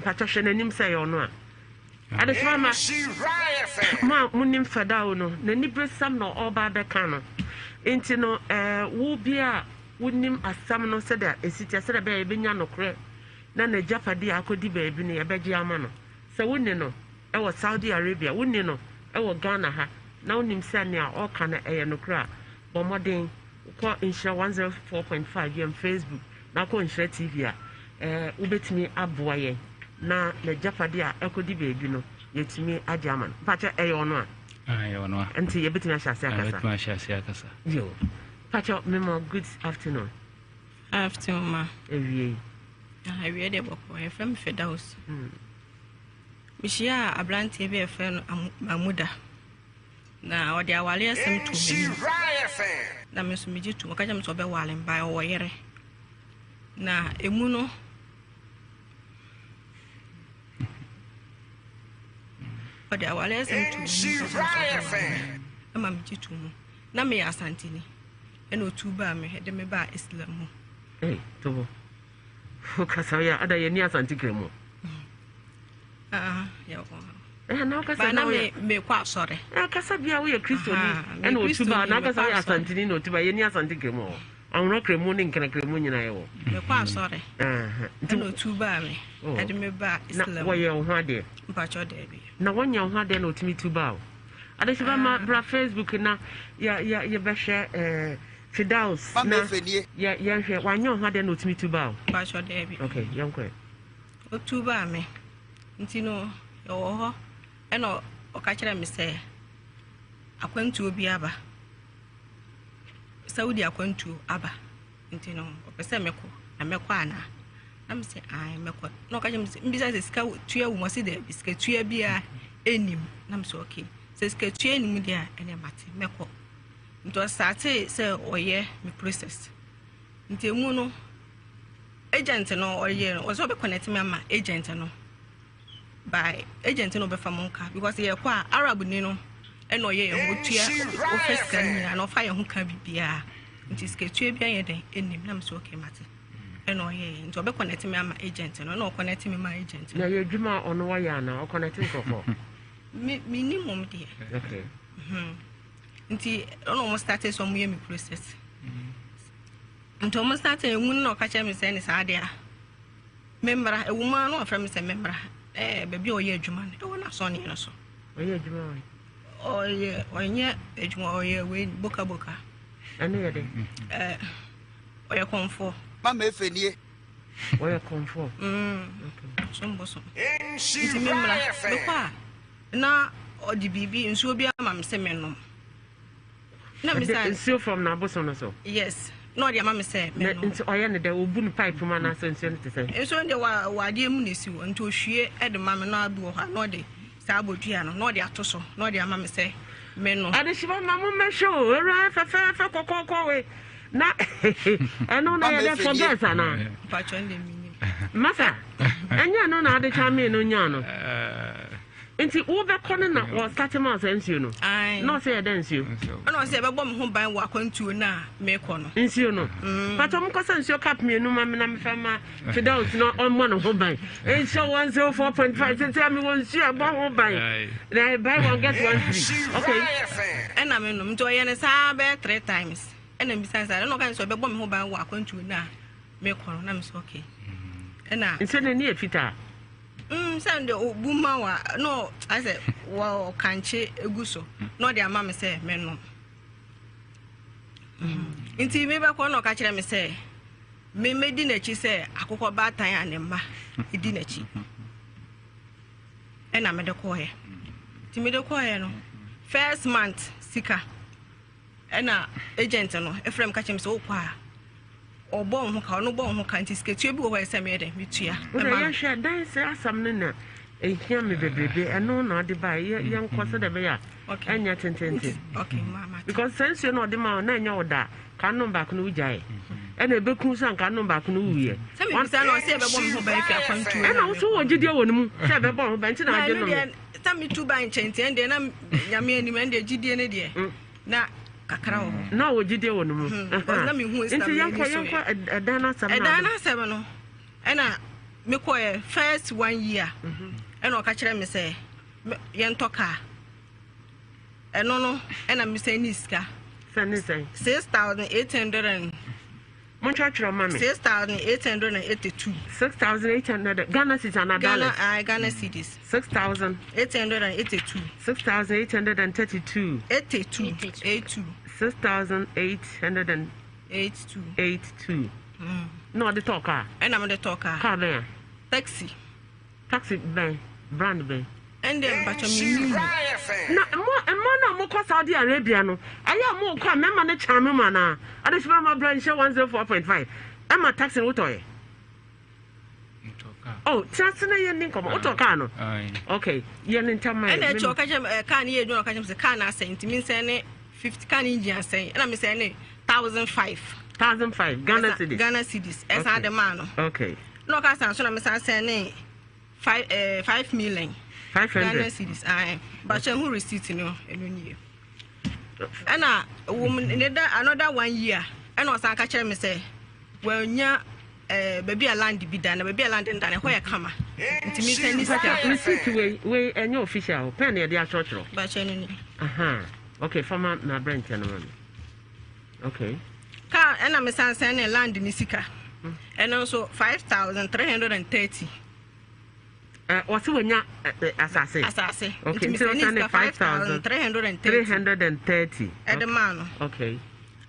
Mpakyɛ hwɛ n'anim sɛ ɛyɛ ɔno a. Adesoma ma mo a monim Fadao no, n'aniberesɛm na ɔreba abɛka no. Nti no, ɛɛ wo bi a wonim asɛm no sɛdeɛ ɛsi teɛ, sɛdeɛ ɛbɛyɛ yɛbɛnya nokorɛ na n'agyapadeɛ a akɔdi baabi no yɛbɛgye ama no. Sɛ wonni no wɔ Saudi Arabia, wonni no wɔ Ghana ha na wonim sɛ nea ɔreka no ɛyɛ nokorɛ a, bɔ mmɔden kɔ Nhyira 104.5 yɛn Facebook na kɔ Nhyira TV a, eh, wobɛtumi aboa yɛn na n'agyapadeɛ a ɛkɔdi baabi no yɛtumi agye ama no. Mpakyɛ ɛyɛ ɔno a? Ɛyɛ ɔno a. Nti yɛbɛtumi ahyɛ ase akasa? Yɛbɛtumi ahyɛ ase akasa. Yo. Mpakyɛ mema good afternoon. Afternoon ma. Awie yi. Awie deɛ bɔkɔ. Yɛfrɛ me Fidaus. Mehyiaa aberanteɛ bi a yɛfrɛ no Mamuda. Na ɔde awareɛ asɛm too m'anim. Na me nso megye tom. Ɔka kyerɛ me sɛ ɔbɛware me bae ɔwɔ yere. Na emu no ɔde awareɛ asɛm too m'anim ka kyerɛ me sɛ ɔbɛware me. Ɛma megye to mu. Na meyɛ Asanteni. Ɛna otu baa me de me baa Islam mu. Hey, tobo. Wokasa yɛ ada yɛ ni Asante kra mu. Ah, yɛ wɔ. Eh, na wokasa na me me kɔ asɔre. Eh, kasa bia woyɛ Kristoni. Ɛna otu baa na wokasa woyɛ Asanteni na otu baa yɛ ni Asante kra mu. Anwona kra mu ne nkra kra mu nyinaa yɛ wɔ. Me kɔ asɔre. Ɛna otu baa me. Ɛde me baa Islam. Na wɔyɛ wo ho adeɛ. Mpakyɛ daabi. Na wɔnyɛ wo ho adeɛ na otumi tu baa o. Adehye ma bra Facebook na yɛ yɛ yɛbɛhwɛ eh Fidaus na yɛ yɛnhwɛ wanyɛ wo ho adeɛ na otumi tu baa o. Mpakyɛ daabi. Okay, yɛnkɔ. Otu baa me. Nti no yɛwɔ hɔ ɛna ɔka kyerɛ me sɛ akwantuo bi aba. Saudi akwantuo aba. Nti no ɔpɛ sɛ mekɔ na mɛkɔ anaa? Na me sɛ ae mɛkɔ. Na ɔka kyerɛ me sɛ mbisa sɛ sika tua wɔ mu ɔse daabi sika tua biara ɛnnim. Na me sɛ okay sɛ sika tua nnim deɛ a ɛneɛ mate mɛkɔ. Nti ɔstartee sɛ ɔyɛ me process. Nti emu no agent no ɔyɛ no ɔsɛ ɔbɛ connect me ama agent no by agent no ɔbɛfa mo nka because yɛkɔ a Arab ni no ɛna ɔyɛ yɛn ho ɔtua ɔfɛ sika no nyinaa na ɔfa yɛn ho ka biribiara nti sika tua bi ayɛ dɛn ɛnim na mesɛ okay mate ɛna ɔyɛ yɛ nti ɔbɛ connect me ama agent no ɛna ɔconnect me ma agent no. Na yɛ adwuma a ɔno wɔyɛ ana ɔconnect nkurɔfoɔ. Me me ni mom deɛ. Okay. Mm -hmm. Nti ɛna ɔmo start sɛ ɔmo yɛ me process. Nti ɔmo start emu no na ɔka kyerɛ me sɛ ne saa deɛ a memmra ewu mu ara na ɔfrɛ me sɛ memmra ɛɛ baabi a ɔyɛ adwuma no ɛwɔ n'asɔneɛ no so. Ɔyɛ adwuma wɔ Ɔyɛ ɔnyɛ adwuma ɔyɛ wei boka boka. Ɛno yɛ dɛ. Ɛɛ ɔyɛ kɔnfoɔ. Mama efe nie. Ɔyɛ kɔnfoɔ. Mm. Som bosom. Nti memmra mekɔ a na ɔde biribi nsuo bi ama me sɛ mennom. Na me sa nsuo from n'abosom no so. Yes na ɔde ama me sɛ mennom. Nti ɔyɛ ne dɛ obu no pipe mu anaasɛ nsuo no te sɛ. Nsuo no deɛ wɔ wɔ adeɛ mu na esi hɔ nti ohwie de ma me na abi wɔ hɔ a na ɔde saa abodua no na ɔde ato so na ɔde ama me sɛ mennom. Adehyema ma mo mmɛhwɛ o awura fɛfɛɛfɛ kɔkɔɔkɔ wei na ɛno na yɛ dɛ for girls anaa. Mpatsɔ ndɛ minim. Masa ɛnyɛ ɛno na ade kya mee no nyaa no. Nti wobɛkɔ no na wɔsate ma ɔsɛ nsuo no na ɔsɛ yɛ dɛ nsuo. Ɛna ɔsɛ yɛbɛbɔ me ho ban wɔ akwantuo no a mekɔ no. Nsuo no. Pàtó mo kɔsɛ nsuo cup mmienu ma me na mefa ma Fidelis na ɔmmɔ ne ho ban. Nsuo 104.5 sɛ sɛ mewɔ nsuo a ɛbɔ ho ban. Na buy one get one free. Okay. Ɛna me nom nti ɔyɛ no saa bɛyɛ three times. Ɛna mbisa saa ɛna ɔka sɛ ɔbɛbɔ me ho ban wɔ akwantuo no a mekɔ no na me sɛ okay. Ɛna. Nsuo no ani yɛ fitaa. Sɛ de obu ma wa na ayɛ sɛ wɔkankye egu so na ɔde ama me sɛ menom. Nti mebɛkɔ na ɔka kyerɛ me sɛ memmɛdi n'akyi sɛ akokɔ baatan a ne mma di n'akyi. Ɛna mede kɔɔeɛ. Nti mede kɔɔeɛ no first month sika Ɛna agent no frɛ me ka kyerɛ me sɛ wokɔ a ɔbɔ wo ho ka ɔno bɔ wo ho ka nti sikatua bi wɔ hɔ a ɛsɛ meyɛ dɛ metua. Wode yɛhwɛ dan sɛ asɛm no na ɛhia me bebrebe ɛno na ɔde ba yɛnkɔ sɛ dɛ bɛyɛ a ɛnyɛ tententen because sɛ nsuo na ɔde ma wo na ɛnyɛ wo da ka nom baako no wogyae ɛna ɛbɛku sɛ anka nom baako no wuyɛ ɛna wo so wɔ gyidie wɔ no mu sɛ ɛbɛbɔ ho ban nti na agye nom sɛ metu ba nkyɛn nti ɛndeɛ na nyame anim ɛndeɛ gyidie no deɛ mm. na kakra wɔ hɔ na wɔ gyidie wɔ no mu hmm, na mehu nti yɛnkɔ yɛnkɔ ɛdan no asɛm ɛdan no asɛm no ɛna Mekɔɛ first one year ɛna ɔka kyerɛ me sɛ yɛntɔ kaa. Ɛno no ɛna mesɛn ne sika. Sɛ ne sɛn? 6,800 and. Montwerɛtwerɛ ma me. 6,882. 6,800 Ghana cedis anaa dollars? Ghana, Ghana cedis. 6,000. 882. 6,832. 82. 82. 6,882. 82. Na ɔde tɔɔ kaa? Ɛna mede tɔɔ kaa. Kaa bɛn a? Taxi. Taxi bɛn? Brand bɛn? Ɛnde mpakyɛ mennim. Na mo mmaa no a mokɔ Saudi Arabia no, ɛyɛ a mokɔ a mmarima no kyame mo anaa? Adehyema ma bra nhyɛ 104.5 ɛma taxi no wotɔeɛ? Oh, tena ase na yɛnni nkɔmmɔ. Wotɔ kaa no? Okay, yɛ ne ntam ma yɛ. Ɛna akyi ɔka kyerɛ me kaa no yɛ adwuma, ɔka kyerɛ me sɛ kaa no asɛe nti mensɛn ne 50, kaa no engine asɛe, ɛna mesɛn ne 1005. 1005 Ghana cedis. Ghana cedis ɛsan de maa no. Okay. Na ɔka san so na mesan sɛn ne 5 5 million. 500. Ghana cedis. Ae. Bakyɛ ho receipt no ɛno nie. Ɛna wɔm ne da another one year ɛna ɔsan ka kyerɛ me sɛ wanya baabi a land bi da na baabi a land no da no ɛhɔ yɛ kama nti mi sɛ ne sika. Receipt wei wei ɛnyɛ official o, pɛn na yɛde atwerɛtwerɛ. Bakyɛ no ni. Aha okay, fama na aberɛnkyɛ no ma me. Okay. Kaa ɛna me san sɛn ne land ne sika ɛno nso 5,330. Wɔsi wɔnya asase. Asase. Okay, nti ɔsan ne 5,330. Ɛde maa no. Okay.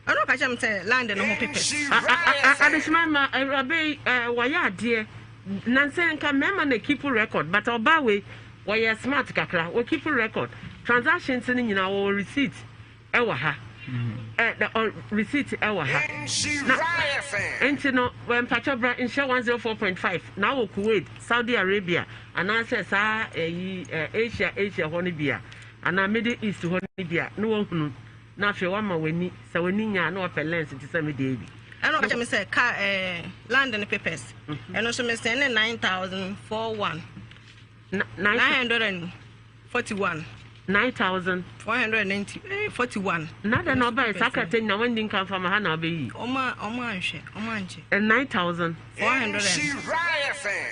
Ɛna ɔka kyerɛ me sɛ land no ho pepɛ. Adesima ma awuraba yi wɔyɛ adeɛ nansɛ nka mmarima na keep record, but ɔbaa wei wɔyɛ smart kakra, wɔ keep record transactions no nyinaa, wɔwɔ receipt ɛwɔ ha, receipt ɛwɔ ha. Na nti no mpakyɛ bra nhyɛ 104.5 na wɔ Kuwait, Saudi Arabia anaasɛ saa ɛyi Asia hɔ no bi a, anaa Middle East hɔ no bi a, na wɔhunu na afei wama w'ani sɛ w'ani nya na wapɛ lens te sɛ me deɛ bi. Ɛna ɔka kyerɛ me sɛ car land no papers ɛno nso mesɛn ne 9,041 941. 9,000. 490 41. Na dɛn na ɔbae saa krataa nyinaa wandi nka mfa ma ha na wabɛyi? Ɔma ɔma anhwɛ, ɔma ankyɛ. 9,000. 400 and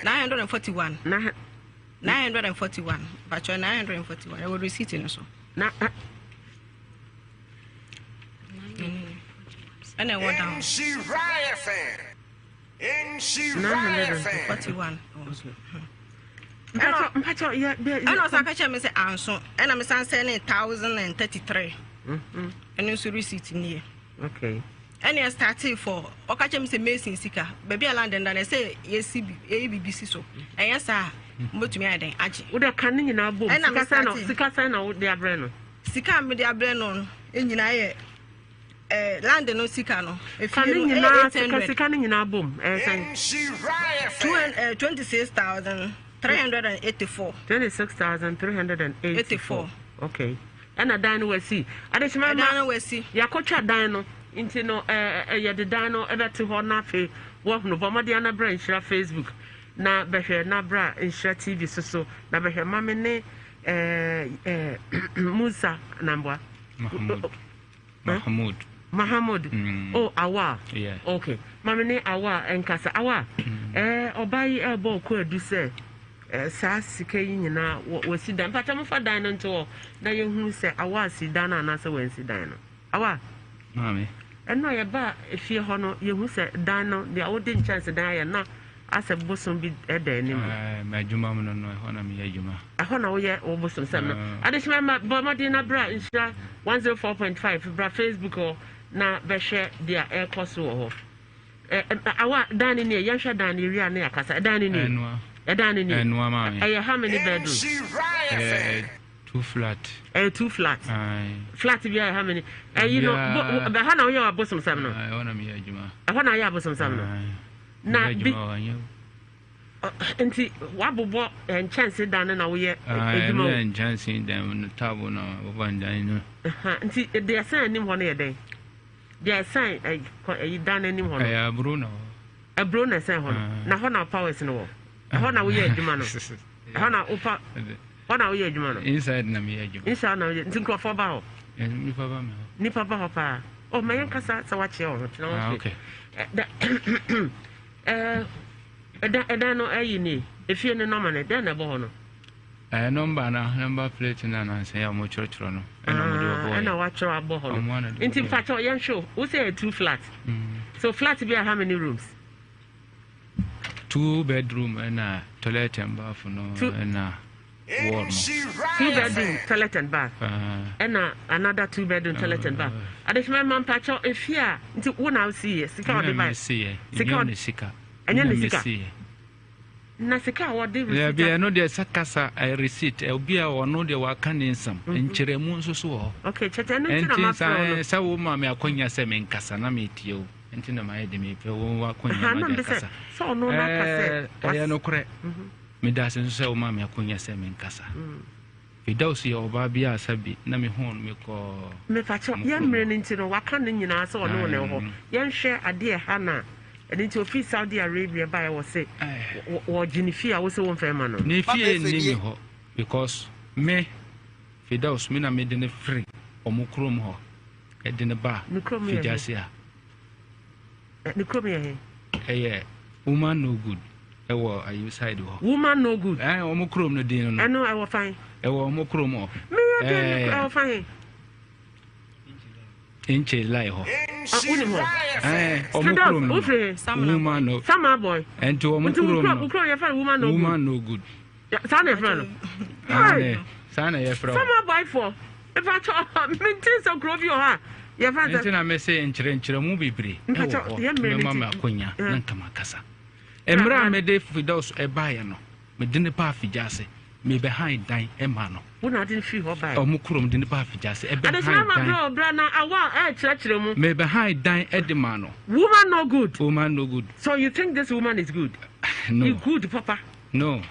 941. 941. Bàtchɔ 941. Ɛwɔ receipt no so. Na ɛna ɛwɔ down. 941. Ɛna ɔsan ka kyerɛ me sɛ anso ɛna mesan sɛ ne 1033. Ɛno nso receipt nie. Okay. Ɛna ɛstartee for ɔka kyerɛ me sɛ mason sika baabi a land nda no ɛsɛ yɛsi bi yɛyi biribi si so ɛyɛ saa a mobɛtumi ayɛ dɛn agye. Wode ka ne nyinaa bom. Ɛna Sika sɛn na mestartee. sika sɛn na wode abrɛ no? Sika a mede abrɛ no no nyinaa yɛ land no sika no Ka efie ne no ɛyɛ nyinaa eight sika hundred. sika ne nyinaa bom ɛyɛ sɛn? 26,384. 26,384. Okay. Ɛna dan no wasi. Adehyema Ɛdan no wasi. Yɛakɔtwa dan no nti no yɛde dan no ɛbɛte hɔ na afei wɔhunu bɔ mmɔden ana bra Nhyira Facebook na bɛhwɛ na bra Nhyira TV so so na bɛhwɛ mame ne Musa Namboa. Mahmoud. Mahmoud. Mahmoud. Oh, Awa. Yeah. Okay. Mame ne Awa nkasa. Awa. Ɔbaa yi ɛbɔ ɔkɔ adu sɛ saa sika yi nyinaa wɔsi dan. Mpakyɛ mofa dan no nto hɔ na yɛhunu sɛ Awa si dan no anaasɛ wɔnsi dan no. Awa. Maame. Ɛno a yɛba efie hɔ no yɛhu sɛ dan no deɛ wode nkyɛnse dan ayɛ na asɛ bosom bi ɛda anim. M'adwuma mu no ɛhɔ na meyɛ adwuma. Ɛhɔ na woyɛ wo bosom sɛm no. Adehyema ma bɔ mmɔden na bra Nhyira 104.5 bra Facebook hɔ na bɛhwɛ deɛ ɛrekɔ so wɔ hɔ. Awa dan no nie, yɛnhwɛ dan no yɛwie a ne yɛakasa. Dan no nie. Ɛnoa. Ɛdan no nie. Ɛnoa maame. Ɛyɛ how many bedrooms? 2 flat. Ɛyɛ 2 flat. Aye. Flat bi ayɛ how many? Ɛyi no, ɛhɔ na woyɛ abosomsɛm no. Ɛhɔ na meyɛ adwuma. Ɛhɔ na woyɛ abosomsɛm no. Na bi nti wabobɔ nkyɛnse dan no na woyɛ adwuma wɔ. Nkyɛnse dan no tabo na wɔbɔ dan no. Nti deɛ ɛsɛn anim hɔ no yɛ dɛn? Deɛ ɛsɛn ɛyi dan no anim hɔ no. Ɛyɛ aburo na hɔ. Aburo na ɛsɛn hɔ no. Na hɔ na powers no wɔ. Ɛhɔ na woyɛ adwuma no. Ɛhɔ na wopa. Hɔ na woyɛ adwuma no. Inside na meyɛ adwuma. Inside na woyɛ. Nti nkurɔfoɔ ba hɔ. Nipa ba me hɔ. Nipa ba hɔ paa. Oh, ma yɛn kasa sɛ wakyerɛ wɔn ho. Kyerɛ wɔn Okay. Ɛdan no ayi ni, efie ne nɔma no, dɛn na ɛbɔ hɔ no? Ɛyɛ nɔmba na nɔmba plate na nansa yi a wɔkyerɛkyerɛ no ɛna wɔde bɛbɔ yɛ. Ɛna wɔakyerɛ abɔ hɔ no. Nti mpakyɛw yɛnhwɛ o, wo sɛ yɛ two flat. So flat bi a how many rooms? 2 bedroom ɛna toilet and bath no ɛna wall no. 2 bedroom toilet and bath. Ɛna another 2 bedroom toilet and bath. Adesima ma mpakyɛw efie a nti wo na wosi yɛ sika ɔde ba. Sika ɔde sika. Ɛnyɛ ne sika. Na sika a wɔde receipt. Ɛbi ɛno deɛ sɛ kasa receipt obi a ɔno deɛ waka ne nsɛm nkyerɛmu nso so wɔ hɔ. Okay, kyɛkyɛ ɛno nti na ma frɛ no. Sɛ wo ma me akɔnya sɛ menkasa na metie o. Nti na mayɛ de mepɛ wo akɔnya ma de akasa. Sɛ ɔno na aka sɛ. Ɛyɛ nokorɛ. Meda ase nso sɛ wo ma me akɔnya sɛ menkasa. Fidaus yɛ ɔbaa bi a sɛbi na mehu no mekɔ. Mepakyɛ yɛn mmerɛ no nti no waka ne nyinaa sɛ ɔne wo na ɛwɔ hɔ. Yɛnhwɛ adeɛ ɛha na ɛno nti ofiri Saudi Arabia baeɛ wɔ se wɔgye ne fie a wo sɛ womfɛ ma no. Ne fie nni me hɔ because me Fidaus me na mede ne firi ɔmo kurom hɔ ɛde ne ba Figyase a. Ne kurom yɛ he? Ɛyɛ Woman No Good ɛwɔ ayi side hɔ. Woman No Good. Ɔmo kurom no din no. Ɛno ɛwɔ fan. Ɛwɔ ɔmo kurom hɔ. Meyɛ den ɛwɔ fan he? Nche lai hɔ. Wonim hɔ? Ɔmo kurom no. Woman No. Sama boy. Ɛnti ɔmo kurom no. Nti kurom yɛfrɛ no Woman No Good. Woman No Good. Saa na yɛfrɛ no. Saa na yɛfrɛ hɔ. Sama boy fo. Mfa mente sɛ kuro bi wɔ hɔ a yɛfrɛ sɛ. Nti na mese nkyerɛnkyerɛmu bebree ɛwɔ hɔ. Mɛma me akonya na nka makasa. Mmerɛ a mede Fidaus ɛbaeɛ no, mede ne baa Figyase, mebɛhan dan ɛma no. Wo na ade no firi hɔ baeɛ? Ɔmo kurom de ne baa Figyase, ɛbɛhan dan. Adesima ma brɛ ɔbra na awa a ɛkyerɛkyerɛ mu. Mebɛhan dan ɛde ma no. Woman no good. Woman no good. So you think this woman is good? No. You good papa? No.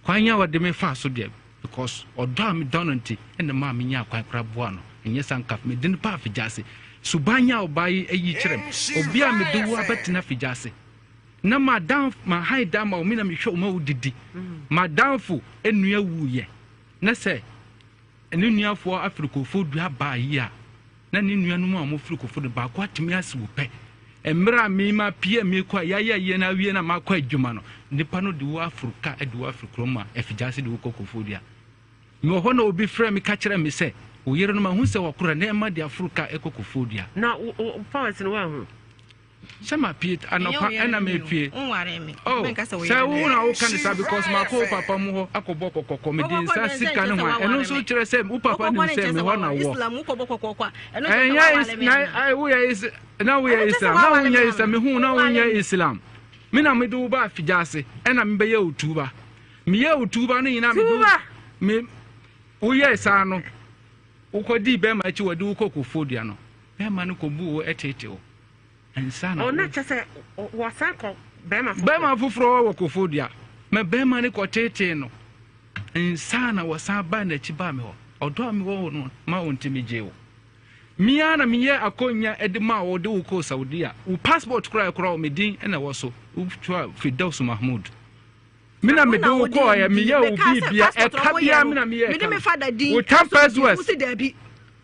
Kwan a wɔde me faa so deɛ, because ɔdɔ a medɔ no nti ɛna maa menya kwan koraa boa no. Ɛnyɛ saa nka mede no baa Figyase. Suban a ɔbaa yi ayi kyerɛ me. Obi a mede wo abɛtena Figyase. Na madamfo mahan dan ma wo, me na mehwɛ wo ma wodidi. Madamfo nua wuyɛ na sɛ ne nuafoɔ afiri kofo dua baa yi a, na ne nuanom a wɔfiri kofo no baako atumi asi wo pɛ. Mmerɛ a me ma pie mekɔ a yɛayɛ yie na awie na makɔ adwuma no, nipa no de wo aforo ka de wo afiri kurom a Afigyase de wo kɔ kofo dua. Mewɔ hɔ na obi frɛ me ka kyerɛ me sɛ, wo yere no mahu sɛ wɔkora nneɛma de aforo ka kɔ kofo dua. Na wo powers no woanhu? Sɛ ma pie anɔpa ɛna ma pie. Oh, sɛ wo na wo ka ne sa because ma kɔ wo papa mu hɔ akɔbɔ kɔkɔkɔ me de nsa sika ne ho a ɛno nso kyerɛ sɛ wo papa nim sɛ me hɔ na wɔ. Ɛnyɛ na woyɛ is na woyɛ Islam na wonyɛ Islam me hu na wonyɛ Islam. Me na me de wo ba afigya ase ɛna me bɛyɛ wo tuba. Me yɛ wo tuba no nyinaa me de me woyɛ saa no wokɔdii bɛrima akyi wɔde wo kɔ kɔfuo dua no bɛrima no kɔbu wo ɛtete wo. Nsa na. Ɔna kyɛ sɛ wɔsan kɔ bɛrima foforɔ. Bɛrima foforɔ wɔ kofo dua. Ma bɛrima no kɔ tetee no. Nsa na wɔsan baa n'akyi baa me hɔ. Ɔdɔ a mewɔ no ma wo nti megyee wo. Me ara na meyɛ akɔnya de maa wo de wo kɔɔ Saudi a wo passport koraa ɛkora wo me din na ɛwɔ so. Wotwa Firdaus Mahmood. Me na mede wo kɔɔ ɛ meyɛ wo biribia ɛka bia me na meyɛ ɛka. Wo tampers west.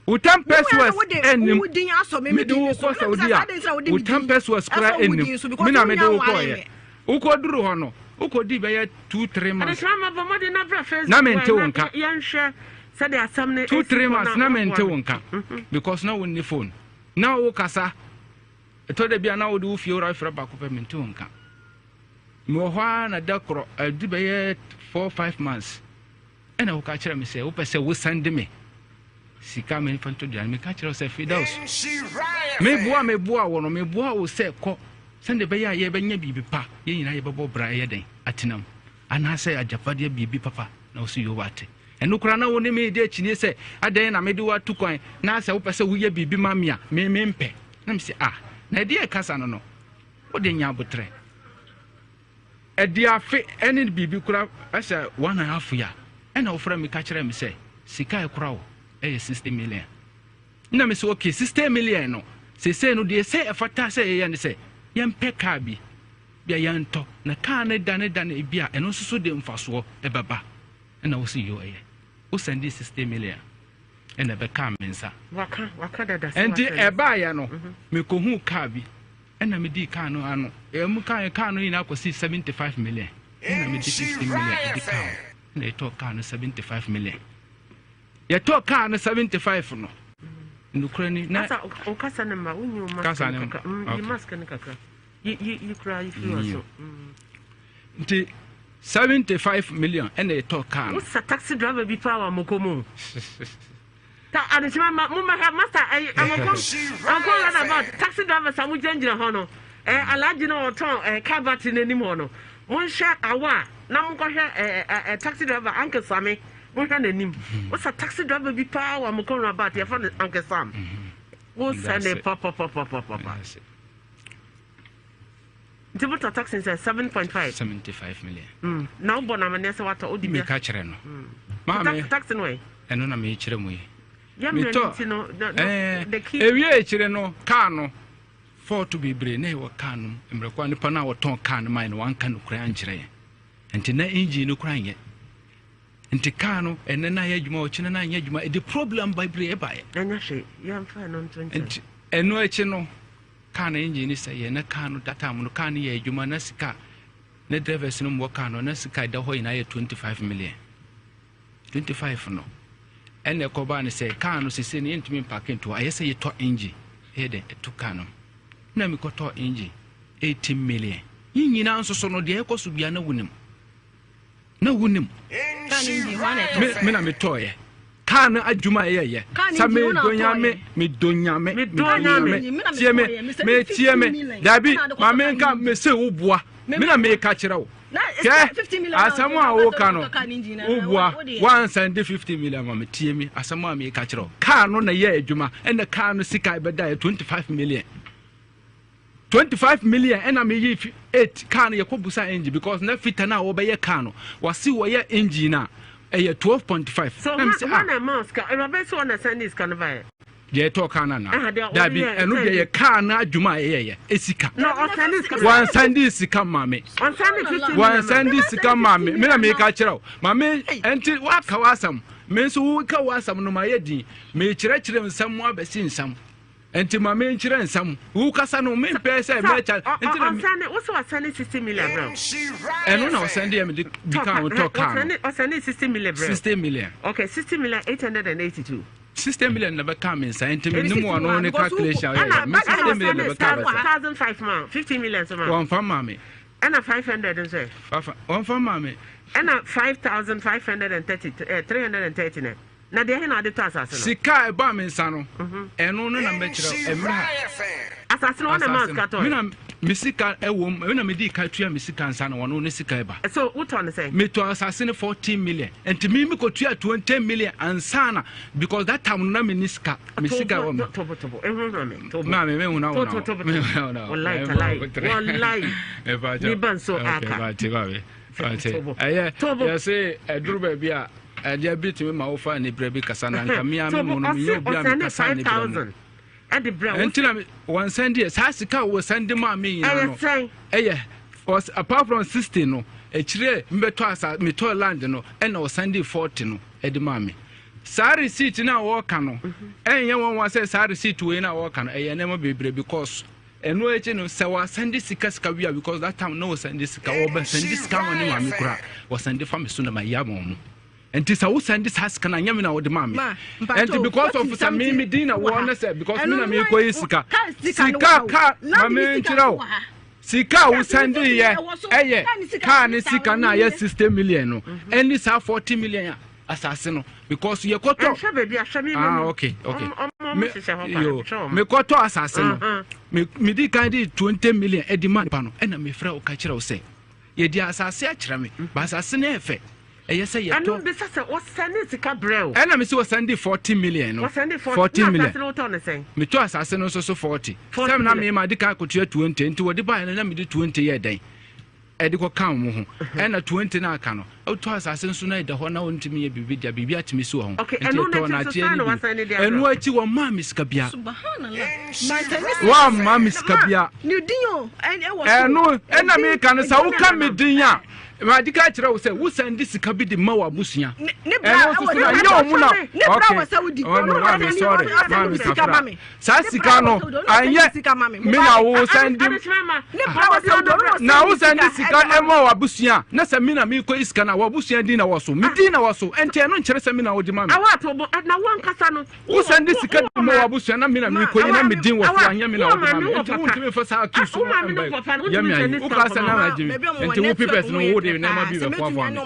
Wo tempestuous ɛnnim mede wo kɔ Saudi a wo tempestuous kora ɛnnim me na mede wo kɔɔyɛ wokɔ duru hɔ no wokɔ di bɛyɛ 2-3 months na mente wo nka 2-3 months na mente wo nka because na wo nni phone na wo kasa ɛtɔ da bi a na wode wo fie wura frɛ baako pɛ mente wo nka mewɔ hɔ a na da korɔ ɛdi bɛyɛ 4-5 months ɛna woka kyerɛ me sɛ wopɛ sɛ wosan de me sika memfa ntɔ duane. Meka kyerɛ wo sɛ Fidaus, meboa wo no, meboa wo sɛ kɔ sɛdeɛ ɛbɛyɛ a yɛbɛnya biribi pa, yɛn nyinaa yɛbɛbɔ bra ɛyɛ dɛn atenam anaasɛ agyapadeɛ biribi papa. Na wo so Yehowa ate. Ɛno koraa na wo ne me di akyinie sɛ adɛn na mede wo ato kwan na sɛ wopɛ sɛ woyɛ biribi ma me a me mempɛ. Na mese ah, na ɛdeɛ ɛkasa no no wode nya abotrɛ. Ɛde afe ne biribi kora sɛ 1.5 year ɛna wofrɛ me ka kyerɛ me sɛ sika ɛkora wo ɛyɛ 60 million. Na me sɛ okay 60 million no sesei no deɛ sɛ ɛfata sɛ yɛyɛ ne sɛ yɛmpɛ kaa bi bia yɛntɔ na kaa no dane dane ebi a ɛno nso so de mfasoɔ ɛbɛba. Ɛna wo sɛ yo ɛyɛ wo sɛnde 60 million ɛna ɛbɛkaa me nsa. Waka dada sɛ Ɛnti ɛbaayɛ no mekɔhuu kaa bi. Ɛna medii kaa no ano. Ɛmu kaa kaa no nyinaa kɔsii 75 million. Ɛna mede 15 million ɛde kaa ho. Ɛna yɛtɔɔ kaa no 75 million. Yɛtɔɔ kaa no 75 no. Nokorɛ ni na. Asa o kasa ne ma wonyi o mask Kasa ne kakra. ma. Yi Okay. mask ne kakra. Yi yi yi kura yi firi Yi. so. Nti 75 million ɛna yɛtɔɔ kaa no. Wosa taxi driver bi paa wɔ amoko mu. Ta adekyema ma mo ma hɛ master ɛyi amoko amoko roundabout taxi drivers a mo gyinagyina hɔ no. Alhaji na ɔtɔn car battery n'anim hɔ no. Monhwɛ awa a na monkɔhwɛ taxi driver Uncle Sami. Monhwɛ n'anim. Wosa taxi driver bi paa wɔ amoko roundabout yɛfrɛ no Uncle Sam. Wosa ne papapapapapa. Nti motɔ taxi sɛ 7.5. 75 million. Na wobɔ no amanneɛ sɛ watɔ wode bia. Meka kyerɛ no. Maame. Taxi no ɛ. Ɛno na mekyerɛ mu yi. Yɛmmerɛ no nti no the key. Ewie akyire no kaa no fɔɔto bebree na ɛwɔ kaa no mmerɛ kɔ a nipa no a wɔtɔn kaa no mae no wanka no koraa ankyerɛ yɛn. Nti na engine no koraa nyɛ. Nti kaa no ɛnɛ na ayɛ adwuma ɔkyena na anyɛ adwuma ɛde problem bebree ɛbaeɛ. Ɛnyɛ hwee yɛmfa ɛno nto nkyɛn. Nti ɛno akyi no kaa no engine no sɛ yɛ na kaa no that time no kaa no yɛ adwuma na sika ne drivers no mmɔ kaa no na sika ɛda hɔ nyinaa yɛ 25 million. 25 no ɛna ɛkɔbaa no sɛ kaa no sese no yɛntumi mpake nto ayɛ sɛ yɛtɔ engine ɛyɛ dɛ ɛto kaa no na mekɔtɔ engine 18 million. Yi nyinaa nso so no deɛ ɛkɔ so bia na wonim. Na wonim. Me na metɔɔyɛ. Kaa no adwuma ɛyɛyɛ. Sɛ medonyame, medonyame, medonyame. Tie me, metie me. Dabi, ma menka mese wo boa. Me na meka kyerɛ wo. Kɛ asɛm a woka no, wo boa. Wansɛnde 50 million ma me tie me. Asɛm a meka kyerɛ wo. Kaa no na ɛyɛ adwuma. Ɛna kaa no sika ɛbɛda yɛ 25 million. 25 million ɛna me yi 8 car no yɛkɔ busa engine because na fita na wɔbɛyɛ car no wɔse wɔyɛ engine na ɛyɛ 12.5. So na me sɛ ah na ma sika ɛwɔ sɛ wɔn send sika no baɛ. Deɛ ɛtɔ car no ana dabi ɛno deɛ yɛ car no adwuma a ɛyɛyɛ esika. Na ɔsɛnde sika. Wɔn sɛnde sika ma me. Ɔsɛnde 50 million. Wɔn sɛnde sika ma me. Me na me ka kyerɛ wo. Ma me ɛnti waka w'asɛm. Me nso woka w'asɛm no ma yɛ din. Me kyerɛkyerɛ nsɛm mu abɛsi nsɛm. Nti ma me nkyerɛ nsɛm. Wo kasa no me mpɛ sɛ mɛkyɛ. Nti na ɔsɛnde wo sɛ ɔsɛnde 60 million bro. Ɛno na ɔsɛnde yɛ me de bi ka ho tɔ kaa no. Ɔsɛnde 60 million bro. 60 million. Okay, 60 million 882. 60 million na bɛka me nsa nti me nim wɔn ne calculation yɛ. Me 60 million na bɛka me nsa. 1005 ma 50 million so ma. Wɔn fa ma me. Ɛna 500 nso ɛ. Fafa wɔn fa ma me. Ɛna 5,530 330 nɛ. Na deɛ he na ade tɔ asase no. Sika ɛba me nsa no. Ɛno no na mɛkyerɛ ɛmra. Asase no wɔn na ma sika tɔ. Me na me sika ɛwɔ mu, me na me di ka tua me sika nsa na wɔn ne sika ɛba. So wotɔ ne sɛn? Me tɔ asase no 14 million. Nti me me kɔ tua 20 million ansa na because that time no na me ni sika. Me sika wɔ me. Tobo tobo. Ehu na me. Tobo. Ma me me hu na wo na. Tobo tobo. Wallahi talai. Wallahi. Ni ban so aka. Okay, ba ti ba me. Ɛyɛ yɛse ɛduru baabi a ɛdeɛ bi tumi ma wofa ne berɛ bi kasa na nka mea me mu no menyɛ obi a mekasa ne berɛ mu. Ɛnti na wɔn sɛn deɛ saa sika a wɔsɛn de maa me nyinaa no ɛyɛ apart from 60 no akyire mbɛtɔ asa metɔ land no ɛna wɔsɛn de 40 no ɛde maa me. Saa receipt no a wɔreka no ɛnyɛ wɔn wa sɛ saa receipt wei no a wɔreka no ɛyɛ nneɛma bebree because ɛno akyi no sɛ wɔasɛnde sika sika wia because that time na wɔsɛnde sika wɔbɛsɛnde sika ma ne maame kora wɔsɛnde fa me so na ma yɛ ama wɔn. Nti sɛ wosɛnde saa sika no anyɛ me na wode ma me. Nti because of sɛ me me din na wɔ ne sɛ because me na mekɔ yi sika. Sika ka ma me nkyerɛ wo. Sika a wosɛnde yɛ ɛyɛ kaa ne sika no a yɛ 60 million no ɛne saa 40 million a asase no because yɛkɔtɔ. Ah okay okay. Me yo mekɔtɔ asase no. Me di kan de 20 million ɛde ma nipa no ɛna mefrɛ wo ka kyerɛ wo sɛ yɛde asase akyerɛ me ba asase no ɛfɛ. Ɛyɛ sɛ yɛtɔ. Ɛno bisa sɛ wɔsɛnde sika brɛ o. Ɛna me sɛ wɔsɛnde 40 million no. Wɔsɛnde 40 million. Asase no wotɔ ne sɛn? Metɔ asase no nso so 40. Sɛ na me ma de kan akɔtua 20 nti wɔde baeɛ no na mede 20 yɛ dɛn? Ɛde kɔka wɔn ho. Ɛna 20 no aka no Wotɔ asase nso na ɛda hɔ na wontumi yɛ biribi de a, biribi atumi si wɔ ho. Okay, Nti ɛno ɛtɔɔ n'akyi no nso ateɛ saa ne na bi. wasan ne de abrɛ Ɛno wo. akyi wɔmmaa me sika bia. Subhanallah. Wɔamma me sika bia. Ne din o, ɛwɔ so. Ɛno ɛna meka no sɛ woka me din a, madi ka kyerɛ wo sɛ wosan de sika bi de ma w'abusua. Ɛno nso so na ɛnyɛ wɔn na. Ne bra wɔ Saudi. Okay, oh, maame sorry, maame kafra. Saa sika no anyɛ me na wo san di na wo san di sika ɛma w'abusua na sɛ me na mekɔ yi sika na w'abusua din na wɔ so, me din na wɔ so, ɛnti ɛno nkyerɛ sɛ me na wode ma me. Awa to bo na wo ankasa no. Wo san di sika di ma w'abusua na me na mekɔ yi na me din wɔ so anyɛ me na wode ma me, ɛnti wontumi mfa saa to so mba yɛ me ayi wo ka sɛ na na gye me, ɛnti wo papers no wo de nneɛma bi bɛfoafoa me.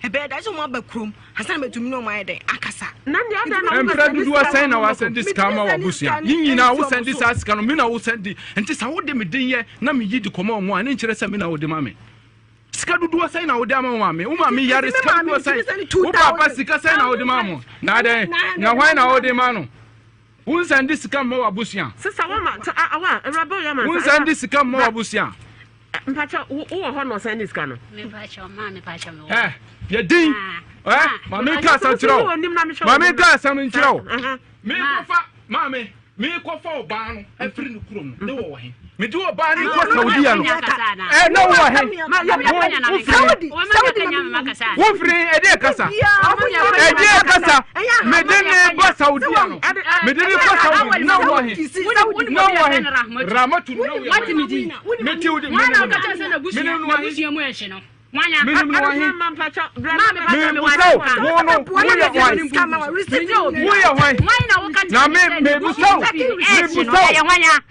Ɛbɛyɛ da sɛ wɔn aba kurom ansa na mɛtumi ne wɔn ayɛ dɛn akasa. Mprɛ dodoɔ sɛn na wasan de sika ama w'abusua? Ne nyinaa wosan de saa sika no, me na wosan di. Nti sɛ wode me din yɛ na meyi de kɔma wɔn a, ne nkyerɛ sɛ me na wode ma me. Sika dodoɔ sɛn na wode ama wo maame? Wo maame yare sika dodoɔ sɛn? Wo papa sika sɛn na wode ma mo? Na adɛn? Na hwan na wode ma no? Wonsan de sika mma w'abusua. Wonsan de sika mma w'abusua. Mpakyɛ wo wɔ hɔ na ɔsan de sika no. Mepakyɛ maa mepakyɛ me wɔ. Ɛ yɛ din ɛ maame nka asɛm kyerɛ wo maame nka asɛm nkyerɛ wo. Meekɔfa maame meekɔfa ɔbaa no afiri ne kurom no ne wɔ wɔ he mede ɔbaa no kɔ Saudiya no ɛ na wɔ he wofiri ɛdeɛ kasa ɛdeɛ kasa mede ne ba Saudiya no mede ne kɔ Saudi na wɔ he na wɔ he Ramatu na wɔ he mete wo de mene no he Menim no ahe? Mebusa wo, wo no, woyɛ hwan? Woyɛ hwan? Na me, mebusa wo, mebusa wo.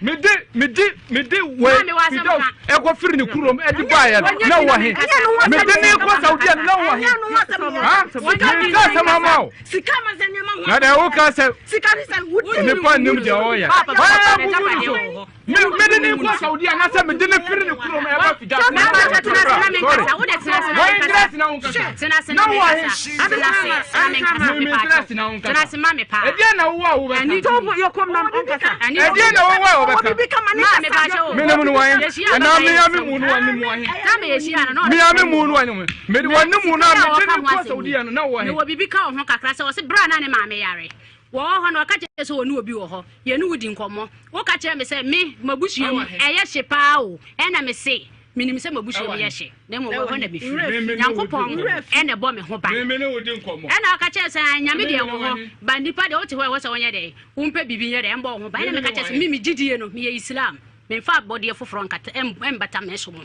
Mede, mede, mede wei, Fidaus, ɛkɔ firi ne kurom ɛde baeɛ no, na wɔ he? Mede ne kɔ Saudia no, na wɔ he? Ha? Meka asɛm ama wo. Na deɛ woka sɛ, nipa nnim deɛ ɔyɛ. Hwan abubu ne so? Mede ne nkɔ Saudi anaasɛ mede ne firi ne kurom ɛba fida. Ɛdeɛ na wowɔ a wobɛka. Ɛdeɛ na wowɔ a wobɛka. Menim no wɔn anaa mea me mu no wɔn mu wɔn. Mea me mu no wɔn mu. Mede wɔn mu no a mede ne kɔ Saudi ano na wɔn. Mewɔ biribi ka wo ho kakra sɛ ɔse bra na ne maame yare. Wɔwɔ hɔ no, ɔka kyerɛɛ sɛ ɔne obi wɔ hɔ. Yɛne wo di nkɔmmɔ. Woka kyerɛɛ me sɛ me, m'abusua mu, ɛyɛ hye paa o. Ɛnna mese, Menim sɛ m'abusua mu yɛ hye, na mmom ɛhɔ na mefiri. Nyankopɔn na ɛbɔ me ho ban. Ɛnna ɔka kyerɛɛ sɛ, Anyame deɛ wɔ hɔ, but nnipa deɛ, wote hɔ a, ɛwɔ sɛ wonyɛ dɛn? Wompɛ biribi nyɛ dɛn? Ɛmbɔ wo ho ban. Ɛnna meka kyerɛɛ sɛ, Me, me gyidie no, meyɛ Islam. Memfa abɔdeɛ foforɔ nkata, ɛmbata me som ho.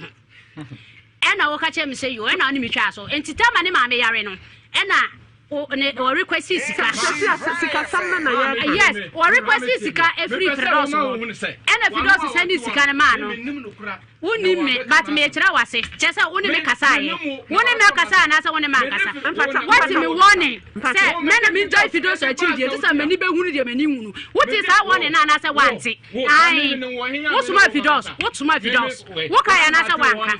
Ɛnna woka kyerɛɛ me sɛ, Yoo. Ɛnna wo ne me twaa so. Enti Thelma ne maame yare no, ɛnna O ne wɔ request sika. Sikasɛm no na yɛka. Yes, wɔ request sika efiri Firdausi hɔ. Ɛna Firdausi send sika no maa no. Wonim me but mekyerɛ wase. Kyerɛ sɛ wo ne me kasa yɛ. Wo ne me akasa anaasɛ wo ne me ankasa. Wati me warning sɛ mɛ na mengyae Firdausi akyiri deɛ ɛte sɛ m'ani bɛhunu deɛ m'ani nhunu. Wote saa warning no anaasɛ wante? Ae. Wosoma Fidos. Wosoma Fidos. Wokae anaasɛ wanka?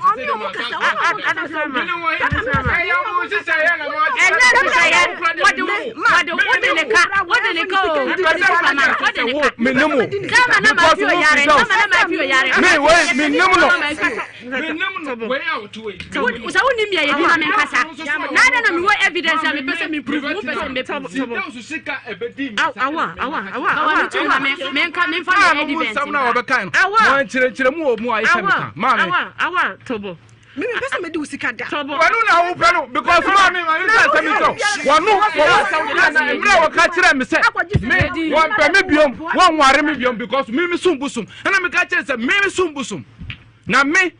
Ɛnyɛ nhyehyɛeɛ. Wɔde wɔde wode ne ka. Wode ne ka o. Wode ne ka. Menim wo. Tama na ma fi oyare. Tama na ma fi oyare. Me wei menim no. Sɛ wonim yɛ yɛdi ma menkasa. Na adɛn na mewɔ evidence a mepɛ sɛ me prove. Wopɛ sɛ me prove. Awa, awa, awa, awa, awa. Menka memfa me evidence. Nsɛm na wɔbɛka no. Wɔn nkyerɛkyerɛ mu wɔ mu a ɛhyɛ meka. Maame. Awa, awa, tobo. Me me pese me di wo sika da. Wɔno na wopɛ no because maame maame sɛ asɛm sɛ wɔno wɔwɔ sɛ na mmerɛ wɔka kyerɛ me sɛ me wɔmpɛ me biom wɔnware me biom because me me som bosom ɛna meka kyerɛ sɛ me me som bosom na me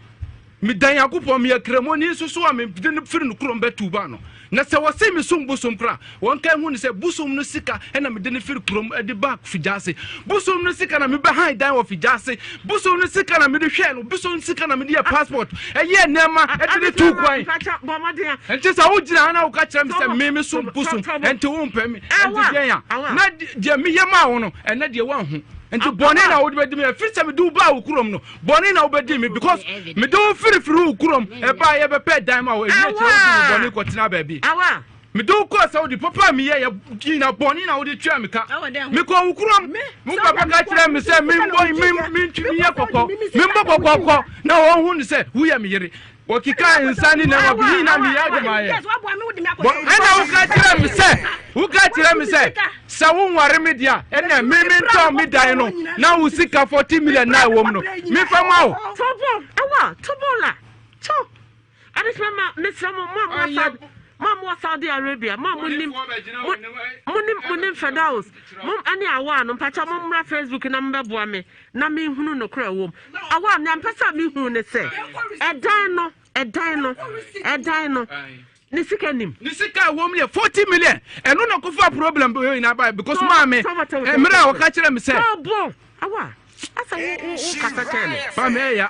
Meda Nyankopɔn, meyɛ Kramoni nso so a mede no firi no kurom bɛtuu ba no. Na sɛ wɔse mesom bosom koraa a, wɔnka nhu no sɛ bosom no sika na mede no firi kurom de baa Figyase. Bosom no sika na mebɛhan dan wɔ Figyase. Bosom no sika na mede hwɛɛ no. Bosom no sika na mede yɛɛ passport, ɛyɛɛ nneɛma de no tuu kwan. Nti sɛ wogyina ha na woka kyerɛ me sɛ me mesom bosom, nti wompɛ me, nti deɛn a, na deɛ meyɛ maa wo no, ɛnnɛ deɛ woanhu. Nti bɔne na wode bɛdi me, ɛfiri sɛ mede wo baa wo kurom no. Bɔne na wobɛdi me because mede wo firifiri wo kurom ɛbaa yɛbɛpɛ dan ma wo ɛwie kyerɛ wode wo bɔne kɔtena baabi. Mede wo kɔɔ Saudi papa a meyɛ yɛ nyina bɔne na wode tua me ka. Mekɔɔ wo kurom wo papa ka kyerɛ me sɛ membɔ mentwi menyɛ kɔkɔ membɔ kɔkɔkɔ na wɔhu no sɛ woyɛ me yere. Wɔkeka nsa ne nneɛma bi nyinaa meyɛ adwuma ayɛ. Ɛna woka kyerɛ me sɛ woka kyerɛ me sɛ sɛ wonware me deɛ a ɛnna me mentɔn me dan no na wo sika 40 million na ɛwɔ mu no mefa ma wo. Tobo ɛwɔ tobo la to adesima ma mesrɛ mo mo a mo mo a mowɔ Saudi Arabia mo a monim monim monim Firdaus mo ɛne awa no mpakyɛ mo mmra Facebook na mobɛboa me na menhunu nokorɛ wɔ mu. Awa, nea mpɛ sɛ mehunu ne sɛ, ɛdan no, ɛdan no, ɛdan no, ne sika nim. Ne sika a ɛwɔ mu yɛ 40 million. Ɛno na kɔfa problem wei nyinaa baeɛ because maame, mmerɛ a wɔka kyerɛ me sɛ. Tɔbo, awa, asa wo wo wo kasa kyɛn me. Maame ɛya,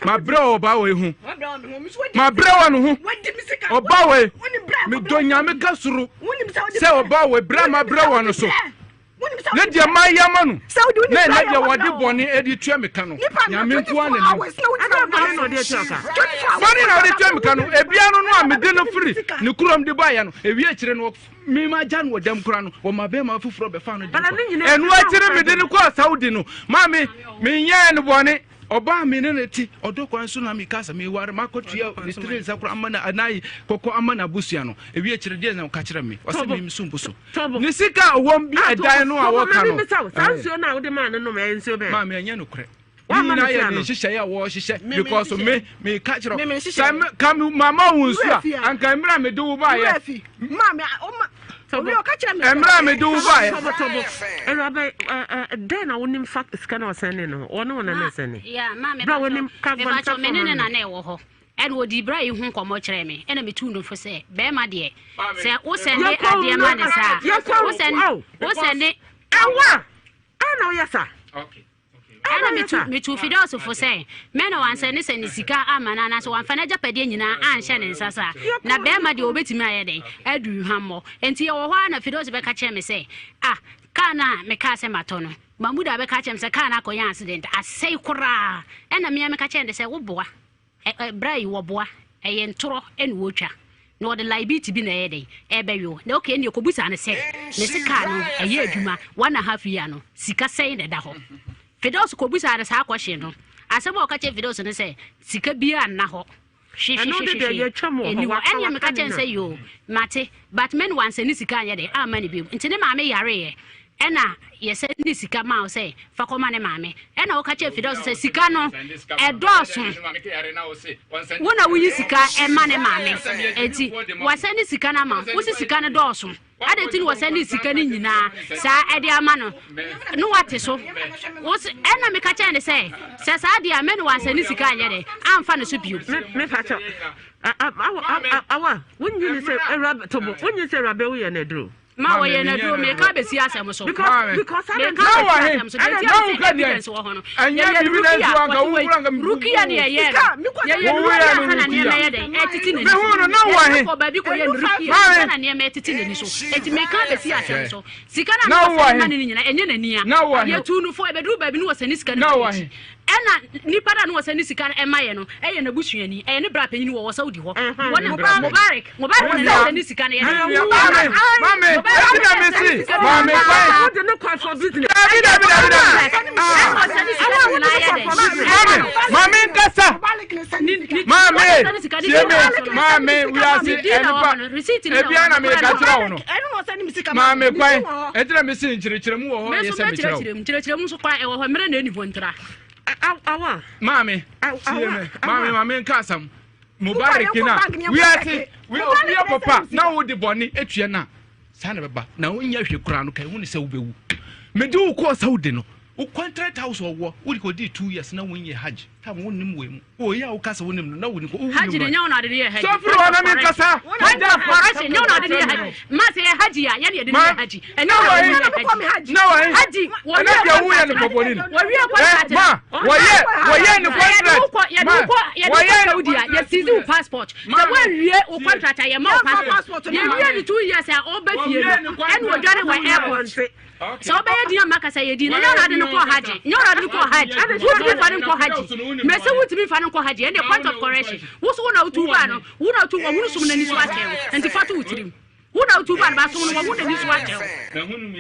mabrɛ wɔ ɔbaa wei ho. Mabrɛ wɔ ne ho. Ɔbaa wei, medɔ nyame ka soro sɛ ɔbaa wei, brɛ a mabrɛ wɔ no so. Ne deɛ mayɛ ama no, na ɛnɛ deɛ wɔde bɔne de tua me ka no, Nyame nko ara na nim. Bɔne na wɔde tua me ka no, ebia no no a mede no firi ne kurom de baeɛ no, ewie akyire no, mema gya no wɔ dɛm koraa no, wɔma bɛrima foforɔ bɛfa no de kɔ. Ɛno akyire mede no kɔɔ Saudi no, maame, menyɛɛ no bɔne. Ɔbaa me ne no te ɔdɔ kwan so na meka sɛ meware makɔtua ne tiri nsa koraa ama na anayi kɔkɔ ama n'abusua no. Ewie akyire deɛ na ɔka kyerɛ me, ɔsɛ me nso mpo so. Ne sika a ɔwɔ bi ɛdan no a wɔka no. Saa nsuo no a wode maa no nom ɛyɛ nsuo bɛn? Maame ɛnyɛ nokorɛ. Ne nyinaa yɛ ne nhyehyɛeɛ a wɔhyehyɛ because me meka kyerɛ sɛ ka me mama wo nsuo a anka mmerɛ a mede wo baeɛ mmerɛ a mede wo baeɛ. Awuraba dɛn na wonim fa sika na ɔsɛn ne no ɔne wo na na ɛsɛn ne. Bra wonim ka bɔnta fam. Me ne na na ɛwɔ hɔ. Ɛna ɔdii berɛ yi ho nkɔmmɔ kyerɛɛ me, ɛna metuu no fo sɛ, bɛrima deɛ, sɛ wosɛnde adeɛ ma ne saa, wosɛnde. Ɛwa! Ɛna woyɛ saa. Ɛna metu metuu Fidelis fo sɛ, mɛ na wansɛne sɛ ne sika amma no anaasɛ wamfa n'agyapadeɛ nyinaa anhyɛ ne nsa saa, na bɛrima deɛ ɔbɛtumi ayɛ dɛn adu hwammɔ. Enti yɛwɔ hɔ ara na Fidelis bɛka kyerɛ me sɛ, ah, kaa no a mekaa sɛ matɔ no, Mahmoud abɛka akyerɛ me sɛ kaa no akɔyɛ accident, asɛe koraa. Ɛna me ara meka kyerɛɛ no sɛ, woboa. Ɛ ɛ bra yi wɔboa, ɛyɛ ntorɔ ɛna wɔtwa. Na wɔde liability bi na ɛyɛ dɛn ɛbɛwe wo. Na okay ɛnneɛ kɔbusa no sɛ ne se car no ɛyɛ adwuma one and half year no sika sɛn na ɛda hɔ. Fidos kɔbusaa no saa question no, asɛm a ɔka kyerɛ Fidos ne sɛ sika biara nna hɔ. Ɛno de deɛ Hwehwehwehwehwe yɛtwam wɔ hɔ, ɛni hɔ. waka Ɛnneɛ waka meka ne kyerɛ no na. sɛ yoo mate but me ne wansɛne sika anyɛ dɛn amma no bio. Nti ne maame yareeɛ Ɛna yɛsɛnde sika maa wo sɛ fa kɔma ne maame. Ɛna woka kyerɛɛ Fidelis sɛ sika no ɛdɔɔso. Wo na woyi sika ɛma ne maame. Enti wasɛnde sika no ama wo. Wose sika no dɔɔso. Adɛn nti na wɔsɛnde sika no nyinaa saa ɛde ama no? Ne wate so. Wose ɛna meka kyerɛɛ no sɛ sɛ saa deɛ a mɛne wansɛnde sika anyɛ dɛ amfa ne so bio. Me fa kyɛw. Awa, wonyi ne sɛ awuraba tobo, wonyi sɛ awuraba woyɛ no aduro. Ma wɔyɛ no aduro meka bɛsi asɛm so. Because because meka bɛsi asɛm so. Deɛ nti a sɛ evidence wɔ hɔ no. Ɛnyɛ evidence wɔ anka wo kura nka Rukia ne ɛyɛ no. Yɛyɛ no Rukia ansa na nneɛma yɛ dɛn ɛtete n'ani so. Mehu no na wɔ he. Yɛkɔ baabi kɔyɛ no Rukia ansa na nneɛma ɛtete n'ani so. Enti meka bɛsi asɛm so. Sika no a na wɔsɛne ma no no nyinaa ɛnyɛ n'ani a. Yɛtuu no fo ɛbɛduru baabi no wɔsɛne sika no firi n'akyi. Ɛna nipa no a na wɔsɛne sika no ɛma yɛ no ɛyɛ n'abusuani, ɛyɛ ne bra panyin wɔ wɔ Saudi hɔ. Wɔne Mubarak, Mubarak na na wɔsɛne sika no yɛ dɛ. Maame, maame, eti na mi si, maame kwan. Wode ne kwan for business. Dabi dabi dabi dabi. Ɛna wɔsɛne sika no nyinaa yɛ dɛ. Maame, maame nkasa. Maame, tie me, maame, wiase ɛnipa, ebia na mi ka kyerɛ wo no. Maame kwan, eti na mi si nkyerɛkyerɛmu wɔ hɔ yɛ sɛ mi kyerɛ wo. Nkyerɛkyerɛmu nso kwan ɛwɔ hɔ mmerɛ na ɛni hɔ ntira. Awa. Maame, tie me, maame, maame nka asɛm. Mubarak na wiase, wi obi yɛ papa na wo de bɔne etua na saa na bɛba na wonyɛ hwɛ koraa no ka ehu ne sɛ wobɛwu. Mede wo kɔɔ Saudi no, wo contract house ɔwɔ, wode kɔdii 2 years na wonyɛ hajj. Tam wonnim wei mu. Wei a woka sɛ wonim no na wonim ko. Hajj de nyɛ wo na ɔde ne yɛ hajj. Sɔfiri hɔ na menkasa. Hajj of correction nyɛ wo na ɔde ne yɛ hajj. Ma sɛ yɛ hajj a yɛne yɛde ne yɛ hajj. Ɛnyɛ wo na ɔde ne yɛ hajj. Na wɔn. Hajj wɔwie Ɛnɛ deɛ woyɛ no pɔpɔni no. Wɔwie contract. Ma wɔyɛ wɔyɛ ne contract. Yɛde wokɔ yɛde wokɔ Saudi a yɛ seize wo passport. Sɛ wɔawie wo contract a yɛma wo passport. Yɛwie ne 2 years a ɔba fie no ɛna ɔdwane wɔ airport. Sɛ wobɛyɛ din ama kasa yɛ din no, nyɛ ɔna ade no kɔɔ hajj, nyɛ ɔna ade no kɔɔ hajj, wotumi fa no nkɔ hajj, mɛsɛ wotumi fa no nkɔ hajj, ɛnde point of correction, wo so wo na wotu baa no, wo na wotu wɔhunu som n'ani so akyɛn wo, nti fa to wo tirim. Wo na wotu fa no ba som no wahu n'ani so akyerɛ wo.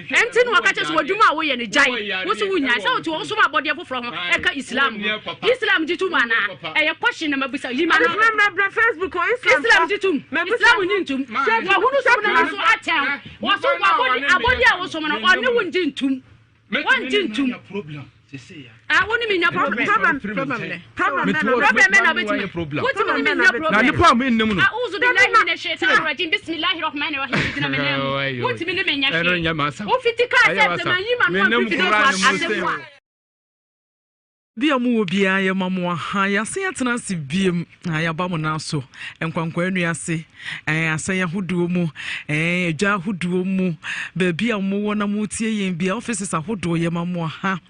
Ɛnti na wɔka kyerɛ sɛ w'adwuma a woyɛ no gyae. Wo se wonyae sɛ wote hɔ wosom abɔdeɛ foforɔ ho ɛka Islam ho. Islam gye tom anaa? Ɛyɛ question na mabisa yi ma no. Islam gye tom? Islam nyi ntom. Wahunu som no ani so akyɛn wo. Wɔso abɔdeɛ a wosom no ɔne wo ngye ntom. Wɔngye ntom. Ah, wo ne me nya problem. Problem, problem, problem, problem bɛ na wobɛtumi. Wotumi ne me nya problem. Na nipa a mennim no. A'udhu billahi minash shaitani rajim. Bismillahir rahmanir rahim. Gyina me nan mu. Wotumi ne me nya hwee. Wofiti kaa sɛ sɛ manyi ma no amfiri fidie so asɛm a. Baabi a mowɔ biara yɛma mo aha. Yɛasan atena ase biom na yɛaba mo nan so. Nkwankwaa nnua ase, ɛɛ asan ahodoɔ mu, ɛɛ adwa ahodoɔ mu, baabi a mowɔ na motie yɛn bia, offices ahodoɔ yɛma mo aha.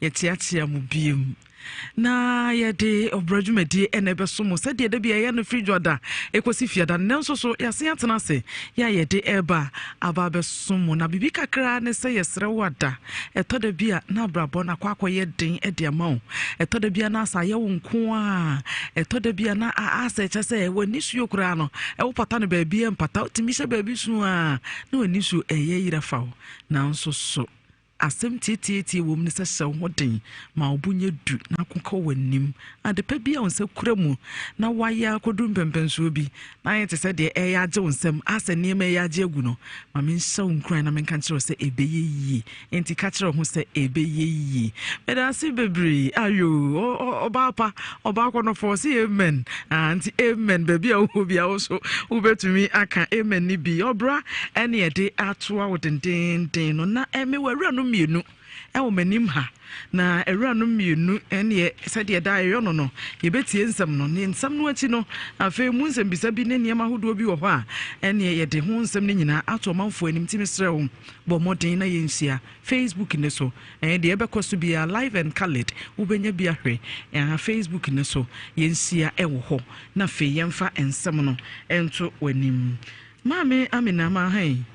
Yɛkyeakyea mo biom. Na yɛde ɔbra dwumadie ɛna ɛbɛso mo sɛdeɛ da bi ɛyɛ no firi dwada ɛkɔsi fiada. Nnɛ nso so yɛasan atena ase yɛ a yɛde ɛreba aba abɛso mo. Na biribi kakra ne sɛ yɛsrɛ wo ada. Ɛtɔ da bi a na abrabɔ no akɔ akɔyɛ den de ama wo. Ɛtɔ da bi a na asa ayɛ wo nko ara. Ɛtɔ da bi a na asɛ kyɛ sɛ w'anisuo koraa no, wopata no baabi ɛmpata. Wotumi hyɛ baabi su a na w'anisuo ɛyɛ yera fa wo. Nanso so asɛm tiatiatia wɔ mu ne sɛ hyɛ wo ho den ma wo bo nyɛ du na ko kɔ w'anim. Adepa bi a wo nsa kura mu na woayɛ akɔduru mpɛmpɛnsoɔ bi na ayɛ te sɛ deɛ ɛreyɛ agye wo nsam, asɛ nneɛma ɛreyɛ agye agu no, ma menhyɛ wo nkuran na menka nkyerɛ wo sɛ ɛbɛyɛ yie. Enti ka kyerɛ wo ho sɛ ɛbɛyɛ yie. Meda ase bebree. Ayo, ɔbaa pa, ɔbaa kɔnɔfoɔ, ɔse amen. Ah, nti amen, baabi a wowɔ bia wo so wobɛtumi aka amen no bi. Ɔbra ɛne ɛde atoa wo dendenden no, na ɛme wɔ awura no mmienu ɛwɔ m'anim ha. Na awuranom mmienu ɛneɛ sɛdeɛ daa yɛyɔ no no, yɛbɛtie nsɛm no. Ne nsɛm no akyi no, afei mu nsɛmbisa bi ne nneɛma ahodoɔ bi wɔ hɔ a, ɛneɛ yɛde ho nsɛm no nyinaa ato ɔmanfoɔ anim. Nti mesrɛ wo, bɔ mmɔden na yɛnhyia Facebook no so. Ɛɛ deɛ ɛbɛkɔ so biara, live and colored, wobɛnya bi ahwɛ. Ɛha Facebook no so, yɛnhyia ɛwɔ hɔ. Na afei yɛmfa nsɛm no nto w'anim. Maame Amina, mahan.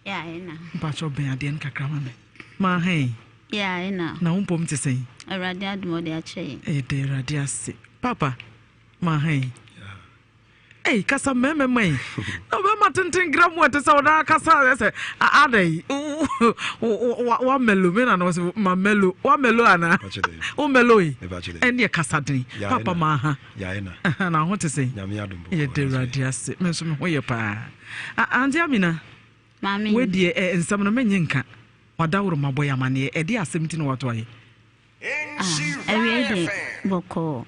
Yeah, ɛna. Mpakyɛw bɛn adeɛ no kakra ma me. Maa hɛn. Yeah, ɛna. Na wo mpom te sɛn? Awurade adom ɔde akyɛ yɛn. Yɛda Awurade ase. Papa, maa hɛn. Ei, kasa mmarima ma yi. Na ɔbɛma tenten gra mu ɛte sɛ ɔda kasa sɛ ada yi. Wa melo me na na ɔsɛ ma melo. Wa melo ana? Wo melo yi. Ɛne kasa den. Papa maa ha. Na ho te sɛn? Yɛda Awurade ase. Me nso me ho yɛ paa. Auntie Amina, Maame. Wei deɛ ɛ nsɛm no menye nka. Wadaworo ma bɔ yɛ amaneɛ. Ɛde asɛm ti na wato ayɛ. Ah, awiei de bɔkɔɔ.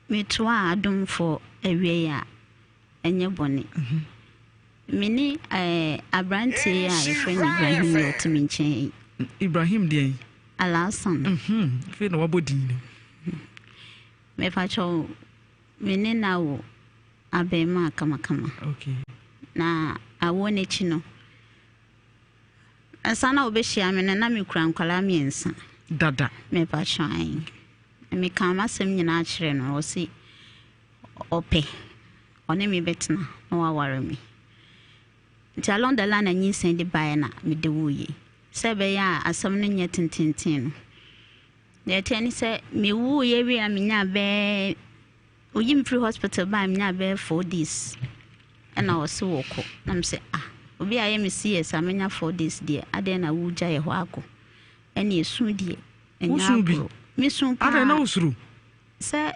Metoa adomfoɔ awiei a, ɛnyɛ bɔne. Mhm. Me ne eh, aberanteɛ yi a yɛfrɛ no Ibrahim yɛ ɔte me nkyɛn yi. Ibrahim deɛn? Alhassan. Mhm, afei na wabɔ din no. Mepakyɛw, me ne no awo abarimaa kamakama. Okay. Na awoɔ no akyi no, ansa na wɔbɛhyia me no, na mekura nkwadaa mmiɛnsa. Dada. Mepakyɛw, ae. Mekaa m'asɛm nyinaa kyerɛɛ no, ɔse ɔpɛ, ɔne me bɛtena na waware me. Nti along the line na nyinsɛn de baeɛ na mede wuiɛ. Sɛ ɛbɛyɛ a asɛm no nyɛ tententen no, Deɛ ɛteɛ ne sɛ mewuiɛ wie a menyaa bɛɛ oyi me firi hospital baa menyaa bɛyɛ 4 days ɛna ɔse wɔkɔ na me sɛ ah obi a yɛ me CS a menya 4 days deɛ adɛn na wogya yɛ hɔ akɔ ɛne esu deɛ ɛnyɛ agorɔ mesu paa adɛn na wosuro sɛ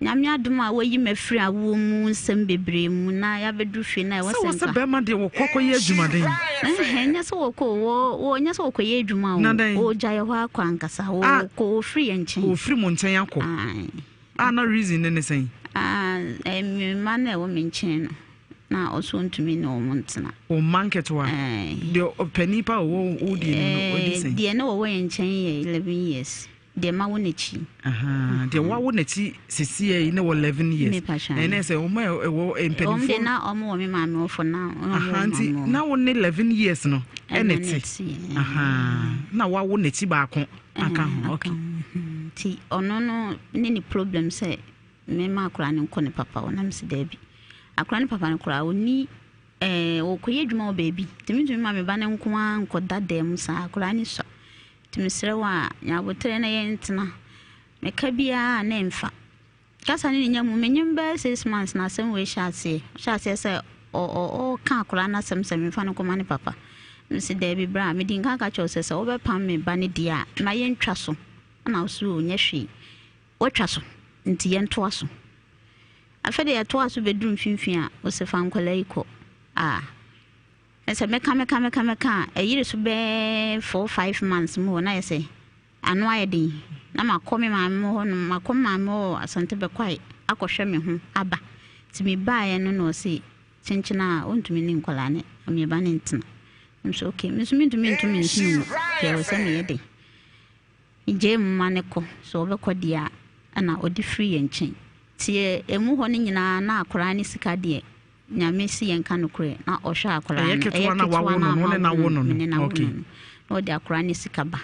Nyame adom a wayi me afiri awoɔ mu nsɛm bebree mu na yɛabɛduru fie no a ɛwɔ Sɛ sɛ wɔ sɛ nka. bɛrima deɛ wɔkɔ kɔyɛ adwumaden. Ɛhɛn, ɛnyɛ sɛ wɔkɔ o, wɔ, wɔ, ɛnyɛ sɛ wɔkɔyɛ adwuma o. Na dɛn? Wɔgya yɛ hɔ akɔ ankasa. Ah. Wɔkɔ, wɔfiri yɛn nkyɛn. Wɔfiri mo nkyɛn akɔ. Ae. Ah, na reason ne ne sɛn? Ah, eh, me mma no a ɛwɔ me nkyɛn no, na ɔso ɔntumi ne wɔn ntena. Wo mma nketewa? Ae. Deɛ ɔpanin pa a ɔwɔ wo deɛ nim no, wadi Eh, sɛn? deɛ na wɔwɔ yɛn nkyɛn yɛ 11 years. Deɛ mawo n'akyi. Ahaa, deɛ wawo n'akyi sisiɛ yi ne wɔ 11 years. Ɛnɛ sɛ wɔn a ɛwɔ mpanimfoɔ. Wɔn de na wɔn wɔ me maame wɔ fo na wɔn wɔ maame nti na wo ne 11 years no ɛna te. Ahaa, na wawo n'akyi baako aka ho. Okay. Nti ɔno no ne ne problem sɛ mema akora no nkɔ ne papa hɔ na mesi daabi. Akora ne papa no koraa ɔni ɛɛ ɔkɔyɛ adwuma wɔ baabi. Nti mentumi ma me ba no nko ara nkɔda dan mu saa akora ne sua. Nti mesrɛ wo a, nya aboterɛ na yɛntena. Meka biara a, na ɛmfa. Kasa no ne nya mu. Menyem bɛyɛ 6 months na asɛm wei hyɛ aseɛ. Ɔhyɛ aseɛ sɛ Ɔɔka akwadaa no asɛm sɛ memfa no nkɔma ne papa. Mese daabi bra, medi nka ka kyerɛ wo sɛ sɛ wobɛpam me ba no deɛ a, ma yɛntwa so. Ɛna wo so nyɛ hwee. Woatwa so, nti yɛntoa so. Afei deɛ yɛtoa so bɛduru mfimfini a, wose fa nkwadaa yi kɔ. Ah, sɛ meka meka meka meka a, ɛyere so bɛɛ 4, 5 months mu hɔ na yɛ sɛ ano ayɛ den. Na makɔ me maame hɔ nom, makɔ me maame hɔ Asante Bɛkwae akɔhwɛ me ho aba. Nti mebaeɛ no na ɔse kyenkyene a ɔntumi ne nkwadaa ne me ba ne ntena. Nso okay, me nso mentumi nto me nsono mu. Nti ɛwɔ sɛ meyɛ den. Megyae mu ma no kɔ, sɛ ɔbɛkɔ deɛ a, ɛna ɔde firi yɛn nkyɛn. Nti ɛmu hɔ no nyinaa na akwadaa ne sika deɛ, Nyame si yɛn ka nokorɛ, na ɔhwɛ akwadaa no. Ɛyɛ ketewa na wawo no no, ne na wo no no. Ne na wo no no. Na ɔde akwadaa ne sika ba.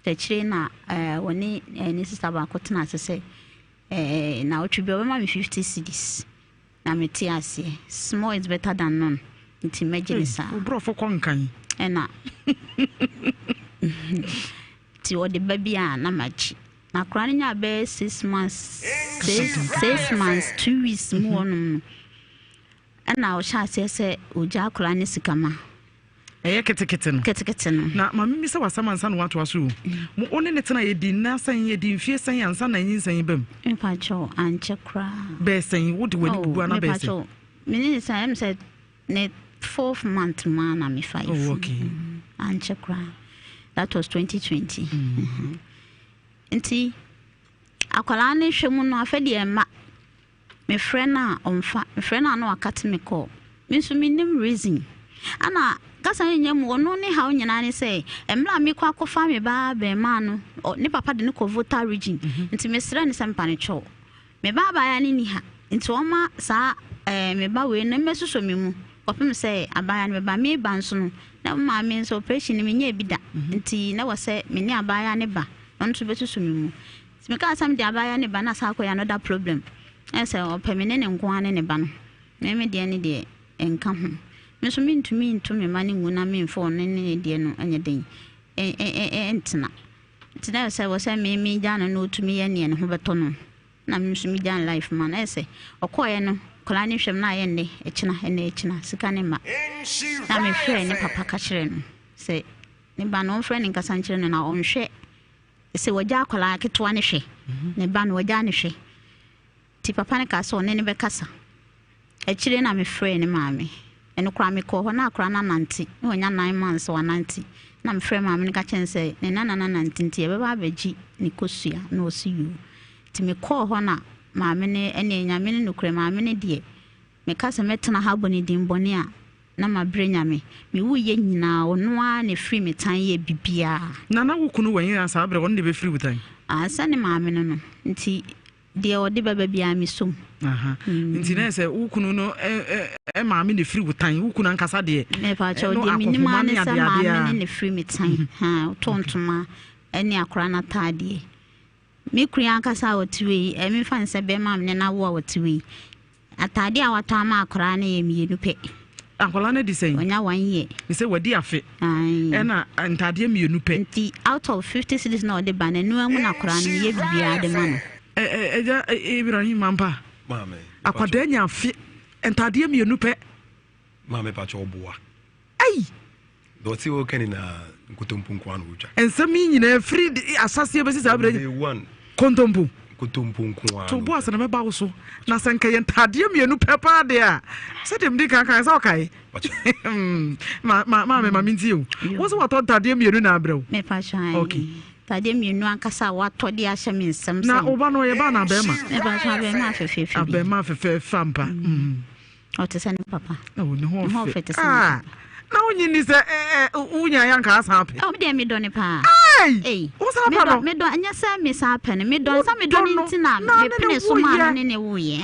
Nti akyire na wɔne ne sista baako tena ase sɛ, na ɔtwe bi ɔbɛma me 50 cedis. Na mete aseɛ. Small is better than none. Nti mɛgye ne saa. Oborɔfo kɔ nkan. Ɛna nti ɔde ba bi a na magye. Na akwadaa no nyaa bɛyɛ 6 months, 6 months, 2 weeks mu hɔnom no. Ɛna ɔhyɛ aseɛ sɛ ɔgya akwadaa no sika ma. Ɛyɛ ketekete no. Ketekete no. Na maame mi sɛ wasɛm ansa na watoa so o. Mo wo ne ne tena yɛdi nna sɛn, yɛdi mfie sɛn ansa na nyinsɛn ba mu? Mepakyɛw, ankyɛ koraa. Bɛɛ sɛn, wode w'ani bubu ana bɛɛ sɛn? Mepakyɛw, me ne ne sɛn, ɛm sɛ ne 4th month mu a na mefa yɛ Oh, okay. Ankyɛ koraa. That was 2020. Nti, akwadaa no hwɛ mu no, afɛ deɛ mma. Mefrɛ no a ɔmfa, mefrɛ no a na wakate me call. Me nso mennim reason. Ana kasa no nyɛ mu, ɔno ne haw nyinaa ne sɛ, mmerɛ a mekɔ akɔfa me ba abarimaa no, ne papa de no kɔ Volta region. Nti mesrɛ no sɛ mpa no kyɛw. Me ba abaayewa no nni ha, nti ɔmma saa me ba wei no mmɛsosɔ me mu kɔpem sɛ abaayewa no bɛba. Meba nso no, na me maame nso operation no menyɛɛ bi da. Nti na wɔ sɛ me ne abaayewa no ba, na ɔno nso bɛsosɔ me mu. Nti mekaa sɛ mede abaayewa no ba na saa akɔyɛ another problem. Ɛyɛ sɛ ɔpɛ me ne ne nko ara ne ne ba no. Me me deɛ ne deɛ ɛnka ho. Me nso mentumi nto me mma no ngu na memfa ɔno ne ne deɛ no nyɛ den ɛntena. Nti na ɛyɛ sɛ wɔ sɛ me megya no na ɔtumi yɛ neɛ ne ho bɛtɔ no. Na me nso megya no life ma no. Ɛyɛ sɛ ɔkɔɔeɛ no akwadaa no hwɛ m na ayɛ nnɛ ɛkyena ɛnnɛ ɛkyena sika ne mma. Na mefrɛɛ ne papa ka kyerɛɛ no sɛ ne ba no ɔmfrɛ ne nkasa nkyerɛ no na ɔnhwɛ sɛ wagya akwadaa ketewa no hwɛ ne ba no wagya no hwɛ. Nti papa no kaa sɛ ɔne no bɛkasa. Akyire na mefrɛɛ ne maame. Ɛno koraa mekɔɔ hɔ na akwadaa no anante, na wanya 9 months wanante. Na mefrɛɛ maame no ka kyerɛ no sɛ ne nana no anante nti yɛbɛba abɛgye ne kosua na ɔsi yoo. Nti mekɔɔ hɔ na maame no ɛne Nyame ne nokorɛ maame no deɛ meka sɛ mɛtena ha abɔ ne din bɔne a na mabrɛ Nyame. Mewuiɛ nyinaa ɔno ara na ɛfiri me tan yɛɛ biribiara. Na na wo kunu wɔ he a saa berɛ ɔno na ɛbɛfiri wo tan? Ah, sɛ ne maame no no nti deɛ ɔde bɛba biara mesom. Nti na sɛ wo kunu no maame na ɛfiri wo tan, wo kunu ankasa deɛ Mepakyɛw, deɛ menim ara ne sɛ maame no na ɛfiri me tan. Wotɔ ntoma ne akwadaa no ataadeɛ. Me kunu ankasa a ɔte wei, memfa no sɛ bɛrima a me ne no awo a ɔte wei, ataadeɛ a watɔ ama akwadaa no yɛ mmienu pɛ. Akwadaa no adi sɛn? Ɔnya 1 year. Sɛ wadi afe. Ɛna ntaadeɛ mmienu pɛ. Nti out of 50 cedis na ɔde ba no, ɛno mu na akwadaa no meyɛ biribiara de ma no. Ɛgya Ibrahim ampa. Akwadaa nya afe ntaadeɛ mmienu pɛ. Maame pakyɛ ɔboa. Ei! Dɔte o kɛne na nkotompo nko ano otwa. Nsɛm yi nyinaa firi ahyɛseɛ bɛsi saa berɛ. Day one. Kontompo. Nkotompo nko ano. To bo ase na mɛba wo so. Na sɛ nka yɛ ntaadeɛ mmienu pɛ paa deɛ a, sɛdeɛ mede kan kan sɛ ɔkae. Maame ma mentie o. Wo sɛ watɔ ntaadeɛ mmienu na abrɛ wo. Mepa Okay. Ntaadeɛ mmienu ankasa a watɔ de ahyɛ me nsam sɛ. Na wo ba no ɔyɛ ba na abɛɛma? Mepa abɛɛma afɛfɛɛfɛ bi. Abɛɛma afɛfɛɛfɛ ampa. Ɔte sɛ ne papa. Oh, ne ho ɔfɛ te sɛ ne papa. Na wonyi ni sɛ wonya yɛ anka asan apɛ. Oh, deɛ medɔ ne paa. Ei! Wo san pɛ no? Medɔ, ɛnyɛ sɛ me san pɛ no. Medɔ sɛ medɔ ne nti na mepene so maa no ne ne woyɛ.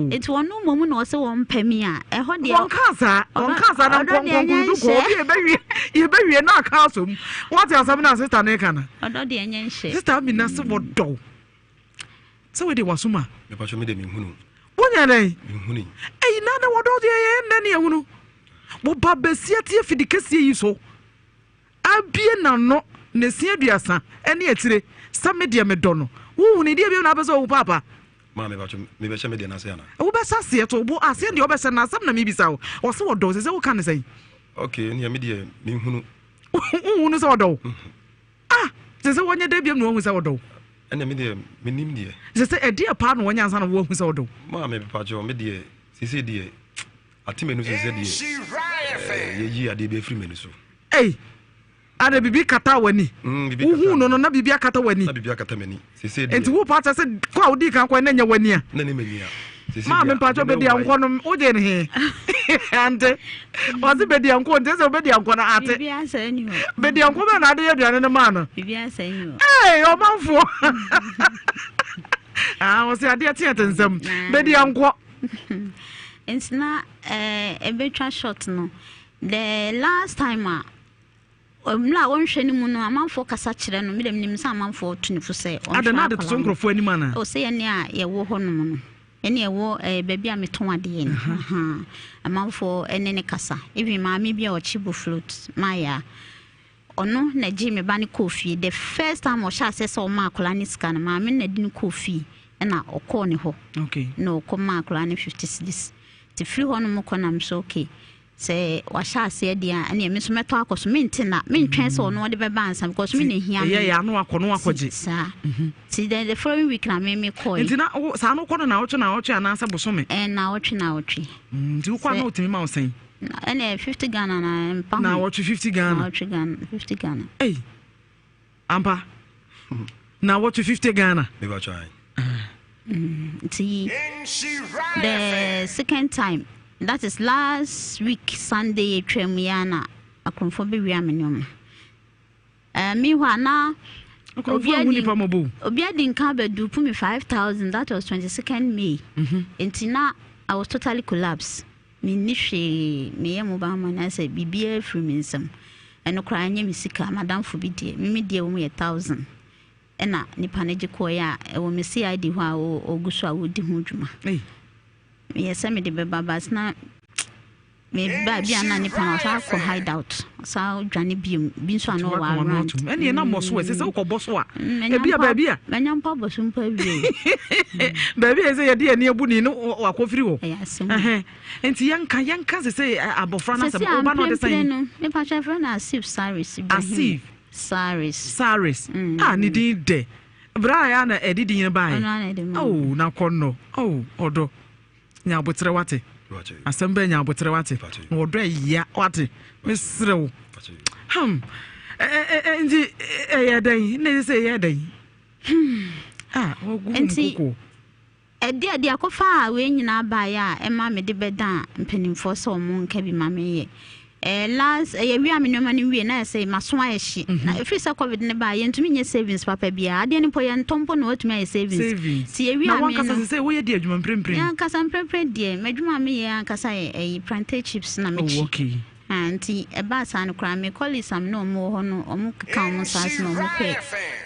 Nti ɔno mmom na ɔsɛ wɔn pɛ mi a, ɛhɔ deɛ. Wɔnka saa, wɔnka saa na nkɔnkɔnkɔn du kɔ obi yɛbɛwie yɛbɛwie na aka asom. Wɔte asɛm na sista ne ka no. Ɔdɔ deɛ ɛnyɛ nhyɛ. Sista Amina sɛ wɔdɔ. Sɛ wei de wasom a. Mepatwa me de menhunu. Wonya dɛn? Menhunu. Eyi na na wɔdɔ deɛ yɛ nnɛ ne ehunu. Wɔba besia tie fidi kɛseɛ yi so. Abie n'ano na esi 30 ɛne akyire sɛ me deɛ medɔ no. Wohunu deɛ bi na apɛ sɛ owu paapa. Maa mepakyɛ mebɛhyɛ me deɛ no ase anaa? Wobɛhyɛ aseɛ to bo aseɛ deɛ wobɛhyɛ no asɛm na mebisa wo. Ɔse ɔdɔ wo sɛ sɛ woka ne sɛn? Okay, nea me deɛ menhunu. Wohunu sɛ ɔdɔ wo? Ah, sɛ sɛ wɔnyɛ dɛ biam na wahu sɛ ɔdɔ wo. Ɛnna me deɛ menim deɛ. Sɛ sɛ ɛdeɛ paa na wɔnyɛ ansa na woahu sɛ ɔdɔ wo? Maa mepakyɛ me deɛ sese deɛ ate m'ani so sɛ deɛ yɛyi adeɛ bi afiri m'ani so. Ei! Ana biribi kata w'ani? Wohuu no no na biribi akata w'ani. Na biribi akata m'ani. Sese deɛ. Nti wo pa kyɛ sɛ kɔ a wodii kan kɔ na nyɛ w'ani a. Na ne m'ani a. Sese deɛ. Maame mpakyɛ bedi ankɔ no wogye ne he. Ante. Ɔse bedi ankɔ nti sɛ obedi ankɔ no ate. Biribi asɛ ni hɔ. Bedi ankɔ bɛn na ade yɛ aduane no maa no. Biribi asɛ ni hɔ. Ee ɔmanfoɔ. Ah ɔse adeɛ teɛ te nsam. Bedi ankɔ. Nti na ɛbɛtwa short no. The last time a mmerɛ a ɔnhwɛ no mu no amanfoɔ kasa kyerɛ no, me deɛ menim sɛ amanfoɔ tu ne fo sɛ ɔnhwɛ Adɛn na ade toto akwadaa no. nkurɔfoɔ anim anaa? O sɛ yɛne a yɛwɔ hɔ nom no, yɛne yɛwɔ eh, baabi a metɔn adeɛ no, ahaa, amanfoɔ ɛne ne kasa. Even maame bi a ɔkye boflot, Maya, ɔno na gyee me ba no kɔɔ fie. The first time ɔhyɛ aseɛ sɛ ɔma akwadaa no sika no, maame no na de no kɔɔ fie ɛna ɔkɔɔ ne hɔ. Okay. Na ɔkɔ maa akwadaa no 50 cedis. Nti firi hɔ nom kɔ nam so okay. Sɛ wahyɛ aseɛ deɛ a, ɛneɛ me nso mɛtɔ akɔ so. Mente na mentwɛn sɛ ɔno ɔde bɛba ansa because me na ehia me. Ɛyɛ yɛ ano akɔ no akɔgye. Saa. Ti then the following week na me me kɔɛ. Nti na wo saa no kɔ no naawɔtwe naawɔtwe anaasɛ bosome? Ɛɛ naawɔtwe naawɔtwe. Nti wokɔ a na otumi ma wo sɛn? Ɛnna 50 Ghana na mpa ho. Naawɔtwe 50 Ghana. Naawɔtwe Ghana 50 Ghana. Ei. Ampa. Naawɔtwe 50 Ghana. Mepa kyɛw. Nti the second time that is last week Sunday atwam yi ara na akorɔmfoɔ bɛwia me nneɛma. Uh, meanwhile na obi adi obi adi nka abɛdupu me 5000 that was 22nd May. Nti na I was totally collapsed. Menni hwee, meyɛ mobile money ayɛ sɛ biribiara firi me nsam. Ɛno koraa ɛnyɛ me sika, m'adamfo bi deɛ, me me deɛ wɔ mu yɛ 1000. Ɛna nipa no gye kɔeɛ a ɛwɔ me CID hɔ a ɔgu so a wɔdi ho dwuma. Meyɛ sɛ mede bɛba but na meba bi a na nipa no ɔsan kɔ hide out ɔsan dwane biom bi nso a na ɔwɔ around. Ɛne ɛna mmɔ so ɛsɛ sɛ wokɔbɔ so a ebi a baabi a manya mpo abɔ so mpo awie. Baabi a ɛsɛ yɛde ani abu ni no wakɔfiri hɔ. Ɛyɛ asɛm. Nti yɛnka yɛnka sɛ sɛ abɔfra no asɛm ɔba no ɔde sɛn. No mepa kyɛ frɛ no Asif Saris Ibrahim. Asif Saris. Saris. Ah, ne din dɛ. Bra a ya na ɛde din no bae. Oh, na kɔnnɔ. Oh, ɔdɔ. Nya aboterɛ wate. Asɛm bɛɛ nya aboterɛ wate. Na ɔdɔ ɛya wate. Mesrɛ wo. Hmm. Nti ɛyɛ dɛn? Na ɛsɛ sɛ ɛyɛ dɛn? Ah, wɔgu mu koko. Ɛdeɛ deɛ akɔfa a wei nyinaa baeɛ a ɛma mede bɛdaa mpanimfoɔ sɛ wɔn nka bi ma menyɛ. Eh, last ɛyɛ eh, wia me nneɛma no wie na ɛsɛ maso ayɛ hye. Mhm. Na ɛfiri sɛ covid no baa yɛntumi nyɛ savings papa biara. Adeɛ no mpo yɛntɔ mpo na watumi ayɛ savings. Savings. Ti ewia Na me wankasa no. sɛ sɛ woyɛ di adwuma mprempren. Me ankasa mprempren deɛ m'adwuma a meyɛ ankasa yɛ ɛyi plantain chips na mekyi. Oh, okay. Ah, nti ɛbaa saa no koraa me colleagues a me ne wɔn wɔ hɔ no wɔn keka wɔn nsa ase na wɔn pɛ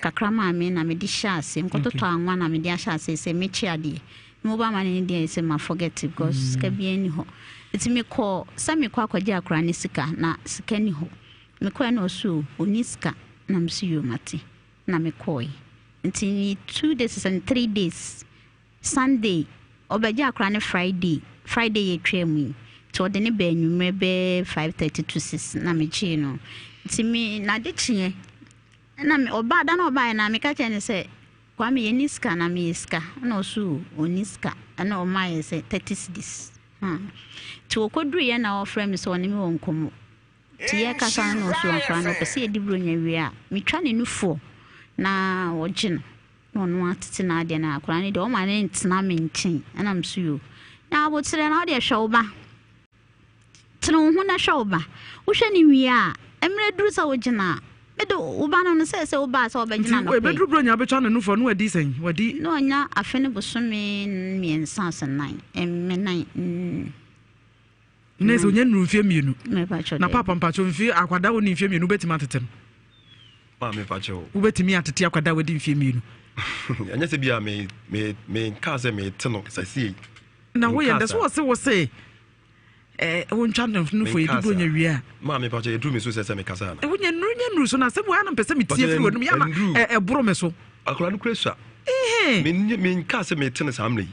kakra maa me na mede hyɛ ase nkɔtotɔ anwa na mede ahyɛ ase sɛ mekye adeɛ mobile money no deɛ sɛ ma forget it because sika biara ni hɔ nti mekɔ sɛ mekɔ akɔgye akora ne sika na sika ni hɔ mekɔɛ na ɔso ɔni sika na mso yio mate na mekɔɛ nti 2 days and 3 days Sunday, ɔbɛgye akora no Friday, Friday yɛ twaa mu yi, nti ɔde ne baa anwummerɛ bɛyɛ 5:30 to 6 na megyee no. Nti me n'ade kyeɛ na me ɔbaa da na ɔbaeɛ na meka kyerɛ no sɛ Kwame yɛnni sika na meyɛ sika ɛna ɔso ɔnni sika ɛna ɔmaa yɛ sɛ 30 cedis. Hmm. Nti ɔkɔduruiɛ na ɔfrɛ me sɛ ɔne me wɔ nkɔmmɔ. Nti yɛkasa no na ɔso akora no ɔpɛ sɛ yɛdi buronya wie a metwa ne nufoɔ na ɔgye no. Na ɔno atete n'adeɛ no akwadaa no deɛ ɔma no ntena me nkyɛn ɛna me so yoo na aboterɛ na ɔdeɛ hwɛ wo ba tene wo ho na hwɛ wo ba wohwɛ ne wie a mmerɛ duru sɛ wogyina a mede wo ba no no sɛ sɛ wo ba sɛ ɔbɛgyina no pɛ ɛbɛduru berɛ nya bɛtwa ne nufoɔ no wadi sɛn wadi na ɔnya afe ne bosome 3 asɛ 4 mmenan Na sɛ onya nnuru mfeɛ 2. Na paapa mpakyɛw mfeɛ akwadaa wɔ ne mfeɛ 2 wobɛtumi atete no? Maame mpakyɛw. Wobɛtumi atete akwadaa wadi mfeɛ 2? Ɛnyɛ sɛ bia me me me nkaa sɛ mete no sɛsie. Na woyɛ ndɛ so wɔ se wo se eh, wontwa no nufo yɛ dudu onya wie a. Maame mpakyɛw yɛduru me so sɛ sɛ mekasa ana? Wonya nnuru nya nnuru so na asɛm wɔ ana mpɛ sɛ metie firi w'anum yɛ ama ɛboro me so. Akwadaa no kura sua. Menkaa sɛ mete no saa mmerɛ yi.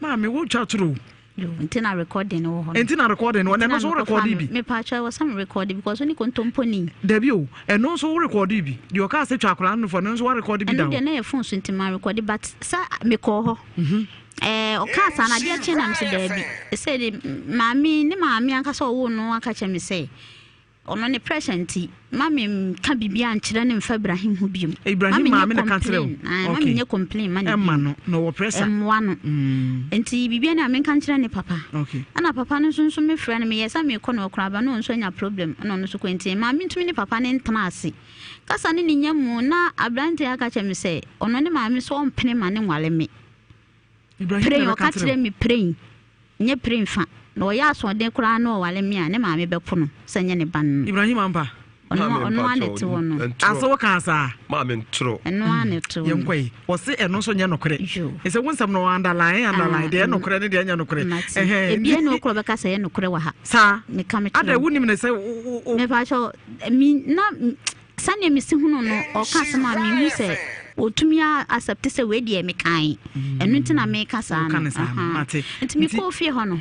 Maame wotwa toro. Nti na recording wɔ hɔ. Nti na recording wɔ ɛno nso wo recording bi. Mepa kyɛw wɔ sɛ me recording because wo ne kontomponi. Dabi o, ɛno nso wo recording bi. Deɛ ɔkaa sɛ twa akwadaa no fo ɛno nso wa recording bi da hɔ. Ɛno deɛ na yɛ phone so nti ma recording but sɛ mekɔɔ hɔ. Mhm. Ɛɛ ɔkaa saa na adeɛ kye na me sɛ daabi. Sɛ de maame ne maame ankasa ɔwoo no aka kyerɛ me sɛ Ɔno ne pressure nti ma me nka biribiara nkyerɛ no nfa Ibrahim ho biom. Ibrahim maame na ka kyerɛ wo. Ma me nyɛ complain ma ne bio. Ɛma no na ɔwɔ pressure. Ɛmmoa no. Nti biribiara ni a menka nkyerɛ ne papa. Okay. Ɛna papa no nso nso me frɛ no meyɛ sɛ mekɔ no ɔkora aba na ɔno nso anya problem ɛna ɔno nso kɔ nti maa mentumi ne papa no ntena ase. Kasa ne ne nya mu na aberanteɛ aka kyerɛ me sɛ ɔno ne maame so ɔmpene ma ne nwale me. Ibrahim na ɔka kyerɛ me praying nyɛ praying fa na ɔyɛ asoɔden koraa na ɔwale me a ne maame bɛpo no sɛ nyɛ ne ba no. Ibrahim ampa. Ɔno ɔno ara na ɛte hɔ no. Ase wo kaa saa. Maame ntoro. Ɛno ara na ɛte hɔ no. Yɛn kɔ yi wɔsi ɛno nso nyɛ nokorɛ. Ɛsɛ wo nsɛm no underline underline deɛ ɛnokorɛ ne deɛ ɛnyɛ nokorɛ. Ebien na okura bɛka sɛ ɛyɛ nokorɛ wɔ ha. Saa. Meka me kyerɛ. Ada wunim ne sɛ wo wo. Mepa kyɛw mi na. Sɛdeɛ mesi hunu no, ɔka asɛm a mehu sɛ ɔtumi accept sɛ wei deɛ mekae. Ɛno nti na meka saa no. Nti mekɔɔ fie hɔ no,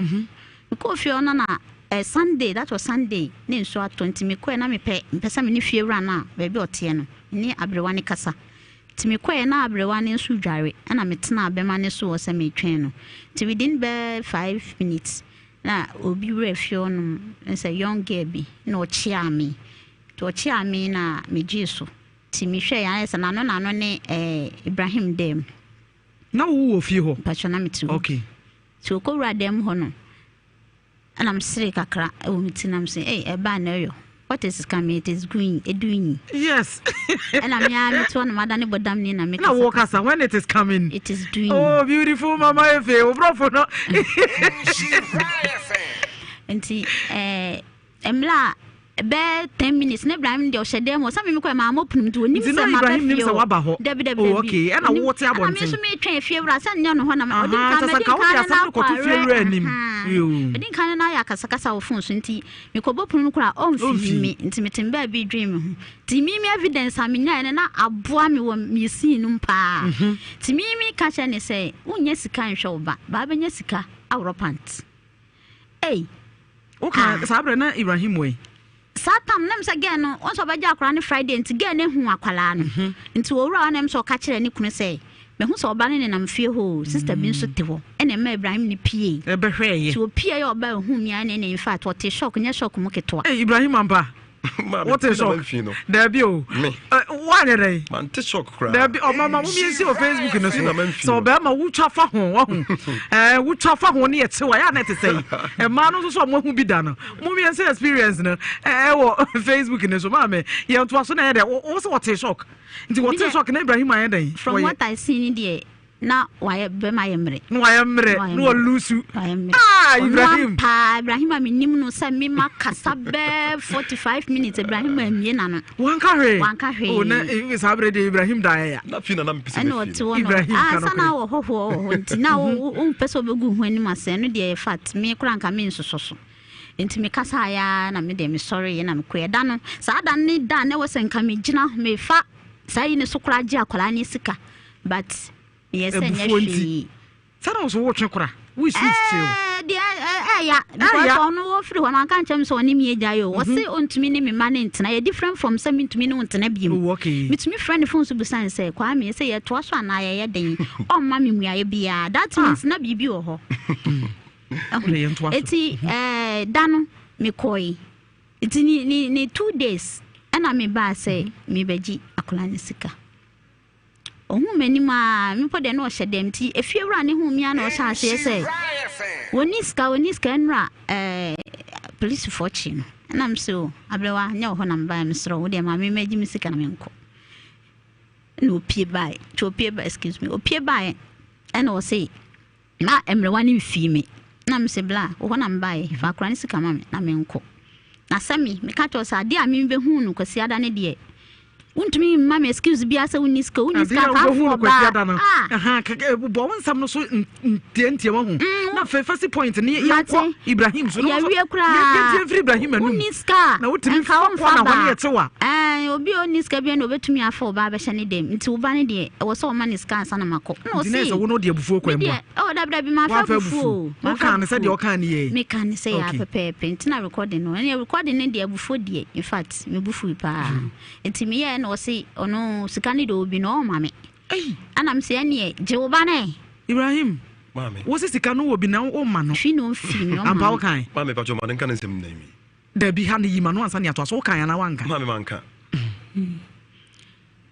mekɔɔ fie hɔ no na eh, Sunday, that was Sunday, ne nsuo atɔ nti mekɔɛ na mepɛ mepɛ sɛ me ne fie wura no a baabi a ɔteɛ no, me ne aberewa no kasa. Nti mekɔɛ na aberewa no nso dware ɛna metenaa bɛma no so wɔ sɛ metwɛn no. Nti within bɛɛ 5 minutes na obi wura fie hɔnom, sɛ young girl bi na ɔkyeaa me. Nti ɔkyeaa me na megyee so. Nti mehwɛe ayɛ sɛ n'ano n'ano ne eh, Ibrahim dan mu. Na wo wɔ fie hɔ? Mpakyɛ na mete hɔ. Okay. Nti ɔkɔwura dan mu hɔ no, ɛna mesere kakra ɛwɔ me ti na mese, ei, ɛbaa na ɛyɔ. What is coming? It is going. Doing. Yes. Ɛna me ara mete hɔ na madane bɔdam ni na mekasa. Na wo kasa when it is coming. It is doing. Oh, beautiful Mama Efe, wo brɔfo no. Nti eh, mmerɛ a bɛyɛ 10 minutes na Ibrahim deɛ ɔhyɛ dan mu ɔsɛ me mekɔ maa mo pono nti onim Nti na sɛ maba Ibrahim nim fie sɛ o waba hɔ. Dabi dabi Oh, dabi. okay. Ɛna Onim wo te ɛna me abɔnten. nso metwɛn efie wura sɛ nyɛ no hɔ na ɔdi Aha, nkan kyɛ sɛ mɛdi nka wode nkan ne asɛm no na kɔto akɔ fie wura anim. awɛ Yoo. mɛdi nkan ne na ayɛ akasakasa wɔ phone so nti mekɔbɔ pono no koraa ɔmfii Ɔmfii. me nti mete baabi dwen me ho nti me evidence a menyaeɛ no na aboa me wɔ me scene no mu paa nti me ka kyerɛ ne sɛ wonyɛ sika nhwɛ wo ba baa bɛnya sika aworɔ pant. Ei. Woka Ah. saa berɛ na Ibrahim wɔ yi? Saa tam na sɛ girl no wɔn sɛ ɔbɛgye akwaraa no Friday nti girl no ehu akwaraa no nti owura hɔ na sɛ ɔka kyerɛ ne kunu sɛ mehu sɛ ɔba no nenam fie hɔ o, sister bi nso te hɔ ɛna ɛma Ibrahim ne pie. Ɛbɛhwɛ ɛyɛ. Nti opie yɛ ɔba ehu mi a ɛna in fact ɔte shock nyɛ shock mu ketewa. Hey, Ibrahim ampa. Wote shock? Dabi o. Woanyɛ dɛn? Mante shock koraa. Dabi ɔmama mo miensi wɔ Facebook no so. Sɛ ɔbɛrima wotwa fa ho wahu. Ɛɛ wotwa fa ho ne yɛte wa yɛ na ɛte sɛ yi. Mmaa no nso so ɔmo ahu bi da no. Mo miensi experience no ɛwɔ Facebook no so. Maame yɛn to aso na ɛyɛ dɛ wo sɛ wɔte shock. Nti wɔte shock na Ibrahim ayɛ dɛn? From what I see ni deɛ na wayɛ bɛma yɛ mmerɛ. Na wayɛ mmerɛ na walusu. Ah Ibrahim. Paa Ibrahim a menim no sɛ mema kasa bɛɛ 45 minutes Ibrahim amie n'ano. Wanka hwee. Wanka hwee. O na saa berɛ deɛ Ibrahim da yɛ ya. Na fi na na mepɛ sɛ ɛna ɔte hɔ no Ibrahim ah ka sa na wɔ hɔhoɔ wɔ hɔ nti na wompɛ sɛ wobɛgu ho anim ase ɛno deɛ yɛ fact me koraa nka mensosɔ so nti mekasa yɛ na medeɛ mesɔreeɛ na mekɔɛ da no saa da no ne da na ɛwɔ sɛ nka megyina mefa saa yi ne so koraa gye akwaraa ne sika but meyɛ sɛ nyɛ Abufuo nti. hwee. Sɛ na wo so wotwe kora wosu kyew. Deɛ ɛya because ɔno wɔfiri hɔ no anka nkyɛm sɛ ɔne me agya yi o wɔse ɔntumi ne me ma ne ntena yɛ different from sɛ mentumi ne wo ntena biom. Oh, okay. Metumi frɛ ne phone so busan sɛ Kwame sɛ yɛtoa so anaa yɛyɛ den ɔmma me mmuaeɛ biara that means na biribi wɔ hɔ. Wode yɛntoa so. Eti da no mekɔe nti ne 2 days ɛna mebaa sɛ mebɛgye akwadaa no sika. Ohun m'anim a mepɔ deɛ na ɔhyɛ dɛm nti efie wura ne hu mi a na ɔhyɛ aseɛ sɛ wɔni sika wɔni sika nnura polisifoɔ kyi no ɛna m sɛ o abrɛwa nyɛ wɔ hɔ na mebaa mesrɛ wo deɛ maame magye me sika na menkɔ ɛna opie bae nti opie bae, excuse me, opie bae ɛna ɔse na mmerɛwa no mfii me na mesɛ bla wɔ hɔ na mebaeɛ fa akora ne sika ma me na menkɔ na sɛ me meka kyerɛ sɛ adeɛ a mebɛhu no Kwasiada ne deɛ. Wontumi mma me excuse biara sɛ wonni sika wonni sika Adeɛ a wobɛhu kaafoɔ no baa Kwasiada no ah. Aha, kɛkɛ, bɔ wo nsɛm no so ntiantia wahu na afei fa si point ne Mate. yɛnkɔ Ibrahim so na wo nso Yɛwie koraa. yɛntie mfiri Ibrahim anum Wonni sika a, na wotumi nka fa womfa kɔ na hɔ ne baa. yɛte wa Ɛɛ, obi a ɔnni sika biara na obetumi afa wo ba abɛhyɛ ne dɛm nti wo ba no deɛ ɛwɔ sɛ ɔma ne sika ansa na makɔ na nti na ɔse ɛsɛ wo no de abufuo kɔ me mmoa deɛ oh dabi dabi mamfa Woamfa abufuo abufuo. o mamfa Wokaa no sɛdeɛ abufuo ɔkaa no yei? Meka no sɛ yɛ Okay. pɛpɛɛpɛ nti na recording no ɛne recording no deɛ abufuo deɛ in fact me bo fui paa nti meyɛɛ na ɔse ɔno sika no deɛ ɔwɔ bi no ɔmma me ɛna mese ɛneɛ gye wo ba no ɛ. Ibrahim, Maame. wo se sika no wɔ bi na womma no. Fi na ɔmfii me ɔmma Ampa me. wokae? Maame pakyɛ ma no nka ne nsɛm nyinaa nwie. Dabi ha no yi ma no ansa ne atoa so wokae anaa woanka? Maame manka.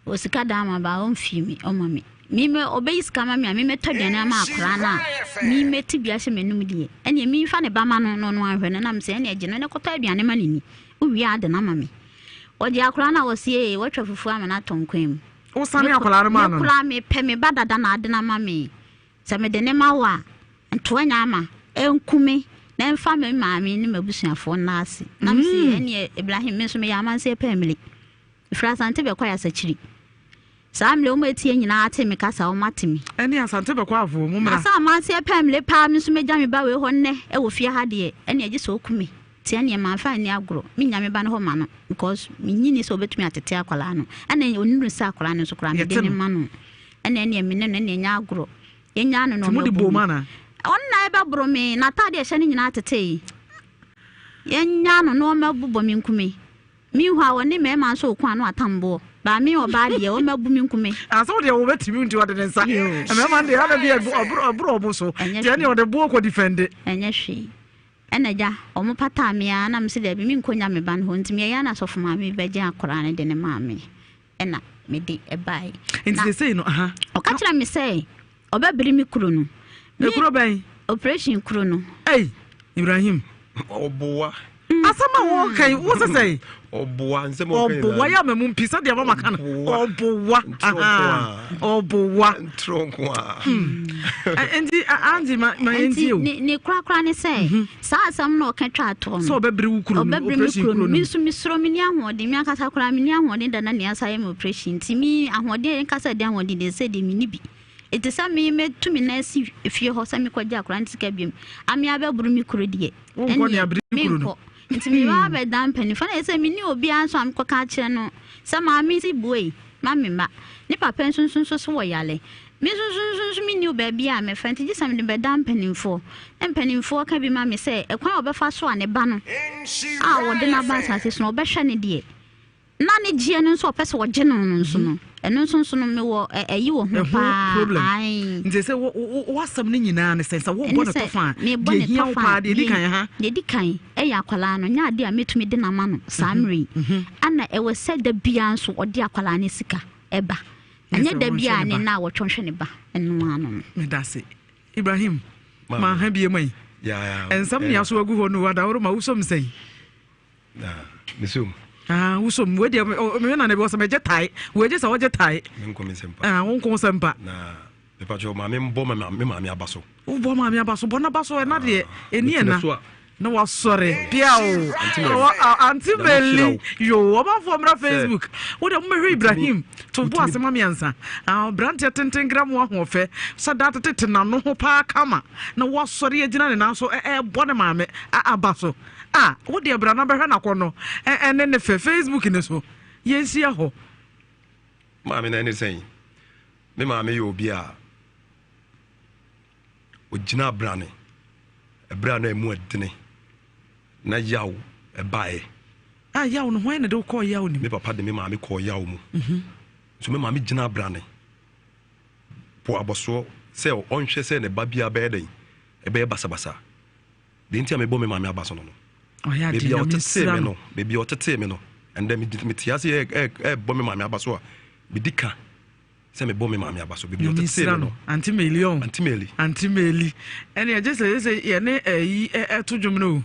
Wɔ sika daa ma ba ɔmfii me ɔma me. Me mɛ ɔbɛyi sika ma me a me mɛtɔ aduane ama akwaraa no a me mɛte bi ahyɛ m'anum deɛ ɛneɛ me nfa ne ba ma no na ɔno anhwɛ no na mesɛ ɛneɛ gye no ne kɔtɔ aduane ma ne ni wowie a de no ama me ɔgye akwaraa no a wɔse ee wɔatwa fufuo ama no atɔ nkwan mu. Wosane akwaraa no maa no no? Me koraa mepɛ me ba dada na ade no ama me sɛ mede ne ma wo a ntoa nya ama ɛnku me na ɛmfa me maame ne m'abusuafoɔ nna ase na mese ɛneɛ Ibrahim me nso meyɛ amanseɛ pɛ mmire Ɛfiri Asante bɛkɔ Ayasakyiri. Saa mmerɛ wɔn a ɛtie nyinaa te me kasa, wɔn ate me. Ɛne Asante bɛkɔ avoɔ, mo mmra. Na sɛ amanseɛ pɛ mmere paa me nso mɛgya me ba wei hɔ nnɛ wɔ fie ha deɛ, ɛneɛ gye sɛ ɔku me. Nti ɛneɛ mamfa anni agorɔ, mennya me ba no hɔ ma no because mennye nni sɛ ɔbɛtumi atete akwadaa no. Ɛna ɔnuru sɛ akwadaa no nso koraa mede Yɛte no no. ma no. Ɛna ɛneɛ me ne no ɛneɛ nyɛ agorɔ. Yɛnyaa no na Nti mode ɔmmɛbu boom me. anaa? Ɔno na ɛbɛboro me, n'ataadeɛ a ɛhyɛ no nyinaa tetee. Yɛnyaa no na ɔmmɛbobɔ me nku me. Me hɔ a ɔne mmarima nso reko ano atam boɔ, but me ɔbaa deɛ ɔmmɛbu me nku me. Ah, sɛ wodeɛ wɔbɛtumi nti ɔde ne nsa. Mmarima no deɛ ana bi ɛboro ɔmo so. Ɛnyɛ Nti ɛne hwee. ɔde boɔ kɔ difɛnde. Ɛnyɛ hwee. Ɛna agya, ɔmo pataa me ara na mese daabi menkɔ nya me ba no hɔ nti meyɛyɛ ara na sɔfo maame bi bɛgye akwadaa no de no maa me ɛna mede ɛbaeɛ. Nti Na sesei no, aha. ɔka kyerɛ me sɛ ɔbɛbere me kuro no. Me Ekuro bɛn? Operation kuro no. Ei, Ibrahim. Ɔboa. Asɛm a wɔka yi, wo sɛ sɛn? Ɔboa nsɛm a ɔka Ɔbowa nyinaa. yɛ ama mu mpi sɛdeɛ mama ka no. Ɔbowa. Ɔbowa. Ntorɔ nko a. Hmm. Nti Angie ma ma yɛn tie o. Ne ne korakora ne sɛ mhm. saa asɛm na ɔka twa atoɔ no. Sɛ ɔbɛbere wo kuro no operation kuro no. Mi nso mi soro mi ni ahoɔden mi ankasa koraa mi ni ahoɔden dada ne asa yɛ mi operation nti mi ahoɔden nkasa de ahoɔden de sɛ de mi ni bi. Enti sɛ me mɛtu me nan asi fie hɔ sɛ mekɔgye akwadaa no sika biom ame abɛboro me kuro deɛ, Wonkɔ nea ɛnneɛ bere kuro no. menkɔ. Nti meba abɛda mpanimfoɔ na ɛsɛ menni obiara nso a mekɔka akyerɛ no sɛ maame si buei ma me mma. Ne papa nso nso nso so wɔ yale. Me nso nso nso nso menni baabi a mɛfa nti gye sɛ mede bɛda mpanimfoɔ. Na mpanimfoɔ ka bi ma me sɛ ɛkwan a ɔbɛfa so a ne ba no a wɔde no aba asase so no ɔbɛhwɛ ne deɛ. Na ne gyeɛ no nso ɔpɛ sɛ ɔgye no no nso no ɛno nso nso no mewɔ ɛyi wɔ ho paa problem ae nti sɛ w'asɛm no nyinaa ne sɛ sɛ wobɔ ne tɔfa a mebɔ deɛ hia wo paa deɛ ɛdi kan ha deɛ ɛdi kan ɛyɛ akwadaa no nyɛ adeɛ a mɛtumi de no ama no saa mhm, mmerɛ yi mhm. ana ɛwɔ sɛ da biara nso ɔde akwadaa no sika ɛba ɛnyɛ da biara ne na wɔtwɔn hwɛ ne ba ɛno ano no meda ase Ibrahim ma ha bie ma yi ɛnsɛm nea so agu hɔ no adaworo ma wosɔm sɛn Na mesom. Ah, wosom. Wei deɛ me nana bi wɔ sɛ megye tae. Wei gye sɛ wogye tae. Menko me nsɛmpa. Ah, wonko nsɛmpa. Na mepatwɛ maame mbɔ me maame aba so. Wobɔ maame aba so, bɔ n'aba so ɛna deɛ ɛni ɛna. Na wasɔre pia o. Auntie Meli yo ɔmanfoɔ mmra Facebook. Wo deɛ mommɛhwɛ Ibrahim to bo ase ma me ansa. Aberanteɛ tenten gra mu ahoɔfɛ sɛ daa tete n'ano ho paa kama na wasɔre agyina ne nan so ɛɛbɔ ne maame aba so. Ah wo deɛ bra na bɛhwɛ n'akɔnnɔ ɛne ne fɛ Facebook no so yɛnhyia hɔ. Maame na ɛne sɛn? Me maame yɛ obi a ɔgyina abrane ɛberɛ a na ɛmu ɛdene na yaw ɛbaeɛ. Ah yaw no hwan na de wo kɔɔ yaw no mu? Me papa de me maame kɔɔ yaw mu. Mhm. So me maame gyina abrane po abɔsoɔ sɛ ɔnhwɛ sɛ ne ba biara bɛyɛ dɛn ɛbɛyɛ basabasa. Deɛ nti a mebɔ me maame aba so no no. Ɔyɛ adeɛ Baabi a Nyame ɔtetee nhyira me no. no, baabi a ɔtetee me no, ɛndɛ mete ase ɛrebɔ me maame aba so a, medi ka sɛ mebɔ me maame aba so. Baabi a Nyame ɔtetee nhyira me no. no. Auntie Meli ɔn. Auntie Meli. Auntie Meli. Ɛne ɛgye sɛ ɛsɛ yɛne ɛyi ɛto dwom no o.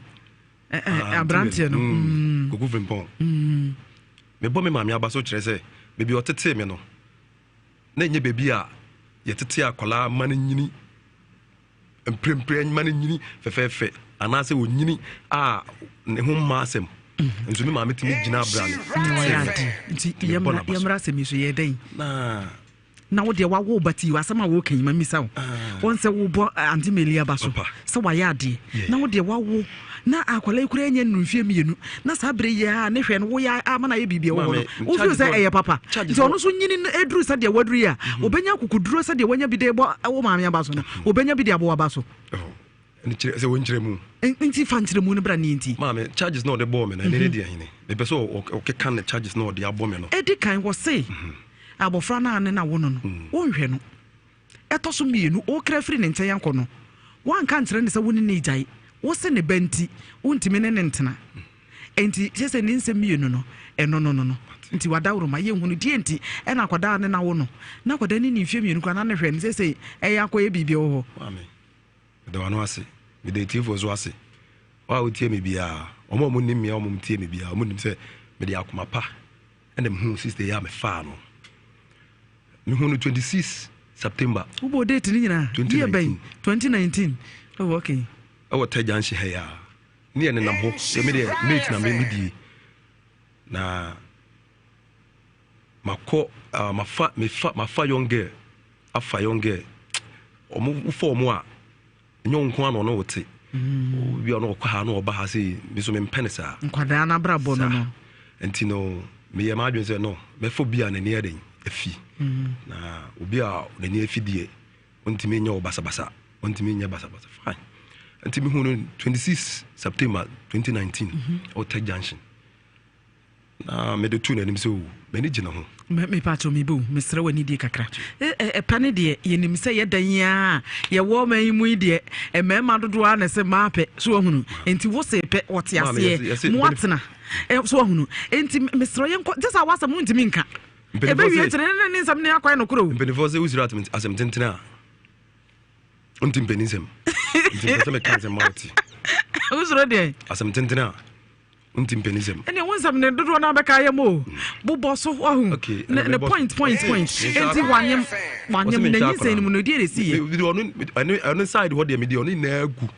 Ah, Aberanteɛ no. Mm. Koku Frimpong. Mebɔ me maame aba so kyerɛ sɛ baabi a ɔtetee me no, na ɛnyɛ baabi a yɛtete akwadaa ma no nyini mprempren ma no nyini fɛfɛɛfɛ anaasɛ onyini a ne ho mma asɛm. Nso me maame tumi gyina abira no. Wɔyɛ ade nti yɛmmra asɛm yi so yɛ dɛn? Na wo deɛ wawo ba ti asɛm a wɔka yi ma misa wo. Ah. Wɔn sɛ wobɔ eh, Auntie Meli aba so sɛ wayɛ adeɛ. Na wo deɛ wawo na akwadaa yi koraa anya nnuru mfeɛ mmienu na saa berɛ yi a ne hwɛ no woyɛ ama no ayɛ biribi ɛwɔ hɔ no wofeel sɛ ɛyɛ papa nti ɔno nso nyini no ɛduru sɛdeɛ waduru yi a mhm. ɔbɛnya akokoduro sɛdeɛ wanya bi de bɔ wo maame aba so no ɔbɛnya bi de abɔ waba so oh, sɛ wɔnkyerɛ mu nti fa nkyerɛ mu no bra ne nti maame charges na ɔde bɔɔ me no ɛne ne mhm. deɛ hene mepɛ sɛ ɔkeka ne charges na ɔde abɔ me no ɛdi kan wɔ se mhm. abɔfra no a ne na wo no no mm. wonhwɛ no Ɛtɔ so mmienu, worekra afiri ne nkyɛn akɔ no, woanka ankyerɛ no sɛ wo ne no regyae. Wose ne ba nti, wontumi ne no ntena. Enti, seesei ne nsɛm mmienu no, ɛno no no no. Nti wadaworoma, yɛnhunu deɛ nti ɛna akwadaa a ne na wo no, na akwadaa no nni mfeɛ mmienu koraa na ne hwɛ no, seesei ɛyɛ akɔyɛ biribi wɔ hɔ. Maame, meda w'ano ase. Meda atiefoɔ nso ase. Wɔn a wɔtie me biara, wɔn a wɔnim me a wɔtie me biara, wɔnim sɛ mede akoma pa ɛna mehuu sister yi a mefaa no. Mehu no 26 September. Wobɔ date no nyinaa? 2019. Bɛn? 2019. Oh, okay. Ɛwɔ Tɛ Junction ha yi a. Ne yɛ nenam hɔ. Sɛ me deɛ mate na me medie. Na makɔ uh, mafa mefa mafa young girl afa young girl. Ɔmo wofa ɔmo a Ɛnyɛ wo nko ara na ɔne wo te. Obi a ɔno ɔkɔ ha na ɔba ha sei, me nso mempɛ no saa. Nkwadaa no abrabɔ no no. Nti no, meyɛ m'adwene sɛ no, mɛfa obi a n'ani yɛ den afi. Mm. Na obi a n'ani afi deɛ, ɔntumi nyɛ wo basabasa. Ɔntumi nyɛ basabasa. Fine. Nti mehu no 26 September 2019, mm -hmm. Ɔtɛ Junction. Na mede too n'anim sɛ, O, m'ani gye ne ho. Mepakyɛw, me bo, mesrɛ w'anidie kakra. Ɛpɛ no deɛ, yɛnim sɛ yɛ dan yi ara a yɛwɔ ɔman yi mu yi deɛ, mmarima dodoɔ ara na ɛsɛ mmaa pɛ, so wahunu? Enti wo se pɛ, wɔte aseɛ, mo atena, so wahunu? Enti mesrɛ yɛnkɔ, gye sɛ w'asɛm no ntumi nka. Ɛbɛwie kyerɛ ne ne nsɛm ne akwan nokorɛ o. Mpanimfoɔ sɛ wosuro asɛm tentene a, wonte mpanin nsɛm. Nti mpɛ sɛ meka nsɛm ma wote. Wosuro deɛ? Asɛm tentene a. Wonti mpɛ ne nsɛm. Ɛnna wo nsɛm ne dodoɔ no abɛka ayɛ mu o. Bobɔ so wahu. Ne ne point point point. Enti wanyem wanyem na nyinsɛn no mu no deɛ na esi yɛ. Mede ɔno ɛno ɛno side hɔ deɛ mede ɔno nyinaa gu.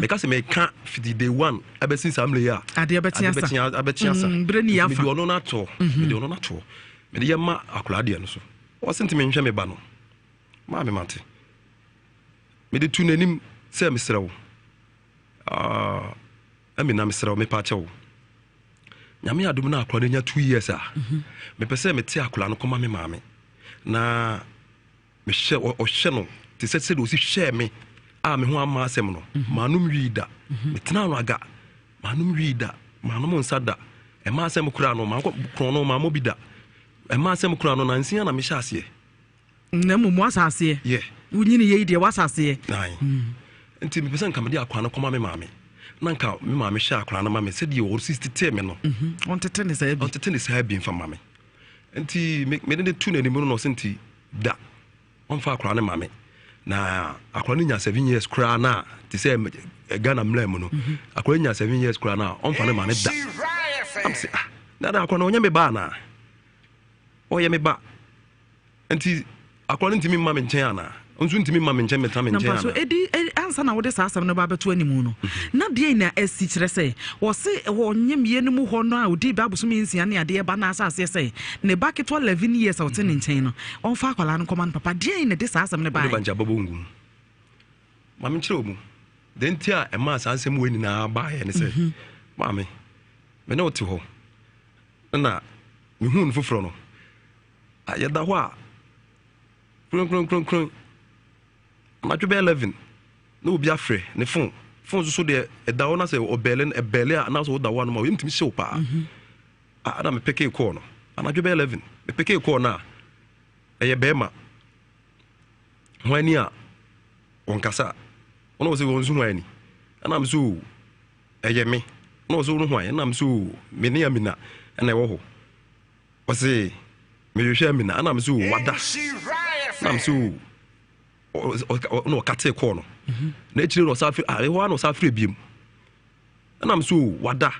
Meka sɛ meka fiti day one ɛbɛsi saa mmerɛ yi a. Adeɛ bɛkye asa. Adeɛ bɛkye asa. Berɛ ni afa. Mede ɔno no atoɔ. Mede ɔno no atoɔ. Mede yɛ ma akwadaa deɛ no so. Ɔse ntumi nhwɛ me ba no. Maame mate. Mede tu n'anim sɛ mesrɛ wo. Ah, Amina mesrɛ wo mepa kyɛ wo. Nyame adom na akora no nya 2 years a. Mhm. Mepɛ sɛ mete akora no kɔma me maame. Na mehyɛ ɔhyɛ no te sɛ sɛdeɛ ɔsi hyɛɛ me a me ho ama asɛm no. Mhm. Maanom wii da. Mhm. Metena no aga. Maanom wii da. Maanom nsa da. Ɛma asɛm koraa no mankɔ korɔn no mammɔ bi da. Ɛma asɛm koraa no nansia na mehyɛ aseɛ. Na mmom w'ahyɛ aseɛ. Yeah. Wonyini yei deɛ w'ahyɛ aseɛ. Ae. Mm. Nti mepɛ sɛ nka mede akwadaa no kɔma me maame. Na nka me maame hyɛ akwadaa no ma me sɛdeɛ ɔsi tetee me no. Mhm. Ɔntete ne saa bi. Ɔntete ne saa bi mfa ma me. Nti mede ne tu n'anim no na ɔsɛ nti da ɔmfa akwadaa no ma me. Na akwadaa no nya seven years koraa na te sɛ eh, Ghana mmara mu no. Mhm. Akwadaa no nya seven years koraa na ɔmfa no ma me da. Am sɛ ah na akwadaa no ɔnyɛ me ba anaa? Ɔyɛ me ba. Nti akwadaa no ntumi mma me nkyɛn anaa? Nso ntumi mma me nkyɛn mmɛtena me nkyɛn anaa? Na edi ansa na wode saa asɛm no ba abɛto anim no, mhm. na deɛ na asi kyerɛ sɛ wɔse wɔnyɛ mmienu mu hɔ no a ɔdii bɛ abosome nsia ne adeɛ ba no ahyɛ aseɛ sɛ ne ba ketewa 11 years a ɔte ne nkyɛn no ɔmfa akwadaa no nkɔma no papa. Deɛn na ɛde saa asɛm no baeɛ? Wode bankye abɔbɔ ngu mu. Ma menkyerɛ wo mu. Deɛ nti a ɛmaa saa nsɛm wei nyinaa baeɛ ne sɛ, mhm. maame, me ne wo te hɔ na mehuu no foforɔ no, Yɛda hɔ a, kronkronkronkron, anadwo bɛyɛ 11 na obi afrɛ ne fon. Fon nso so deɛ ɛda hɔ na sɛ ɔbɛɛle ɛbɛɛle a anaasɛ woda hɔ anoma yɛntumi hyew paa. Mhm. Ah, na mepekee kɔɔ no anadwo bɛyɛ 11 mepekee kɔɔ no a ɛyɛ bɛrima ho ani a ɔnkasa ɔna ɔsɛ wɔn nso ho ani ɛna me so ɛyɛ me ɔna ɔsɛ wɔn ho ani ɛna me so me ne Amina ɛna ɛwɔ hɔ. Ɔse mehwehwɛ Amina ɛna mese o wada na mese o na ɔkatee kɔɔ no mhm. na akyire no ɔsan firi ah ɛhɔ ara na ɔsan firi ebiem ɛna mese o wada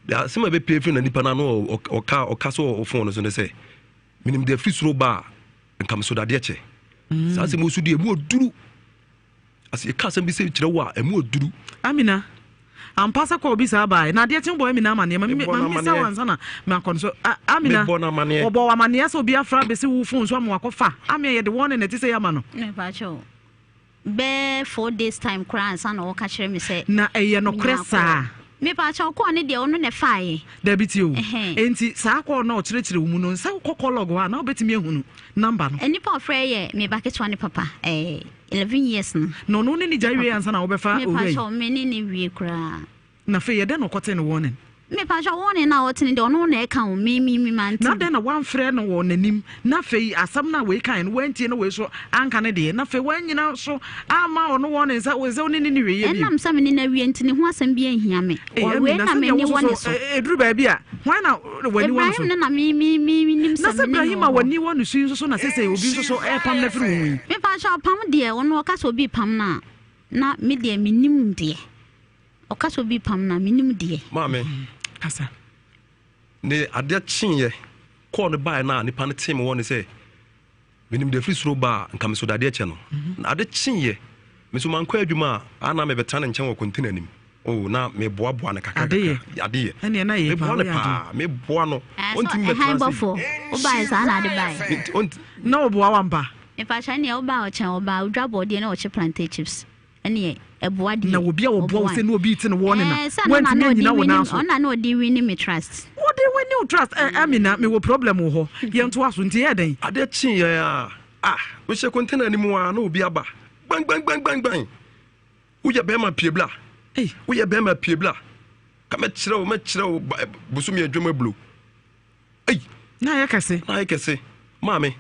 asɛm a ɛbɛpie firi na nipa no ano ɔka ɔka so ɔfon no so ne sɛ menim deɛ firi soro ba a nka meso dadeɛ kyɛ mm. saa asɛm osu deɛ mu oduru Ase yɛka asɛm bi sɛ kyerɛ wo a, ɛmu ɔduru. Amina, Ampa sɛ kɔɔ bi saa baeɛ. Na adeɛ kye wobɔ Amina amaneɛ. Ma Mebɔ no memmisa wo amaneɛ. ansa na makɔ no so. A, Amina, Mebɔ no amaneɛ. wɔbɔ wo amaneɛ sɛ obi afra abɛsi wo phone so ama wakɔfa. Amea yɛde warning na ɛte sɛ yi ama no. Mepakyɛw, bɛɛ 4 days time koraa ansa na ɔka kyerɛ me sɛ. Na ɛyɛ nokorɛ menya saa? call. Mepakyɛw, call ne deɛ ɔno na ɛfaeɛ. Dabi tie o. Ɛhɛn. Enti saa call no a ɔkyerɛkyerɛ wo mu no, sɛ wokɔ call log hɔ a, na wobɛtumi ahunu number no. Nipa a ɔfrɛ yɛ me ba ketewa ne papa, 11 years no. Na ɔno ne ne gyae wie ansa na wobɛfa owura yi? Mepakyɛw, me ne ne wie koraa. Na afei ɛdɛn na ɔkɔtee no warning? Mepakyɛw, warning no a ɔte no deɛ ɔno na ɛka o, me me me mante Na bi. adɛn na wamfrɛ no wɔ n'anim? Na afei asɛm no a wei kaeɛ no wantie na wei nso anka ne deɛ, na afei wannyina so amma ɔno warning sɛ sɛ wo ne no nni hwee yɛ bio. Ɛnam sɛ me ne no awie nti ne ho asɛm biara nhia me. Ei, Wɔ wei Amina, na sɛdeɛ m'ani wo wɔ nso ne so so. ɛduru baabi a, hwan na w'ani wɔ ne so? Ibrahim no na me me me nim Na sɛ sɛ me ne Ibrahim no a wɔ hɔ. w'ani wɔ ne so yi nso so na seesei obi nso so repam no afiri wo ho yi? Mepakyɛw, pam deɛ ɔno ɔka sɛ obi repam no a, na me deɛ mennim deɛ. Ɔka sɛ obi pam no a, mennim deɛ. Maame. Kasa. Ne adeɛ kyeeɛ, kɔɔ no baeɛ no a nipa no tee me wɔ ne sɛ, menim deɛ firi soro ba a, nka meso dadeɛ kyɛ no. Na ade kyeeɛ, me so mankɔ adwuma a, a na mebɛtena ne nkyɛn wɔ kɔntena anim. Oh, na meboaboa no kakra Adeyɛ. kakra. Adeyɛ. Ɛneɛ na yɛ paa, Meboa no woyɛ adeɛ. paa, meboa no. Ɛɛ, sɛ Ɔntumi ɛhan mmɛtena ase. bɔfoɔ, wobaeɛ saa na ade baeɛ. Nti, ɔnt- Na ɔboa wo ampa? Mepakyɛw, ɛneɛ wobaa ɔkyɛn, ɔbaa odwa bɔɔdeɛ na ɔkye plantain chips. Ɛneɛ ɛboa deɛ. Na obi a ɔboa wo sɛ ne obi te ne wɔ ne na. Ɛɛ, sɛ ɛno na Woantumi na ɔde anyina wo wini nan so. ɔno na na ɔde wini me trust. Wode wini wo trust. Ɛ, Amina, mewɔ problem wɔ hɔ. Yɛntoa so. Nti ɛyɛ dɛn? Adeɛ kyeeɛ a, ah, mehyɛ container no mu a na obi aba. Gbangbangbangban. Woyɛ bɛrima pie bla. Ei. Woyɛ bɛrima pie bla. Ka mɛkyerɛ wo, mɛkyerɛ wo ba- bosome adwuma aburo. Ei. Na ayɛ kɛse. Na ayɛ kɛse. Maame.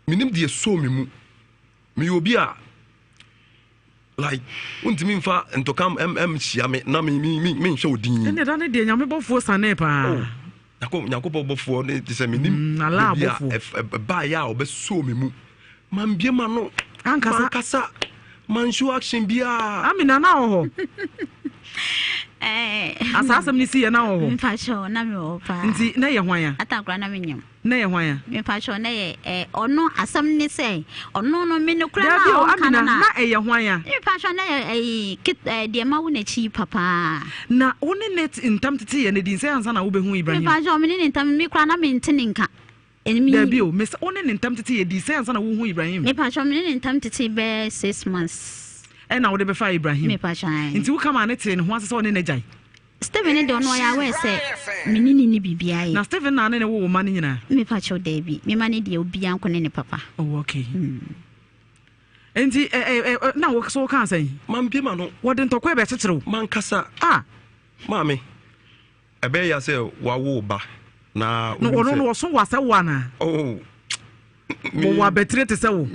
Menim deɛ soo me mu. Meyɛ obi a like wontumi mfa ntɔka mhyia me na menhwɛ wo din. Ɛnna ɛda ne deɛ Nyame bɔfoɔ sanee paa. Oh, Nyankopɔn bɔfoɔ ne te sɛ menim mm, Allah baabi a bɔfoɔ. ɛbaeɛ a ɔbɛsoo me mu. Mambie ma no. Ankasa. Mankasa. Manshow action biara. Amina na wɔ hɔ. Ɛɛ. Asa asɛm ne si yɛ na wɔ hɔ. Mepakyɛw, na mewɔ hɔ paa. Nti na yɛ hwan a? Ata koraa na menyam. Na yɛ hwan a? Mepakyɛw, na yɛ ɛ ɔno asɛm ne sɛ ɔno no me no kura na Dabi o, ɔnka no Amina, na. na ɛyɛ hwan a? Mepakyɛw, na yɛ ɛyi kit ɛ deɛ ma wo n'akyi yi papaa. Na wo ne ne ntam tete yɛ ne din sɛ ansa na wobɛhu Ibrahim? Mepakyɛw, me ne ne ntam me koraa na mente ne nka. Ɛmi. Dabi o, mese wo ne ne ntam tete yɛ di sɛ ansa na wohu Ibrahim? Mepakyɛw, me ne ne ntam tete bɛyɛ 6 months. Ɛna wode bɛfa Ibrahim? Mepakyɛw, ae. Nti woka maa ne tee ne ho ase sɛ ɔne n'agyae? Stephen ne deɛ ɔno ɔyɛ aware sɛ me ne ne ni biribiara yɛ. Na Stephen na ne ne wo wo mma no nyinaa? Mepakyɛw, daabi. Me ma ne deɛ obiara nko ne ne papa. Oh, okay. Nti ɛ ɛ ɛ na wo so wokaa sɛn? Mambie ma no. Wɔde ntɔkwa bɛkyekyere wo? Mankasa. Ah. Maame, ɛbɛyɛ ya sɛ wawo wo ba na Na wonim ɔno sɛ no ɔso wɔ asɛ wo anaa? Oh. Wɔwɔ abatire te sɛ wo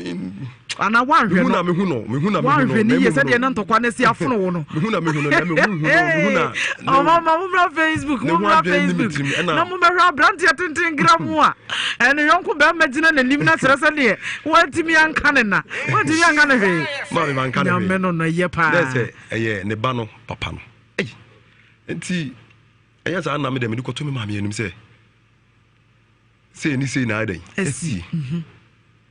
anaa woanhwɛ mehu no na mehu no mehu na mehu no woanhwɛ ne na yie mehu sɛdeɛ no na ntɔkwa no asi afono wo no. Mehu na mehu no na mehu no mehu na Ɔmama mommra Facebook ne ho mommra adwene ne me Facebook tirim ɛna na mommɛhwɛ aberanteɛ tenten gra mu a ɛne yɔnko bɛrima gyina n'anim na kyerɛ sɛ deɛ woantumi anka ne na woantumi anka ne hwee. Maame manka ne hwee. Nyame no no ɛyɛ paa. Dɛ sɛ ɛyɛ ne ba no papa no. Ei, nti ɛyɛ saa na me deɛ mede kɔto me maame anim sɛ sei ne sei na ayɛ dɛn asi.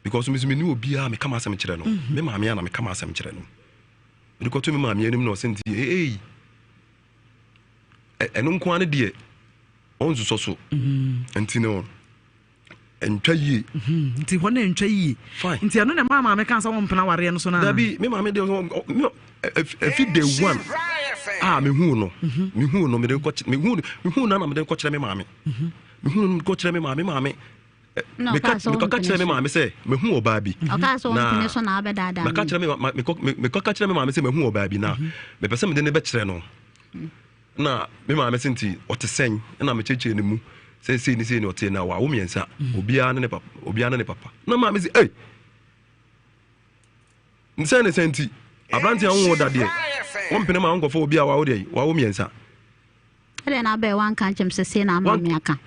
Because me so me ne obiara meka m'asɛm kyerɛ no. Me maame a na meka m'asɛm kyerɛ no. Mede kɔto me maame anim na ɔsɛ nti ei ɛno nko ara ne deɛ ɔnsusɔ so. Nti no ɛntwa yie. Nti hɔ na ɛntwa yie. Fine. Nti ɛno na ɛmaa maame kaa sɛ wɔmpena awareɛ no so no anaa? Dabi, me maame deɛ ɛfi day one a mehuu no, mehuu no mede kɔ mehuu mehuu no na mede kɔkyerɛ me maame. Mehuu no mede kɔkyerɛ me maame, maame Na meka ɔkaa sɛ mekɔka wompene kyerɛ me so. maame sɛ mehu ɔbaa bi. Ɔkaa sɛ Na wompene so na wabɛdaadaa meka me. kyerɛ me ma mekɔ mekɔka kyerɛ me maame sɛ mehu ɔbaa bi na mepɛ sɛ mede ne bɛkyerɛ no. Na me maame sɛ nti ɔte sɛn na mekyerɛkyerɛ ne mu sɛ sei ne sei ne ɔte na wawo mmiɛnsa obiara ne ne papa obiara ne ne papa na maame sɛ ei sɛn ne sɛn nti aberante a wonwo da deɛ wompene ma wonkɔfa obi a wawo deɛ wawo mmiɛnsa. Ɛdɛn na abɛɛ wanka nkyɛm sɛ sei na ama me aka.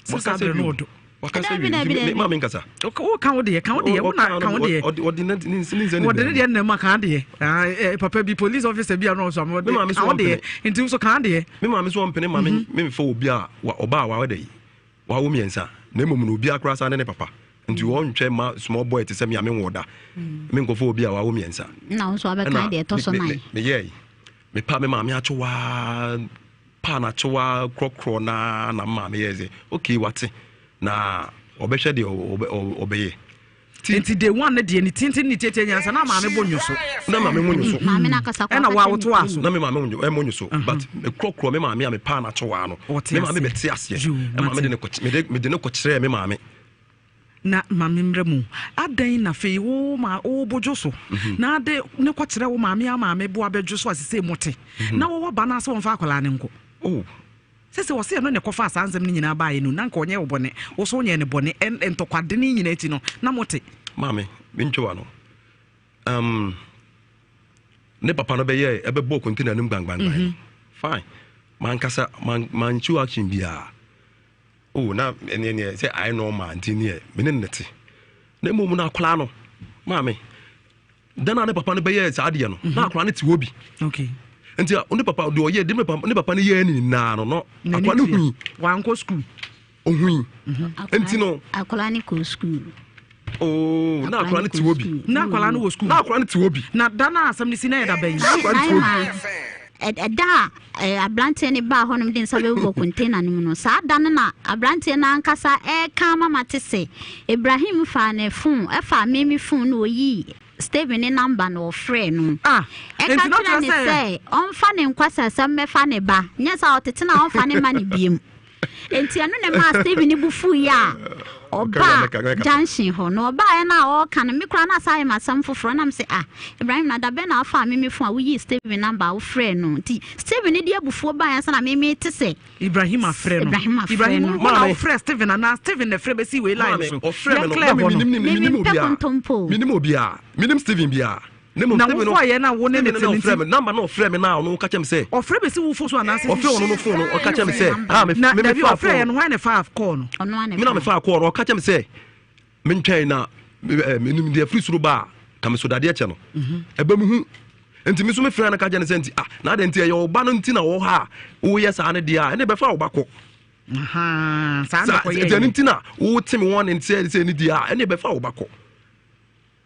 Sɛ saa berɛ no ɔdɔ. Wakasa Dabi, wie dabi, nti dabi. ma menkasa. Wo ka wo deɛ, ka wo deɛ, wo na ka wo deɛ. Ɔde ne nsa ne Wɔde ne deɛ nnam a ka deɛ. Ah, papa bi police officer bi a na ɔsɔ ama Me maame wɔde so ka wo deɛ. ɔmpene. Nti nso ka deɛ. Me maame so ɔmpene ma me memfa obi a ɔbaa a wawo dɛ wawo mmiɛnsa na mmom no obiara koraa saa ne ne papa. Nti ɔntwɛ ma small boy te sɛ me a menwoo da. Menkɔfa obi a wawo mmiɛnsa. Na wo nso abɛka deɛ ɛtɔ so nan. Meyɛe. Mepa me maame akyewaa paa n'akyewaa korɔkorɔ na na me maame yɛɛ sɛ okay wate na ɔbɛhwɛ deɛ ɔbɛyɛ. Nti day one ne deɛ ne tintin ne tietie nyansa na maame bɔ nyo so. Na maame mo nyo so. Maame na akasa kɔ. Ɛna wa woto aso. Na me maame mo nyo so. But me korɔkorɔ me maame a me paa n'akyewaa no. Me maame bɛte aseɛ. Ɛma me de ne kɔ me de ne kɔ kyerɛɛ me maame. Na maame mmerɛ mu adɛn na afei wo ma wo bodwo so mhm. na ade ne kɔkyerɛ wo maame a maame bo abɛdwo so asese mu te mhm. na wɔwɔ ba no ase wɔmfa akwadaa no nkɔ oh. sɛ sɛ wɔsɛ ɛno ne kɔfa saa nsɛm no nyinaa baeɛ no na nka ɔnyɛ wo bɔne wo so wonyɛ ne bɔne ntɔkwade no nyinaa akyi no na mote. Maame mentwe wa no um, ne papa no bɛyɛ ɛbɛbɔ container no mu gbangbangban mm -hmm. fine mankasa mankyiw action biara. Oh, na ɛneɛ neɛ sɛ ayɛ normal nti neɛ me ne no te. Na mmom no akwadaa no, maame, da no a ne papa no bɛyɛɛ saa adeɛ no, na mhm. akwadaa no te hɔ bi. Okay. Nti ne papa deɛ ɔyɛ de ne papa no yɛɛ ne nyinaa no, no akwadaa no hui. Wankɔ sukuu. Ohui. Mhm. Nti no. Akwadaa no kɔ sukuu. Oh, na akwadaa no te hɔ bi. Na akwadaa no wɔ sukuu. Na akwadaa no te hɔ bi. Na da no a asɛm no si na yɛ da bɛn. Na akwadaa no te hɔ bi. Ɛda a aberanteɛ no baa hɔnom de nsa bɛbobɔ container no mu no, saa da no na aberanteɛ no ankasa ɛreka ama mate sɛ Ibrahim faa ne phone, ɛfaa me me phone na ɔyii Stephen ne number na ɔfrɛɛ no. Ah, Ɛka enti na kyerɛ ɔkyerɛ ne sɛ. sɛ ɔmfa ne nkwasasɛm mmɛfa ne ba, nyɛ saa a ɔtete no a ɔmfa ne mma no biom. Enti ɛno na ɛmaa Stephen bo fuiɛ a ɔbaa junction hɔ. Na ɔbaeɛ no a ɔreka no, me koraa na asa ayɛ me asɛm foforɔ. Na mese, ah, Ibrahim, na da bɛn na wofaa me me phone a woyii Stephen number a wofrɛɛ no? Nti Stephen de abufuo baeɛ ansa na me mete sɛ Ibrahim afrɛ no. Ibrahim afrɛ Ibrahim no. wo na Maame. wofrɛ Stephen anaa Stephen na ɛfrɛ bɛsi wei line Maame, so. ɔfrɛ me Yɛn no, clear na me hɔ no. menim Me menim mempɛ obiara. kontompo. Menim obiara. Menim Stephen biara. Na mmom Na Stephen no, wofɔɔ yɛ na wo ne ne Stephen te no no na ɔfrɛ nti. me. Number na ɔfrɛ me na ɔno ka kyerɛ me sɛ. Ɔfrɛ bɛsi wo fo so anaasɛ. Ɔfrɛ ɔno no phone no, ɔka kyerɛ me sɛ, ah, me Na me dabi mefaa ɔfrɛ yɛ phone. no hwan na ɛfaa kɔɔ no? Ɔno ara na Me na ɛfaa. mefaa kɔɔ no, ɔka kyerɛ me sɛ mentwɛn na menim deɛ firi soro ba a, ka me so dadeɛ kyɛ no. Ɛbɛ mu hu. Nti me nso mefrɛ no ka kyerɛ no sɛ nti ah, na adɛn nti ɛyɛ wo ba no nti na wɔ ha a woyɛ saa no deɛ a, ɛne bɛfa wo ba kɔ. Saa na ɛkɔyɛɛ. Nti ɛno nti na wote me wɔn nti sɛ ne deɛ a, ɛne bɛfa wo ba kɔ.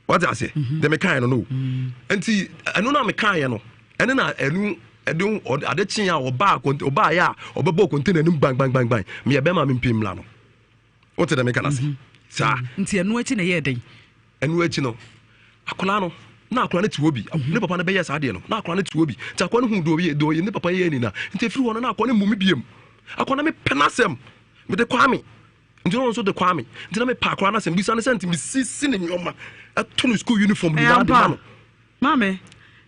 Wate aseɛ? Mhm. Deɛ mekaeɛ no no. Mm. Nti ɛno na mekaeɛ no, ɛne na ɛno ɛde ade kye a ɔbaa ɔbaeɛ a ɔbɛbɔ kɔntena anim gbangbangban meyɛ bɛrima mempɛ mmla no. Wote deɛ meka no ase? Mhm. Saa. Mm. Nti ɛno akyi na ɛyɛɛ dɛn? Ɛno akyi no, akwadaa no na akwadaa no te hɔ bi. Mhm. Ne papa no bɛyɛ saa adeɛ no, na akwadaa no te hɔ bi. Nti akwadaa no hu deɛ ɔyɛ deɛ ɔyɛ ne papa yɛ nyinaa. Nti efiri hɔ no na akwadaa no mmu me biem. Akwadaa no mepɛ n'asɛm. Mede Kwame. Nti na ɔno nso de Kwame. Nti na mepɛ akwadaa no asɛm. Bisa no sɛ nti mesisi ne nneɛma, ɛto no school uniform nyinaa de ma no. Maame,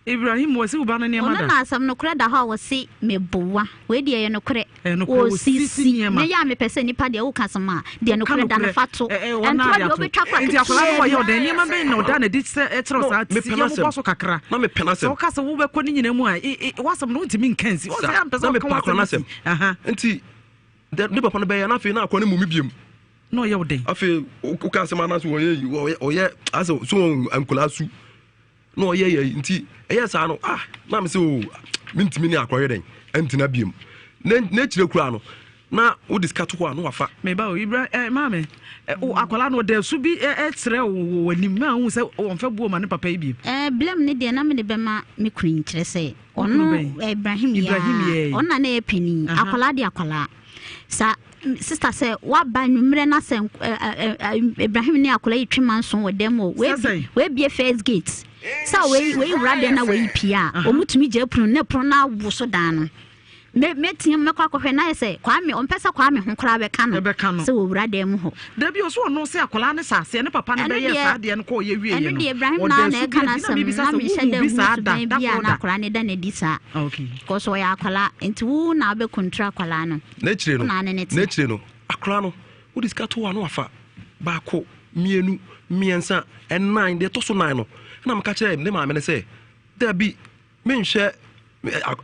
Ibrahim wɔsi wo ba no nneɛma Ɔno da. na asɛm nokorɛ da hɔ a wɔse meboa. Wei deɛ ɛyɛ nokorɛ. Ɛyɛ nokorɛ, wɔsisi Wɔsisi. nneɛma. Meyɛ a mepɛ sɛ nipa deɛ woka asɛm a, deɛ Woka nokorɛ da no nokorɛ. fa to. Ɛ- ɛ, wɔn Ɛntoa a deɛ de ato. wobɛtwa kora Nti akwadaa no ketewaa wɔyɛ bi. ɔdɛn nneɛma bɛn na ɔda n'adi sɛ ɛkyerɛ No, saa mepɛ ti yɛ n'asɛm. mobɔ so kakra. Na mepɛ Sɛ n'asɛm. woka sɛ wobɛkɔ ne nyina mu a, w'asɛm no wontumi nka nsi. Wɔn sɛ Saa. ampɛ sɛ Na ɔka mepɛ akwadaa no w'asɛm asɛm. si. Aha. Nti ne papa no bɛyɛ na afei na akwadaa no mmu me biem. Na ɔyɛ wo dɛn? Afei woka asɛm anaasɛ ɔyɛ yi ɔyɛ asɛ so wɔn nkwadaa su na ɔyɛ yɛ nti ɛyɛ saa no ah na me sɛ o mentumi ne akɔyɛ dɛn ɛntena biem n'akyire koraa no na wode sika to hɔ a na wafa. Meba o Ibra eh, maame eh, o akwadaa no ɔda su bi eh, kyerɛ wo wɔ w'anim na ahu sɛ ɔmfɛ buo ma ne papa yi biem. Eh, blame ne deɛ na mede bɛma me kunu kyerɛ sɛ ɔno Ibrahim yɛ ɔno na na yɛ panin akwadaa de akwadaa sa sista sɛ waba nwummerɛ na sɛ Ibrahim ne akwadaa yi twe manso wɔ dɛm o webie first gate sɛ wei wei wura dɛm na wei pia a wɔn tumi gya pono ne pono na awo so dan no Me mɛteam mɛkɔ akɔhwɛ na ayɛ sɛ Kwame ɔmpɛ sɛ Kwame ho koraa bɛka no Ɛbɛka no. sɛ wɔwura dan mu hɔ. Dabi ɔso ɔno sɛ akwadaa no hyɛ aseɛ ne papa no Ɛno bɛyɛɛ deɛ saa adeɛ no kɔɔ yɛ wieɛ ɛno no deɛ Ibrahim ɔda naa na su ɛka bi adi na n'asɛm mebisa na sɛ menhyɛ wohu da bi nhu saa da suban da bi a koro na da. akwadaa no da no adi saa Okay. because ɔyɛ akwadaa nti wo na wobɛkontra akwadaa no N'akyire wo no na ne ne te. n'akyire no akwadaa no wode sika to hɔ a na wafa baako mmienu mmiɛnsa ɛnan deɛ ɛtɔ so nan no ɛna meka kyerɛɛ ne maame no sɛ dabi Menhwɛ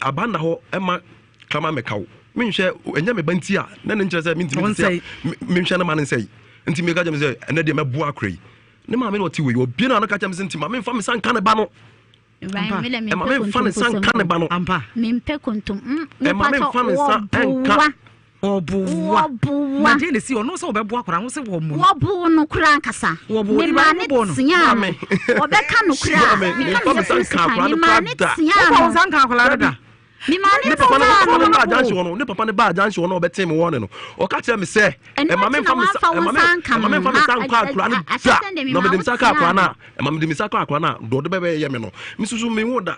aba nna hɔ ɛma kraman mɛka wo. Menhwɛ ɛnyɛ me ba nti a na ne nkyerɛ sɛ mentumi te sɛ menhwɛ ne ma ne nsɛe. Nti meka kyerɛ me sɛ ɛnɛ deɛ mɛboa akora yi. Ne maame na ɔte wei ɔbie na ano ka kyerɛ me sɛ nti ma memfa me nsa nka ne ba no. Ɛma memfa ne nsa nka ne ba no. Mempɛ kontom. Ɛma memfa ne nsa nka. Ɔboa. Wɔboa. Na deɛ na esi ɔno sɛ ɔbɛboa akwadaa no sɛ wɔn mu. Wɔbo no koraa ankasa. Wɔbo Me maa Ibrahim ne bɔ no. teaa no. Maame. Wɔbɛka no koraa. Maame, Meka memfa me me nsa yafunu nka sekan. akwadaa Me no maa koraa ne da. teaa Wofa wo no. nsa nka akwadaa no da. Me maa ne Ne papa no teaa papa no no. ba agyanhye hɔ no ne papa no ba agyanhye hɔ no ɔbɛtee me wɔne no ɔka kyerɛ me sɛ Ɛno ɛma akyi me na mfa me nsa wamfa wo ɛma me nsa anka ɛma me no. mfa me nsa Na nkɔ akwadaa no ahyɛ da sɛ deɛ me na maa mede wo me nsa kɔ teaa akwadaa no no. a ɛma mede me nsa kɔ akwadaa no a deɛ ɔde bɛbɛyɛ me no me soso me ho da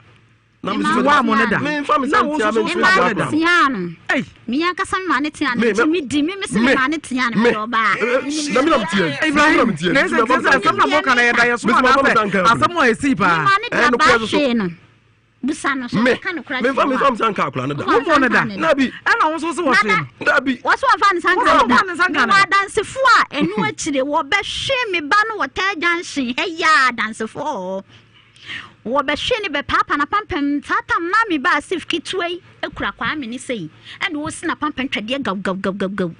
na Me me maa soso wo Wa mo ne teaa da. no. memfa me Na nsa wo ntia nso me so Me mfa maa ntia ne akwadaa no teaa no. Ei. Me ankasa me maa ne teaa no. Me- Nti me- me di me me se me me- maa ne teaa no me meyɛ ɔbaa. Eh, na me na metie Ibrahim, me na metie na ɛsɛ nti sɛ asɛm na moka na yɛda yɛ so Mesi ma fa me nsa anaasɛ nka asɛm a ɛsii Me paa. maa ne de Eh, abaa nokorɛ so so. hwee no. Busa no so me ɔbɛka nokorɛ memfa kyerɛ wo memfa a. me nsa nka akwadaa no da Wofa Wobɔ no da. nsa nka no na bi Ɛna wo nso so wɔhwee no. dabi Wɔso wɔmfa ne nsa nka Wɔso no wɔmfa da. ne nsa nka no Mewɔ da. adansefo a ɛno akyire wɔbɛhwe me ba no wɔ taa junction ha yi a adansefo wɔ hɔ. Wɔbɛhwe ne bɛpaapa n'apampam saa tam na me ba Asif ketewa yi kura Kwame ne sei ɛna ɔsi n'apampam twɛdeɛ gaw gaw gaw gaw gaw.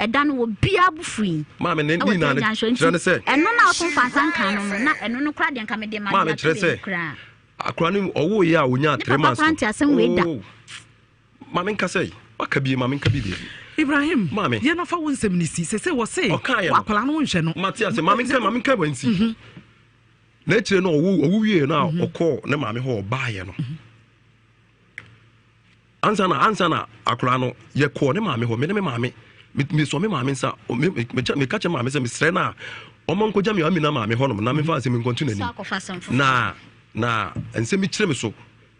Ɛda no obiara bo fui. Maame ne ne Ɛwɔ nyinaa taa no junction nti kyerɛ ne sɛ ɛno na ɔso mfa nsa nka no no na ɛno no koraa deɛ nka mede ma maame no ato kyerɛ baabi sɛ koraa. akwadaa no ɔwoo yɛ a onyaa Ne three papa months koraa nte asɛm wei da. Oh. Maame nka sɛ waka bie maame nka bi deɛ Ibrahim, Maame. yɛn afa wo nsɛm ne si. Sese wɔ se Ɔkaeɛ no. akwadaa no nhwɛ no. mate ase maame nka maame nka wansi na akyire no ɔwo ɔwo wie no a ɔkɔɔ ne maame hɔ ɔbaeɛ no ansa na ansa na akwadaa no yɛkɔɔ ne maame hɔ me ne me maame me mesɔ me maame nsa ɔ- me me meka meka kyerɛ maame sɛ mesrɛ no a ɔma nkɔgya me amina maame hɔnom na memfa asɛm nkɔnto So n'anim akɔfa asɛm foforɔ. na na nsɛm bi kyerɛ me so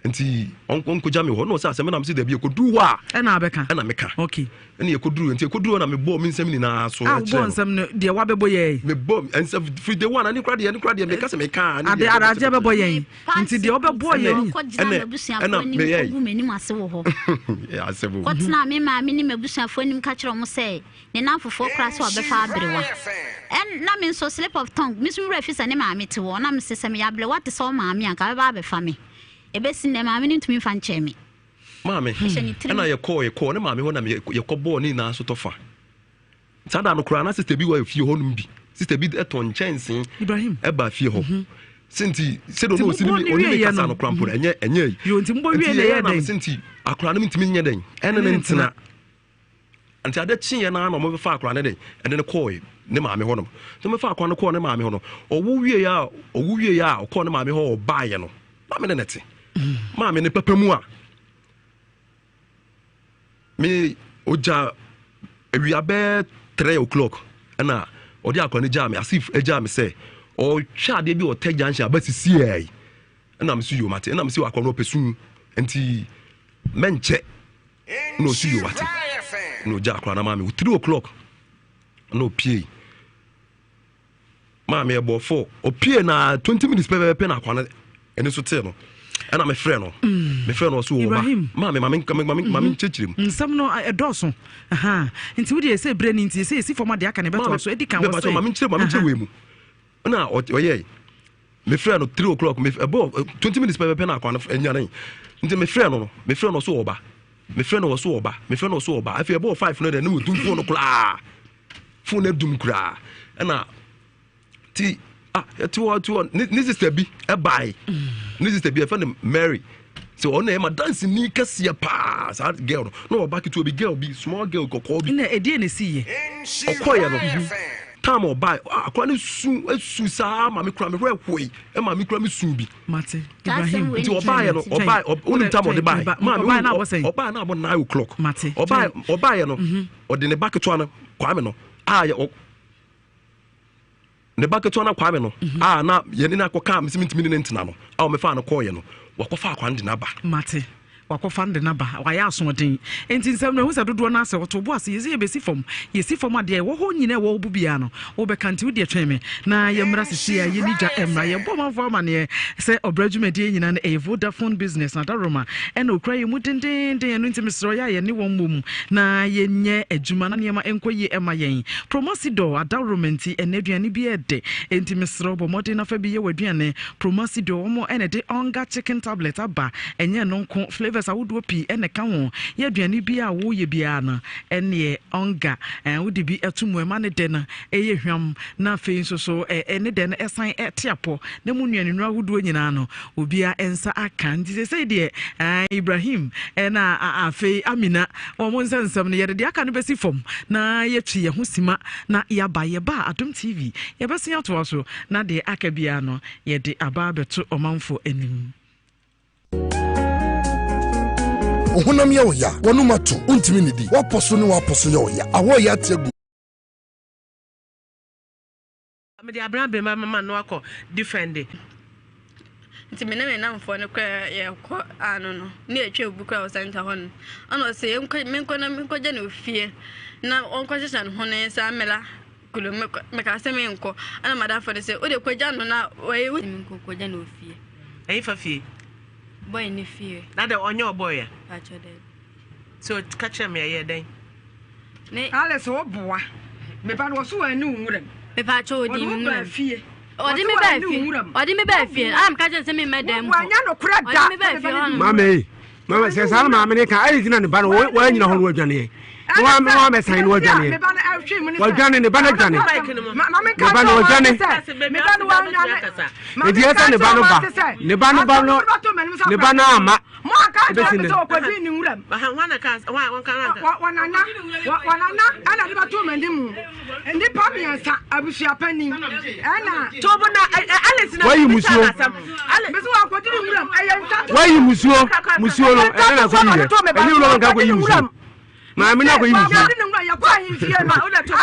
nti ɔnkɔgya me hɔ na ɔsɛ asɛm na mesɛ dabi yɛkɔduru hɔ a Ɛna abɛka. ɛna meka Okay. ɛne yɛkɔduru nti yɛkɔduru hɔ na mebɔɔ me nsɛm nyinaa so A ɛkyerɛ wobɔ no nsɛm no deɛ wabɛbɔ yɛ yi. mebɔ nsɛm firi day one ane kora deɛ ne kora deɛ meka sɛ meka a, ne Ade deɛ ade bɛbɔ yɛn. Nti deɛ wobɛbɔ yɛn yi. Kɔgyina ɛnɛ- m'abusuafoɔ ɛna anim meyɛe. kɔgu m'anim ase wɔ hɔ. Yɛ asɛm o. Kɔtena me maame ne m'abusuafoɔ anim ka kyerɛ ɔmo sɛ ne namfofoɔ koraa sɛ ɔbɛfa aberewa. Ɛn na me nso slip of tongue me nso me werɛ fi sɛ ne maame te hɔ na me se sɛ meyɛ aberewa te sɛ wo maame a nka bɛba abɛfa me. Ebesi nnɛ maame no ntumi mfa nkyɛn me. Maame Ɛhyɛ ne tirim. ɛna yɛkɔɔ yɛkɔɔ ne maame hɔ na yɛkɔ bɔɔ ne nyinaa so tɔfa saa da no koraa na sister bi wɔ fie hɔ nom bi sister bi ɛtɔn nkyɛnsee Ibrahim. ɛba fie hɔ senti sɛdeɛ Nti ɔno ɔsi mobɔɔ ne ne ɔne me wieɛ kasa no? no koraa mpo no ɛnyɛ ɛnyɛ yi Yo, nti mobɔ wie na yɛyɛ ɛyɛ na dɛn? senti akwadaa no ntumi nyɛ dɛn ɛne ne ntena nti ade kyeeɛ naa na ɔmobɛfa akwadaa no dɛn ɛne no kɔɔ ne maame hɔ nom nti ɔmobɛfa akwadaa no kɔɔ ne maame hɔ no ɔwo wie a ɔwo wie a ɔkɔɔ ne maame hɔ ɔbaeɛ no maame ne ne te maame ne papa mu a me ogya awia bɛɛ 3 o'clock ɛna ɔde akwadaa no gyaa me asif gyaa me sɛ ɔhwɛ adeɛ bi wɔ tech junction aba sisi yi ɛna me so yom ate ɛna me sɛ akwadaa no ɔpɛ sum nti mɛnkyɛ na ɔsi yom ate na ɔgya akwadaa no maa me 3 o'clock na ɔpie maame ɛbɔ 4 ɔpie na 20 minutes pɛpɛpɛ na akwadaa no ɛni so tee no ɛna mefrɛ no mefrɛ no ɔso wɔ ba Ibrahim. maame maame maame maame nkyɛkyerɛ mu Nsɛm no ɛdɔɔso. Aha. Nti wo deɛ sɛ berɛ ni nti sɛ yɛsi fam adeɛ aka ne bɛtoa so ɛdi kan wɔ sɛ. maame nkyerɛ maame nkyerɛ wei mu ɛna ɔyɛ mefrɛ no 3 o'clock me ɛbɔ 20 minutes pɛpɛpɛ na akwadaa no ɛnyane nti mefrɛ no no mefrɛ no ɔso wɔ ba mefrɛ no ɔso wɔ ba mefrɛ no ɔso wɔ ba afei ɛbɔ 5 no deɛ ne wɔdum phone no koraa phone no adum koraa ɛna ti ah ɛti hɔ ɛti hɔ ne ne sister bi ɛbae ne sister bi ɛfɛ no Mary sɛ ɔno na ɛma dance ni kɛseɛ paa saa girl no na ɔba ketewa bi girl bi small girl kɔkɔɔ bi. Na ɛdeɛ na ɛsi yɛ. Ɔkɔyɛ no time ɔba akora ne su esu saa maame kura mi hwɛ hoi ɛma mi kura mi su bi. Mate Saa asɛm Ibrahim. wei Nti ɔbaayɛ no ɔbaayɛ onim time ɔde baayɛ maame Ɔbaayɛ na abɔ sɛn? ɔbaayɛ na abɔ 9 o'clock. Mate. Ɔbaayɛ ɔbaayɛ no ɔde ne ba ketewa no Kwame no a yɛ ɔ ne ba ketewa no Kwame no a na yɛne no akɔka mesi mentumi ne ne ntena no a ɔmefa no kɔɔyɛ no wakɔfa akwa no de no aba. Mate. Wakɔfa no de naba wayɛ asoɔden nti nsɛm no ɛhu sɛ dodoɔ no asɛ wɔto bo ase yɛsɛ yɛbɛsi fam yɛsi fam adeɛ ɛwɔ hɔ nyina ɛwɔ wo bo biara no wobɛka nti wodeɛ twɛn me na yɛmmra sisi a yɛni dwa mmra yɛbɔ manfoɔ amanneɛ sɛ ɔbrɛ dwumadie nyina no ɛyɛ Vodafone Business na Daroma ɛna ɔkura yɛ mu dendenden. Ɛno nti mesrɛ yɛ a yɛne wɔn mmɔ mu na yɛnyɛ adwuma na nneɛma ɛnkɔ yie ɛma yɛn. Promasidor adaworoma nti ɛnɛ aduane bi ɛdɛ enti mesrɛ bɔ mmɔden na fa bi yɛ w'aduane. Promasidor wɔn ɛna ɛde Onga chicken tablet aba ɛnyɛ no nko flavor. Flavours ahodoɔ pii na ɛka ho. Yɛ aduane biara a woreyɛ biara no, ɛnneɛ ɔnga. Wode bi to mu a, ɛma ne dɛ no yɛ hwam, na afei nso so ne dɛ no san te apɔ, na mu nnuanennuro ahodoɔ nyinaa no, obiara nsa aka. Nti seesei deɛ Ibrahim na afei Amina wɔn nsɛnsɛm no, yɛde deɛ aka no bɛsi fam na yɛatwi yɛn ho sima na yɛaba. Yɛba a, Adom TV, yɛbɛsen atoa so na deɛ aka biara no, yɛde aba abɛto ɔmanfoɔ anim. Wo honam yɛ wo ya, w'anom ato, wontumi nnidi, w'apɔ so ne w'apɔ so yɛ wo ya, awɔ yɛ ate agu. Mede abena bema mama no akɔ defend. Nti me ne me nnamfoɔ no koraa yɛkɔ ano no ne yɛtwa obi koraa wɔ center hɔ no ɛna ɔsɛ yɛnkɔ menkɔ na menkɔgya no fie na ɔnkɔhyehyɛ ne ho ne nsa mmela kurom meka sɛ menkɔ ɛna madamfo no sɛ wode kɔgya no na wɔyɛ wo menkɔ kɔgya no fie. Ɛyi fa fie. Boy ne fie. Na dɛ ɔnyɛ ɔbɔy a. Pakyɛ dɛ. So ka kyerɛ me ɛyɛ dɛn. Ne. Alice wo boa. Me ba no wɔso wɔn ani wo nwuram. Me pakyɛ odi mi nwuram. Fie. Ɔde me baa fie. Ɔde me baa fie. Ana meka kyerɛ sɛ me mma dan mu. Wɔanya no korɛ da. Ɔde me baa fie hɔ no. Maame maame sɛ saa na maame ne ka ayi gyina ne ba no wɔanyina hɔ no wɔadwaneɛ na wɔamɛsan no wɔadwaneɛ wɔadwane ne ba no adwane ne ba no wɔadwane nti ɛsɛ ne ba no ba ne ba no ba no ne ba no ama ɛbɛsi nnɛ wɔnana wɔnana ɛna de bɛto m'anim nnipa mmiɛnsa abusuapanin ɛna tobo na Alice na wayi musuo mesi wakɔdi ne wuram ɛyɛ nsa wayi musuo musuo no ɛna na akɔyi yɛ ɛni wuram nka akɔyi musuo maame na akɔyi musuo wakɔdi ne wuram yɛkɔ ahemfie no a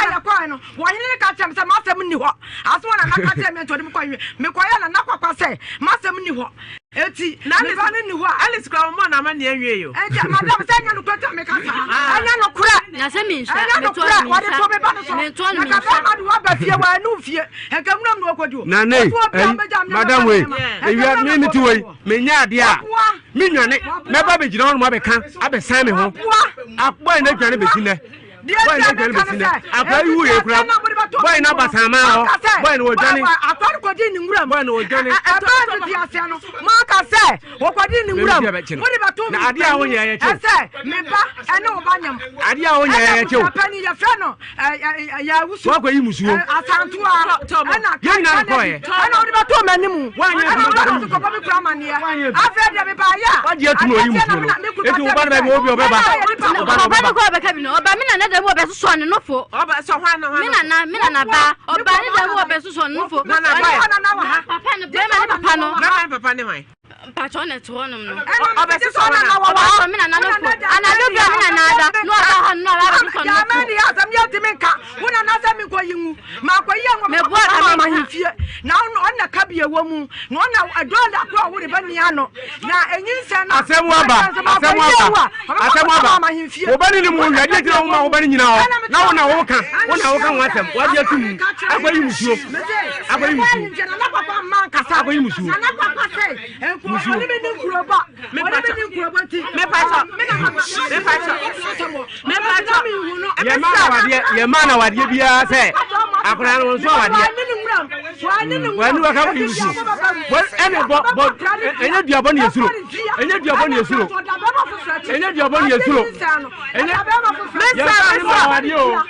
yɛkɔɛ no wɔhene no ka kyerɛ me sɛ m'asɛm nni hɔ aso wɔ nana ka kyerɛ me nti ɔde me kɔ ahemfie mekɔyɛ nana kwakwa sɛ m'asɛm nni hɔ Eti na me ba no nni hɔ a. Alice kura wɔn a n'ama nea nwie yo. Eti madam sɛ ɛnyɛ nokorɛ sɛ meka saa. Ɛnyɛ nokorɛ. Na sɛ menhwɛ Ɛnyɛ nokorɛ wɔde to me ba no so. Mentoa no Na ka menhwɛ. bɛrima de waba fie wɔ ɛnu fie. Nka nwuram na ɔkɔdi o. Na ne Ɔso obi a ɔbɛgya me madam wei ewia me me ti wei menya adeɛ a me nwane mɛba bɛgyina hɔ nom abɛka abɛsan me ho abɔe na adwane bɛsi nnɛ bɔy na dwane bɛsi nɛ akora yi wuye kora bɔy na basan maa hɔ bɔy na wɔdwane akora no kɔdi ne nwuram bɔy na wɔdwane ɛbɛɛ no ti aseɛ no maka sɛ wɔkɔdi ne nwuram wode bɛto na adeɛ a wonyɛ yɛ kyew ɛsɛ me ba ɛne wo ba nyam adeɛ a wonyɛ yɛ kyew pani yɛfrɛ no yɛawusu wakɔyi musuo asantoa ɛna yɛn nyinaa kɔɛ ɛna wode bɛto m'anim wanyɛ ɛna wode bɛto kɔbɔ me kura amanneɛ afei deɛ mebaayɛ a wagye atum na ɔyi musuo no eti wo ba no bɛbi obi ɔbɛba ɔba no kɔ ɔbɛka bi no ɔba me nana dɛm ɔbɛsosɔ ne nofo ɔba sɔ hwan na hwan me nana me nana ba ɔba ne dɛm ɔbɛsosɔ ne nofo nana ba papa no bɛrima ne papa no bɛrima ne papa ne hwan mpatsɔ na ɛte hɔnom no ɔbɛsosɔ nana wɔ hɔ me nana nofo anadwo bia me nana ada na ɔba hɔ no na ɔba abɛsosɔ ne nofo yàmɛ ni asɛm yɛ ti mi nka wo nana sɛ mi nkɔ yi nwu ma akɔ yi anwɔ meboa ka ma ahemfie na ɔna ka bi ɛwɔ mu na ɔna ɛdɔ da koro a wode bɛ nia no na enyi nsɛn na asɛm aba asɛm aba asɛm aba wo ba ne ne mu wia deɛ gyina wo ma wo ba ne nyina hɔ na wo na wo ka wo na wo ka ho asɛm wagye ato mu akɔyi musuo akɔyi musuo akɔyi musuo musuo yɛma na wadeɛ biara sɛ akwadaa no nso awadeɛ wani waka wɔ yusu ɛne bɔ bɔ ɛnyɛ duabɔ ne yɛsuro ɛnyɛ duabɔ ne yɛsuro ɛnyɛ duabɔ ne yɛsuro ɛnyɛ yɛmfa ne ma awadeɛ o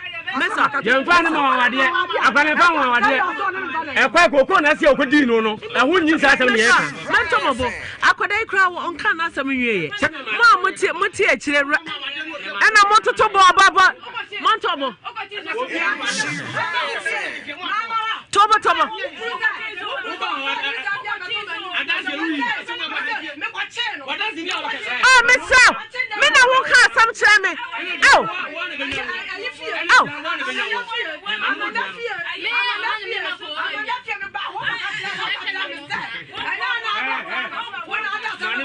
yɛmfa ne ma awadeɛ akwadaa yɛmfa ma awadeɛ ɛkɔ koko na ɛsɛ ɔkɔdii no no ɛho nyi saa asɛm ne yɛka mɛntɔ mɔbɔ akwadaa yi koraa ɔnka n'asɛm nwieɛ mo a mote mote akyire ɛna mototo bɔ ɔba bɔ montɔ bɔ tɔbɔ tɔbɔ oh mesrɛ me na wo ka asɛm kyerɛ me oh oh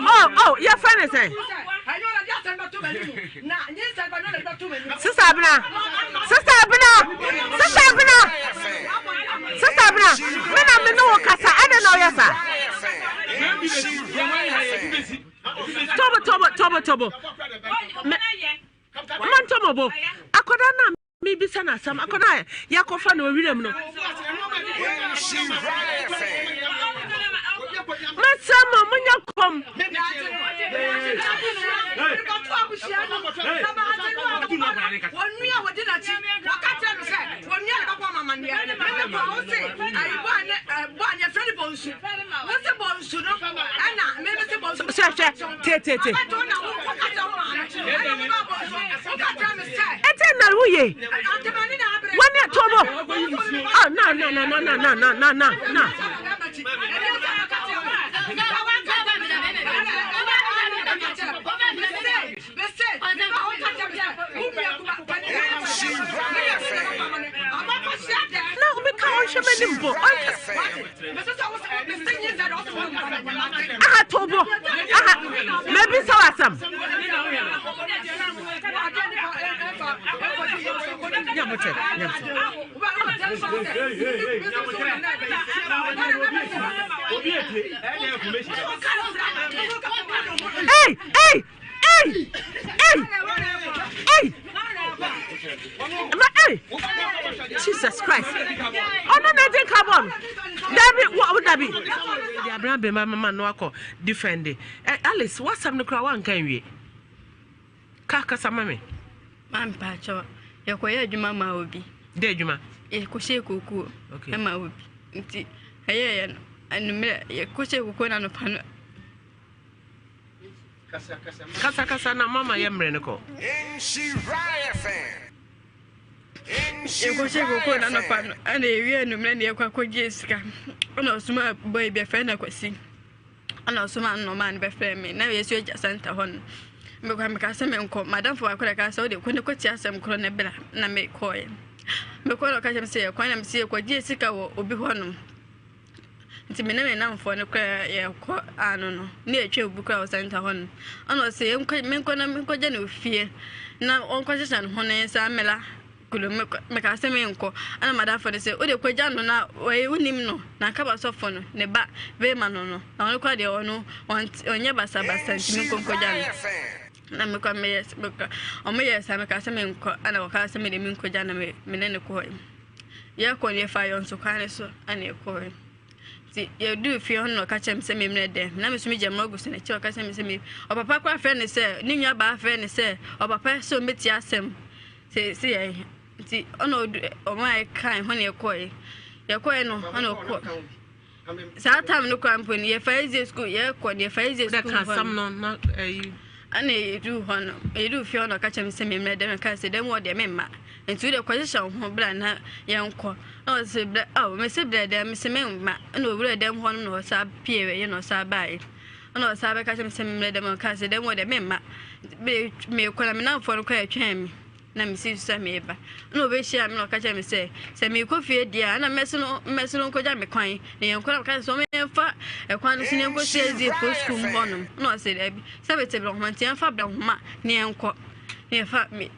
Oh, oh, yɛfrɛ ne sɛn? Sista Abena, Sista Abena, Sista Abena, Sista Abena, me na me ne wo kasa, ɛdɛ na ɔyɛ saa? Tɔbo, tɔbo, tɔbo, tɔbo. Me, mantɔmɔ bo. Akɔda na Mebisa no asɛm, akwadaa a yɛakɔfa no ɔwiram no. Masɛ mo, monyɛ kɔm. Abusua no na bahatari a wɔbɔ no wɔnua wɔdi n'akyi wɔka kyerɛ no sɛ wɔnua ne bɛbɔ amamanneɛ meme kɔ wo se ayi bɔ ne bɔ ne yɛfrɛ no bɔnsu wo se bɔnsu no ɛna meme se bɔnsu hwɛ hwɛ tietietie abɛto na wo kɔka kyerɛ wo maame ɛna wo ba bɔnsu woka kyerɛ me sɛ ɛnti na woye atemane na abrɛ wɔne tobo oh na na na na na na na na na Na obi ka ɔnhwɛ m'anim mpo aha tobo aha mabisa wo asɛm nyamokyɛ nyamokyɛ Hey, hey, hey, hey, hey. Ma, hey. Jesus Christ. Ɔno na ɛdi nka bɔ no. Dabi, wɔ dabi. Di abena bɛma mama no akɔ defend. Eh, Alice, wasɛm no koraa wanka nwie. Ka kasa ma me. Ma mpakyɛw, yɛkɔyɛ adwuma ma obi. Dɛ adwuma? Yɛkɔhyɛ kokuo okay. ma obi. Nti ɛyɛɛyɛ no, anummerɛ yɛkɔhyɛ kokuo no anɔpa no. Kasa kasa na mama yɛ mmerɛ no kɔ. Yɛkɔhyɛ kokuo no anɔpa no, ɛna yɛwie anummerɛ na yɛkɔ akɔgye sika. Ɛna ɔsoma bɔyi bi ɛfrɛ no Akwasi. Ɛna ɔsomaa no na ɔmaa no bɛfrɛɛ me. Na yɛsu agya santa hɔ no. Mekɔ meka sɛ menkɔ. Madamfo baako na ɛka sɛ wode kɔ ne kɔtie asɛm korɔ na bra. Na mekɔɛ. Mekɔɛ na ɔka kyerɛ me sɛ yɛkwan na mese yɛkɔgye sika wɔ obi hɔ nom. Nti me ne me namfoɔ no koraa yɛkɔ ano no ne yɛtwa obi koraa wɔ santa hɔ no. Ɛna ɔsɛ yɛnkɔ menkɔ na menkɔgya no fie na ɔnkɔhyehyɛ ne ho ne nsa mmela Kuro me mekaa sɛ menkɔ ɛna madamfo no sɛ wode kɔgya no na wɔyɛ wonim no na nka basɔfo no ne ba bɛma no no na ɔno kora deɛ ɔno ɔnyɛ basabasa nti menkɔ nkɔgya no na mekɔ meyɛ mekɔ ɔmo yɛ saa mekaa sɛ menkɔ ɛna wɔkaa sɛ mede menkɔgya na me ne no kɔɛ yɛkɔ no yɛfa yɔnso kwan no so ɛna yɛkɔɛ nti yɛduu fie hɔ no na ɔka kyerɛ me sɛ memmrɛ dɛm na me so megya mmorɔ gu so n'akyi ɔka kyerɛ me sɛ me ɔpapa koraa frɛ no sɛ ne nua baa frɛ no sɛ ɔpapa sɛ ɔmmɛtie asɛm Seesei ɛ, nti ɔna ɔdu ɔmo a ɛka ɛho na yɛkɔɛ yɛkɔɛ no ɔna ɔkɔ saa time no koraa mpo no yɛfa ɛdze school yɛkɔ no yɛfa ɛdze school hɔ no ɛna yɛduru hɔ no yɛduru fie hɔ na ɔka kyerɛ me sɛ memmrɛ dɛm ɛka sɛ dɛm wɔ deɛ memma nti wode kɔhyehyɛ wo ho bra na yɛnkɔ na ɔsɛ brɛ ɔ mese brɛ dɛm mese memma ɛna ɔwura dɛm hɔ no na ɔsa pie yɛ na ɔsa baeɛ ɛna ɔsan bɛka kyerɛ me sɛ memmrɛ dɛm ɔka sɛ dɛm wɔ dɛ memma mekɔ na me namfoɔ no kɔ ɛtwɛn me na mesi so sɛ meba ɛna ɔbɛhyia me na ɔka kyerɛ me sɛ sɛ mekɔ fie deɛ a ɛna mmɛso no mmɛso no nkɔgya me kwan na yɛnkɔ na ɔka sɛ ɔma yɛmfa ɛkwan no so na yɛnkɔ si adie fo sukuu mu hɔnom ɛna ɔsɛ daabi sɛ mete brɛhoma nti yɛmfa brɛhoma na yɛnkɔ na yɛfa me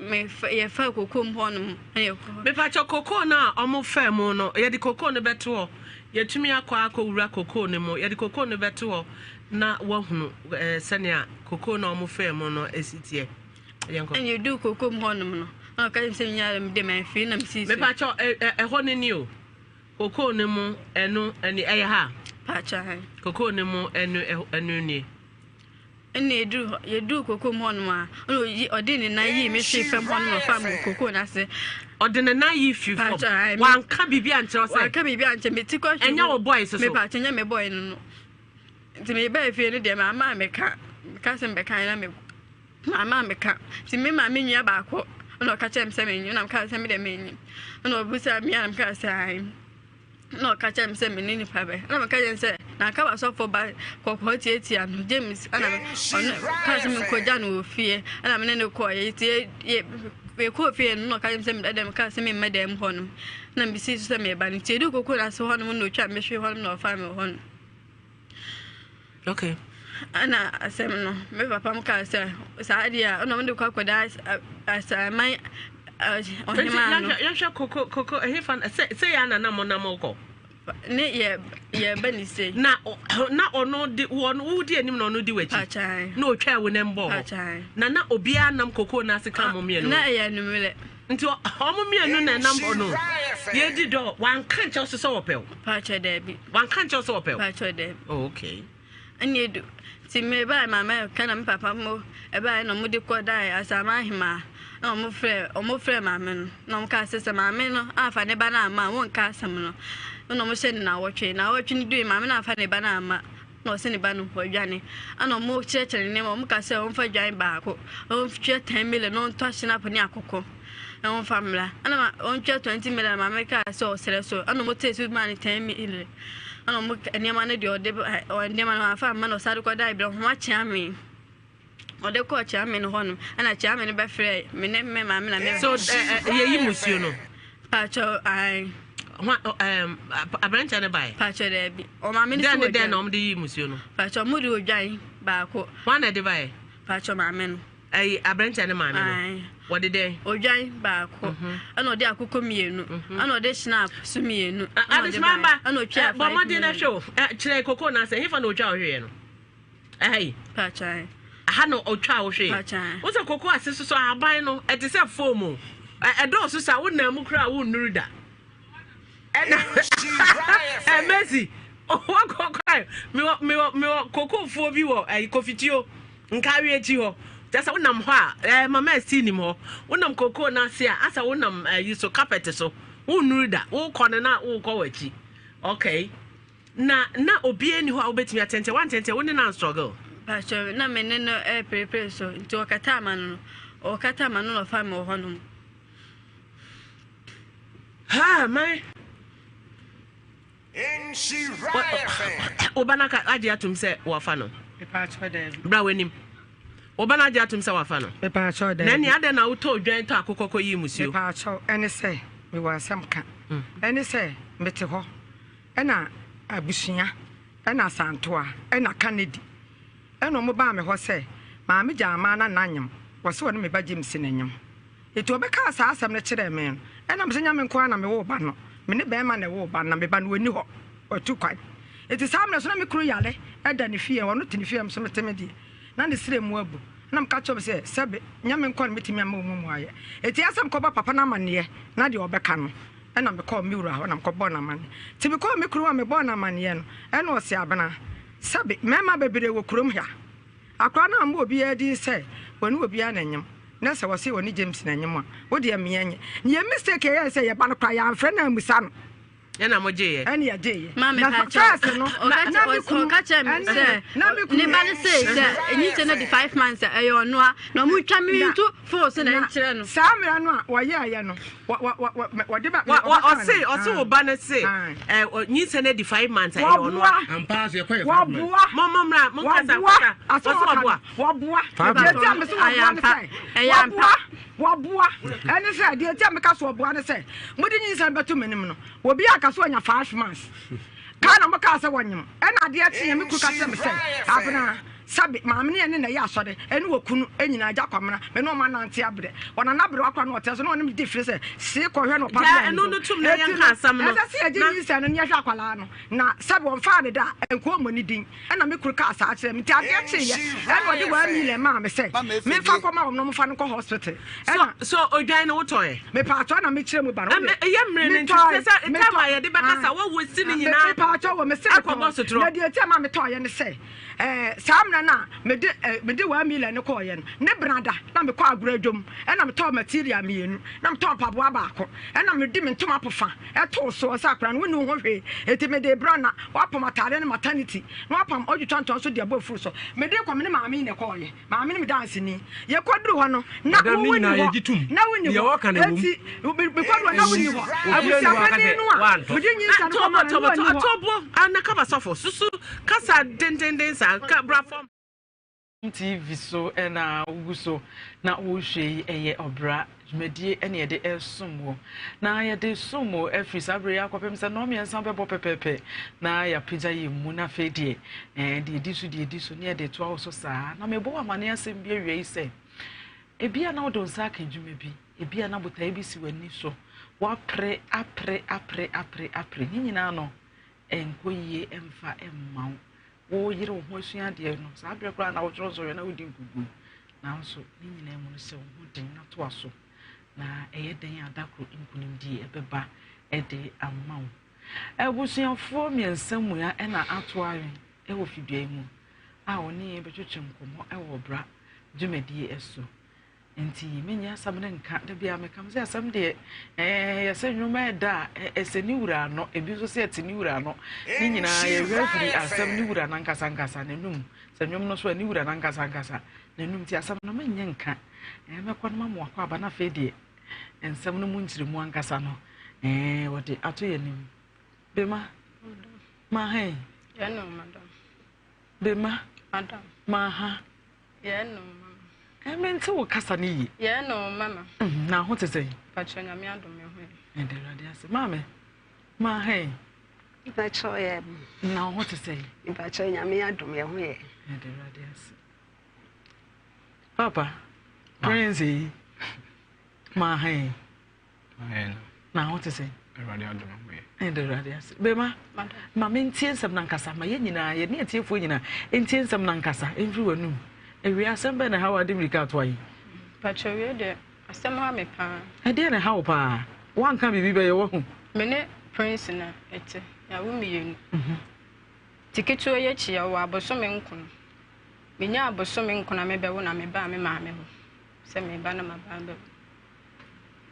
yɛfa kokom hɔnom na yɛkɔ mepakyɛ kokoo no a ɔmo faa mu no yɛde kokoo no bɛto hɔ Yɛatumi akɔ akɔwura kokoo no mu. Yɛde kokoo no bɛto hɔ na woahunu eh, sɛnea kokoo no a wɔfaa mu no si teɛ. Yɛnkɔ. Ɛna yɛduu kokoo mu hɔnom no, na ɔka kyerɛ me sɛ menyɛ mede mamfiri na mesii so. Mepakyɛ ɛhɔ no ni o. Kokoo no mu ɛno ɛni ɛyɛ ha. Pakyɛ hɛn. Kokoo no mu ɛno ɛno nie. Ɛnna yɛduruu hɔ, yɛduruu kokoam hɔnom a, ɛnna ɔyi, ɔde ne nan yii me hwee fam hɔnom na ɔfaa me wɔ kokoo no ase. Ɔde ne nan yi firi fam. Pakyɛ, ae, me- Wanka biribi ankyerɛ wo sɛ. Wanka biribi ankyerɛ me ti kɔ hwee. Ɛnyɛ wo boy so so. Me pakyɛ, nyɛ me boy no no. Nti mebaa fie no deɛ, mamma ammɛka, meka sɛ mebɛka na me, mamma ammɛka. Nti me maame nua baako ɛna ɔka kyerɛɛ me sɛ menyi, ɛna meka sɛ me deɛ menyi. Ɛna ɔbisaa me a na meka sɛ ae. na ɔka kyerɛ me sɛ me ne nipa bɛ na meka kyerɛ no sɛ na aka wasɔfo ba kɔkɔɔ tiatia no James ɛna ɔno kaa sɛ menkɔgya no wɔ fie ɛna me ne no kɔɔ yɛ yɛ yɛkɔɔ fie no na ɔka kyerɛ me sɛ meda dɛm kaa sɛ memma dɛm hɔ nom na mesii so sɛ meba no nti ɛdu koko no ase hɔ nom na ɔtwa mehwe hɔ nom na ɔfaa me wɔ hɔ nom Okay. Ɛna asɛm no, me papa m kaa sɛ saa deɛ a ɛna ɔmo de kɔ akɔda asaman ɔhemaa no. Yɛhwɛ koko koko ɛhefa sɛ sɛ yɛ ana na mo nam kɔ. Ne yɛ yɛ ba ne se. Na na ɔno de wɔn wo di anim na ɔno di w'akyi. Pakyan. Na otwa wo nan bɔ hɔ. Pakyan. Na na obiara nam koko n'ase ka mo mmienu. Na ɛyɛ anummerɛ. Nti ɔmo mmienu na ɛnam hɔ no. Yɛdi dɔ wanka nkyɛw so sɛ wɔpɛ wo. Pakyɛ daabi. Wanka nkyɛw sɛ wɔpɛ wo. Pakyɛ daabi. Oh, okay. Ɛna edu nti mebaa maame ka na me papa mo Ɛbaeɛ na wɔde kɔdae Asaman Ahemaa na wɔfrɛɛ wɔfrɛɛ maame no na wɔkaa sɛ sɛ maame no amfa ne ba no amma a wɔnka asɛm no na wɔhyɛ no nnawɔtwe. Nnawɔtwe no dui maame no amfa ne ba no amma na ɔse ne ba no wadwane. Ɛna wɔkyerɛkyerɛ ne nneɛma wɔka sɛ ɔmfa dwan baako ɔntua 10 million na ɔntɔ hyinapo ne akoko na ɔmfa mmra. Ɛna ma ɔntua 20 million na maame kaa sɛ ɔsrɛ so ɛna wɔtee so maa no 10 million ɛna wɔn nneɛma no deɛ ɔde nneɛma no amfa amma na ɔsane kɔdae berɛ ho akyea me. Ɔde kɔɔ Kyeame no hɔ no, ɛna Kyeame no bɛfrɛɛ me ne me maame na me. So yɛyi musuo no? Pakyɛ ae. Aberanteɛ no bae? Pakyɛ daabi. Ɔmaame no si wɔ dɛn dɛn na wɔde yi musuo no? Pakyɛ wɔn de odwan baako. Wɔn na ɛde bae? Pakyɛ maame no. Ɛyi aberanteɛ no maame no. Wɔde dɛn? Odwan baako. Mhm. Ɛna ɔde akokɔ mmienu. Mhm. Ɛna ɔde snap so mmienu. Adesima ba. Ɛna otwa 5 million. Bɔ mmɔden na hwɛ o. Kyerɛ koko na asɛ hefa na otwa ɔhwɛ no. Ɛha yi. Pakyan. Aha na ɔtwa a wohwee. Pakyan. Wo sɛ koko ase soso ahaban no ɛte sɛ foam o. Ɛdɔɔso sa wo nan mu koraa wo nnuru da. Ɛna ɛmɛsi wakɔ kwan mewɔ mewɔ mewɔ kokofoɔ bi wɔ ɛyi kofituo nkawe akyi hɔ. Kyɛ sɛ wonam hɔ a ɛɛ mama ɛsi nim hɔ. Wonam koko no ase a asɛ wonam ɛyi so carpet so. Wo nnuru da. Wokɔ no na wokɔ w'akyi. Okay. Na na obiara nni hɔ a wobɛtumi atɛntɛn, woantɛntɛn, wo ne no anstruggle? Mpakyɛw, na me ne no reperepere so, nti ɔkataa m'ano no, ɔkataa m'ano na ɔfaa me wɔ hɔnom. Ha, my. Wo ba no aka agye atom sɛ wɔafa no? Bra w'anim. Wo ba no agye atom sɛ wɔafa no? Na ɛne adɛn na wotɔ odwan tɔ akokɔ kɔyii musuo? Mepaakyɛw, ɛne sɛ mewɔ asɛm ka. Ɛne sɛ mete hɔ ɛna abusua, ɛna Asantoa, ɛna Kanedi, ɛna ɔmo baa me hɔ sɛ Maame Gyaamaa na nanyem, wɔse ɔne me ba James na nyem. Enti ɔbɛkaa saa asɛm no kyerɛɛ me no, ɛna mese nyɛ me nko ara na mewoo ba no, me ne bɛɛma na ɛwoo ba no, na me ba no ɔnni hɔ, watu kwan. Enti saa mmerɛ so na me kunu yare da ne fie, ɔno te ne fie, me nso mete me deɛ, na ne srɛ mu abu. Ɛna meka kyerɛɛ ɔmo sɛ, sɛbe, nyɛ me nko ara na mɛtumi ama ɔmo mu ayɛ, enti ɛyɛ sɛ mekɔbɔ papa no amaneɛ na deɛ ɔbɛka no. Ɛnna mekɔɔ me wura hɔ na mekɔbɔɔ no amanneɛ. Nti mekɔɔ me kurom a mebɔɔ no amanneɛ no, ɛnna ɔse, Abena, sɛbe mmarima bebree wɔ kurom ha. Akwadaa no ammɔ obiara din sɛ ɔne obiara na ɛnyem, na sɛ ɔse ɔne James na ɛnyem a, wo deɛ meɛ nyɛ. Na yɛn mistake a yɛyɛe ne sɛ yɛn ba no koraa yɛamfrɛ no ammisa no. Ɛna mo gyeeɛ. Ɛna yɛgyeeɛ. Maame Na pakyɛ first no, na me kunu ɔka kyerɛ me sɛ na me kunu ne ba no sei sɛ nyinsɛn no di five months a ɛyɛ ɔno a na ɔmo twa me nto phone so na nkyerɛ no. Saa mmerɛ no a wɔyɛɛyɛ no wɔde ba ɔse ɔse wo ba no se nyinsɛn no adi five months a ɛyɛ ɔno a. Wɔboa mo mo mmra mo nkasa nkasa ɔse wɔboa. Wɔboa deɛ nti a mese wɔboa ne sɛ wɔboa wɔboa ɛne sɛ deɛ nti a meka so wɔboa ne sɛ mode nyinsɛn bɛto m'anim no obi aka so anya 5 months kaa na mokaa sɛ wɔnyem ɛna adeɛ kyeɛ me kuru ka kyerɛ me sɛ abena sɛbe maame ne ɛne na ɛyɛ asɔre ɛne wɔ kunu nyinaa agya kwamena me ne ɔma nante abrɛ ɔnana abrɛ wakora na ɔtɛ so na ɔne me di firi sɛ see kɔhwɛ no ɔpa Gyaa ɛno no tom na yɛnka asɛm no. Ɛsɛ sɛ yɛgye nyinsɛn no na yɛhwɛ akwadaa no na sɛbe wɔmfaa ne da a nkoa mmɔ ne din ɛna me kuru kaa saa kyerɛ me nti adeɛ kyeeɛ ɛna ɔde 1 million maa me sɛ memfa nkɔma wɔn na wɔmfa no nkɔ hospital ɛna so odwan no wotɔn mepaakyɛw na mekyerɛ mu ba no ɛyɛ mmerɛ no nti sɛ sɛ time a yɛde bɛkasa wɔwɔ si no nyinaa mepaakyɛw wɔ me se akɔbɔ sotorɔ na deɛ ɛti a ma metɔɔyɛ ne sɛ ɛɛ saa mmerɛ no a mede ɛɛ mede 1 million no kɔɔyɛ no ne brada na mekɔ agorɔ adwom ɛna metɔɔ material mmienu na metɔɔ mpaboa baako ɛna mede me ntoma pofa ɛtoo soɔ sɛ akora no wonni wo ho hwee enti mede brɛ na wapam atadeɛ no maternity na wapam ɔtwitwa ntɔn so de abɔ afuru so mede kɔ me ne maame yi na ɛkɔɔyɛ maame no me danseni yɛkɔduru hɔ no na Madam, ne wonni nyinaa hɔ yɛgye tom. na wonni Deɛ hɔ wɔka no ɛwom. enti mekɔduru hɔ na wonni hɔ Obiara nni hɔ a aka abusuapanin sɛ no a woantɔ. mede nyinsɛn no kɔmaa no na ɔnni hɔ Tɔbɔ ana kaba sɔfo susu kasa dendenden saa ka bra fam. TV so ɛna wogu so na wohwɛ yi ɛyɛ ɔbra dwumadie ɛna yɛde ɛsom wɔ na yɛde som wɔ afiri saa bere yi akɔpem sɛ nnɔɔ mmiɛnsa bɛbɔ pɛpɛɛpɛ na yɛapagya yɛn mu na afei deɛ ɛɛ deɛ edi so deɛ edi so ne yɛde toa wo so saa na mebɔ wɔ amane asɛm bi awia yi sɛ ebi a na wode nsa aka adwuma bi ebi a na botaeɛ bi si w'ani so wapere apere apere apere apere ne nyinaa no ɛnkɔ yie ɛmfa ɛmma wo woyere wo ho asua adeɛ no saa berɛ koraa na wotwerɛ nsɔhwɛ na wodi nkoguo nanso ne nyinaa mu no sɛ wo ho den na toa so na ɛyɛ den a da koro nkonimdie ɛbɛba ɛde ama wo abusuafoɔ mmiɛnsa mua ɛna ato awen ɛwɔ fidua yi mu a ɔne yɛn bɛtwetwe nkɔmmɔ ɛwɔ bra. dwumadie so. Nti menyɛ asɛm no nka, da biara meka me sɛ asɛm deɛ ɛɛ yɛsɛ nnwoma ɛda a ɛsɛ ne wura ano, ebi nso sɛ ɛte ne wura ano. Ne nyinaa yɛhwɛ firi asɛm ne wura nankasa ankasa n'anum. Sɛ nnwom no so a ne wura nankasa ankasa n'anum nti asɛm no menyɛ nka. Ɛɛ mɛkɔ no ma mo akɔ aba na afei deɛ nsɛm no mu nkyerɛmu ankasa no ɛɛ wɔde ato yɛn anim. Bema, ma hɛn. Bema, ma ha. Yɛn no mama. Ɛ mente wo kasa no yie. Yɛn no mama. Mm, na ho te sɛn? Patrɔ nyame adom me ho yɛ. Ɛda Awurade ase. Maame, ma hɛn. Patrɔ yɛ. Na ho te sɛn? Patrɔ nyame adom yɛ ho yɛ. Ɛda Awurade ase. Papa, prince yi, ma hɛn. Na ho te sɛn? Awurade adom ho yɛ. Ɛda Awurade ase. Bɛma, ma mentie nsɛm no ankasa. Ma yɛn nyinaa, yɛne atiefoɔ nyinaa, ntie nsɛm no ankasa. Ɛmfiri w'anum. Awia, asɛm bɛn na ɛha wo ade mmirika atoa yi? Pakyɛ wie deɛ, asɛm ha me paa. Ɛdeɛ na ɛha wo paa? Woanka biribi bɛyɛ wahu. Me ne Prince na ɛte, yɛawo mmienu. Mhm. Ti ketewa yi akyi yɛwɔ abosome nkono. Menya abosome nkono a mebɛwo na mebaa me maame hɔ sɛ meba na maba abɛwo.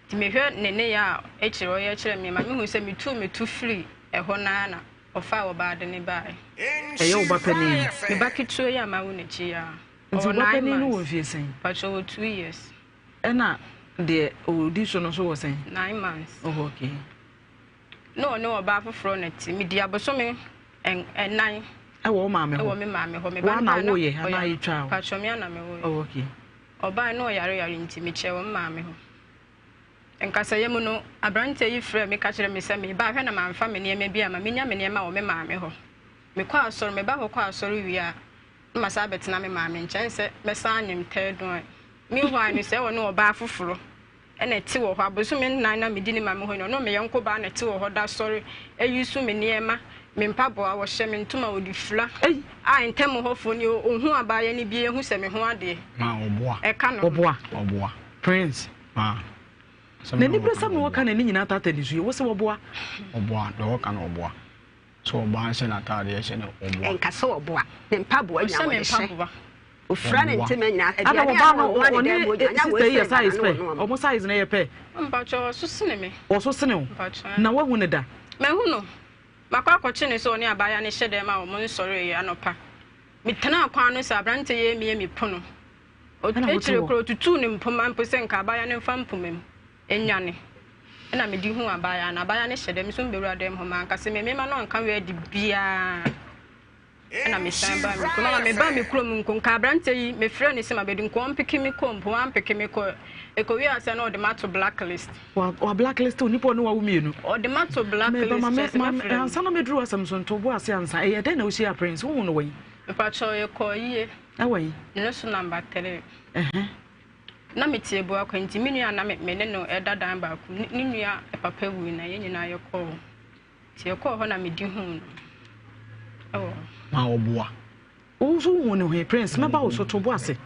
Nti mehwɛ ne nneyɛɛ a akyire ɔyɛ kyerɛ me ma mehu sɛ metuu me to firi ɛhɔ no ara na ɔfaa ɔbaa de ne baeɛ. Ɛyɛ wo ba panin? Me ba ketewa yi a mawo n'akyi yi ara. Nti wo Ɔwɔ ba nine panin no wɔ months. mfie sɛn? Pakyɛ ɔwɔ 2 years. Ɛna deɛ ɔdi so no nso wɔ sɛn? 9 months. Oh, okay. Na ɔne ɔbaa foforɔ na te. Medi abosome ɛnan. Ɛwɔ wo maame hɔ? Ɛwɔ me maame hɔ. Me ba Woa no na baa na woyɛ ɔyɛ anaa yɛtwaa wo? Pakyɛ me ara na mewoeɛ. Oh, okay. Ɔbae na ɔyareyare nti, mekyɛɛ wɔ me maame hɔ. Nkasɛeɛ mu no, aberanteɛ yi frɛɛ me ka kyerɛɛ me sɛ mereba ahwɛ na mamfa me nneɛma bi amma. Menya me nneɛma wɔ me maame hɔ. Mekɔ asɔre, meba hɔ kɔ asɔre wie a, na masan abɛtena me maame nkyɛn sɛ mɛsan anyem third one. Meanwhile no, sɛ ɔne ɔbaa foforɔ na ɛte wɔ hɔ. Abosome nnan na medi ne maame hɔ nyinaa, ɔne me yɔnko baa na ɛte wɔ hɔ da sɔre ayi so me nneɛma, me mpaboa, wɔhyɛ me ntoma, wɔde fira a ntam hɔfoɔ ni ɔhu abaayewa no bi ehu sɛ me ho adeɛ. Ma ɔboa. Ɛka no. Ɔboa. Ɔboa. Prince. Ma. N'ani bere sɛ na wɔka n'ani nyinaa tata ne su yi, wo se wɔboa. Ɔboa, deɛ ɔka no ɔboa. Sɛ ɔbaa hyɛ n'ataadeɛ hyɛ no ɔboa. Ɛnka sɛ ɔboa. Ne mpaboa nyinaa Ɔhyɛ me wɔde hyɛ. mpaboa. Ofura ne ntoma nyinaa. Ada Aduane a ɔbaa no ɔnoa ne ɔne dan mu ɔnya sister wei yi yɛ sɛ size bana pɛ. no ɔnoa. Ɔmo size no yɛ pɛ. Mpakyɛ ɔso sene me. Ɔso sene wo. Mpakyɛ. Na woahu no da? Mahu no. Makɔ akɔkye no sɛ ɔne abaayewa no hyɛ dɛm a wɔn nsɔreeɛ anɔpa. Metenaa kwan no sɛ aberanteɛ yi remia me pono. Ɛna wote Akyire hɔ. koraa ɔtutuu ne mpoma mpo sɛ nka abaayewa no mfa mpoma mu nnwane. Ɛna mede huu abaayewa no. Abaayewa no hyɛ dɛm, me nso mebɛwura dɛm hɔ. Manka sɛ me mema no anka wei adi biara. Ɛna mesan baa me kurom. Ama mebaa me kurom nko, nka aberanteɛ yi, mefrɛɛ no sɛ mabɛdi nko, ɔmpeke me kɔ mpo, wampeke me kɔ. Ɛkɔwie ase na ɔde mato blacklist. Wa wa blacklist onipa ɔne wawo mmienu. Ɔde mato blacklist Meba ma kyerɛ sɛ ma mɛfrɛ no. ansa na mɛduru asɛm so nto bo ase ansa. Ɛyɛ dɛn na wohyiaa Prince? Wohu no wɔ yi? Mepakyɛw yɛkɔɔ yie. Ɛwɔ yi? Ne so number three. Ɛhɛn. Na mete Abuakwa nti me nua a na me ne no da dan baako mu, ne nua papa wui na yɛn nyinaa yɛkɔɔ hɔ. Nti yɛkɔɔ hɔ na medi huu no wɔ hɔ. Ma ɔboa. Wo nso wohu no he? Prince, mɛba wo so, to bo ase.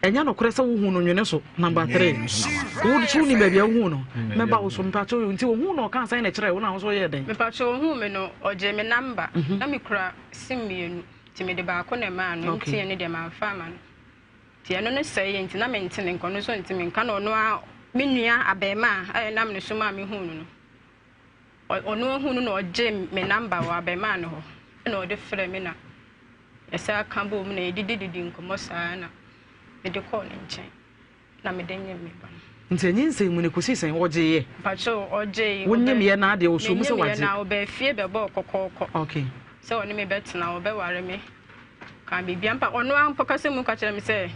Ɛnyɛ nokorɛ sɛ wohu no nwene so, number three. Wo nso wonim baabi a wohuu no. Mɛba wo so, mepakyɛw o. Nti ohuu no ɔkaa sɛn na ɛkyerɛɛ wo na wo nso woyɛɛ dɛn? Mepakyɛw ohuu me no, ɔgyee me number. Na mekura sim mmienu, nti mede baako na ɛmaa no, Okay. MTN no deɛ mamfa amma no. Nti ɛno no sɛeɛ nti na mente ne nka, ɔno nso nte me nka na ɔno ara me nua abarimaa a ɛnam ne so maa mehuu no no, ɔno ahu no na ɔgyee me number wɔ abarimaa no hɔ ɛna ɔde frɛɛ me na yɛsan ka bɔɔ mu na yɛdidididi nkɔmmɔ saa na mede kɔɔ ne nkyɛn na mede nyem me ba no. Nti anyinsɛn mu no ɛkɔsii sɛn? Ɔgyeeɛ? Mpakyɛw, ɔgyee. Wonyemyɛ no ara deɛ ɔsoo mu sɛ Menyemyɛ wagye? no ara, ɔbaa fie bɛbɔɔ kɔkɔɔkɔ. Okay. Sɛ ɔne me bɛtena, ɔbɛware me. Ɔkaa biribiara mpa, ɔno ara mpo kasa mu ka kyerɛɛ me sɛ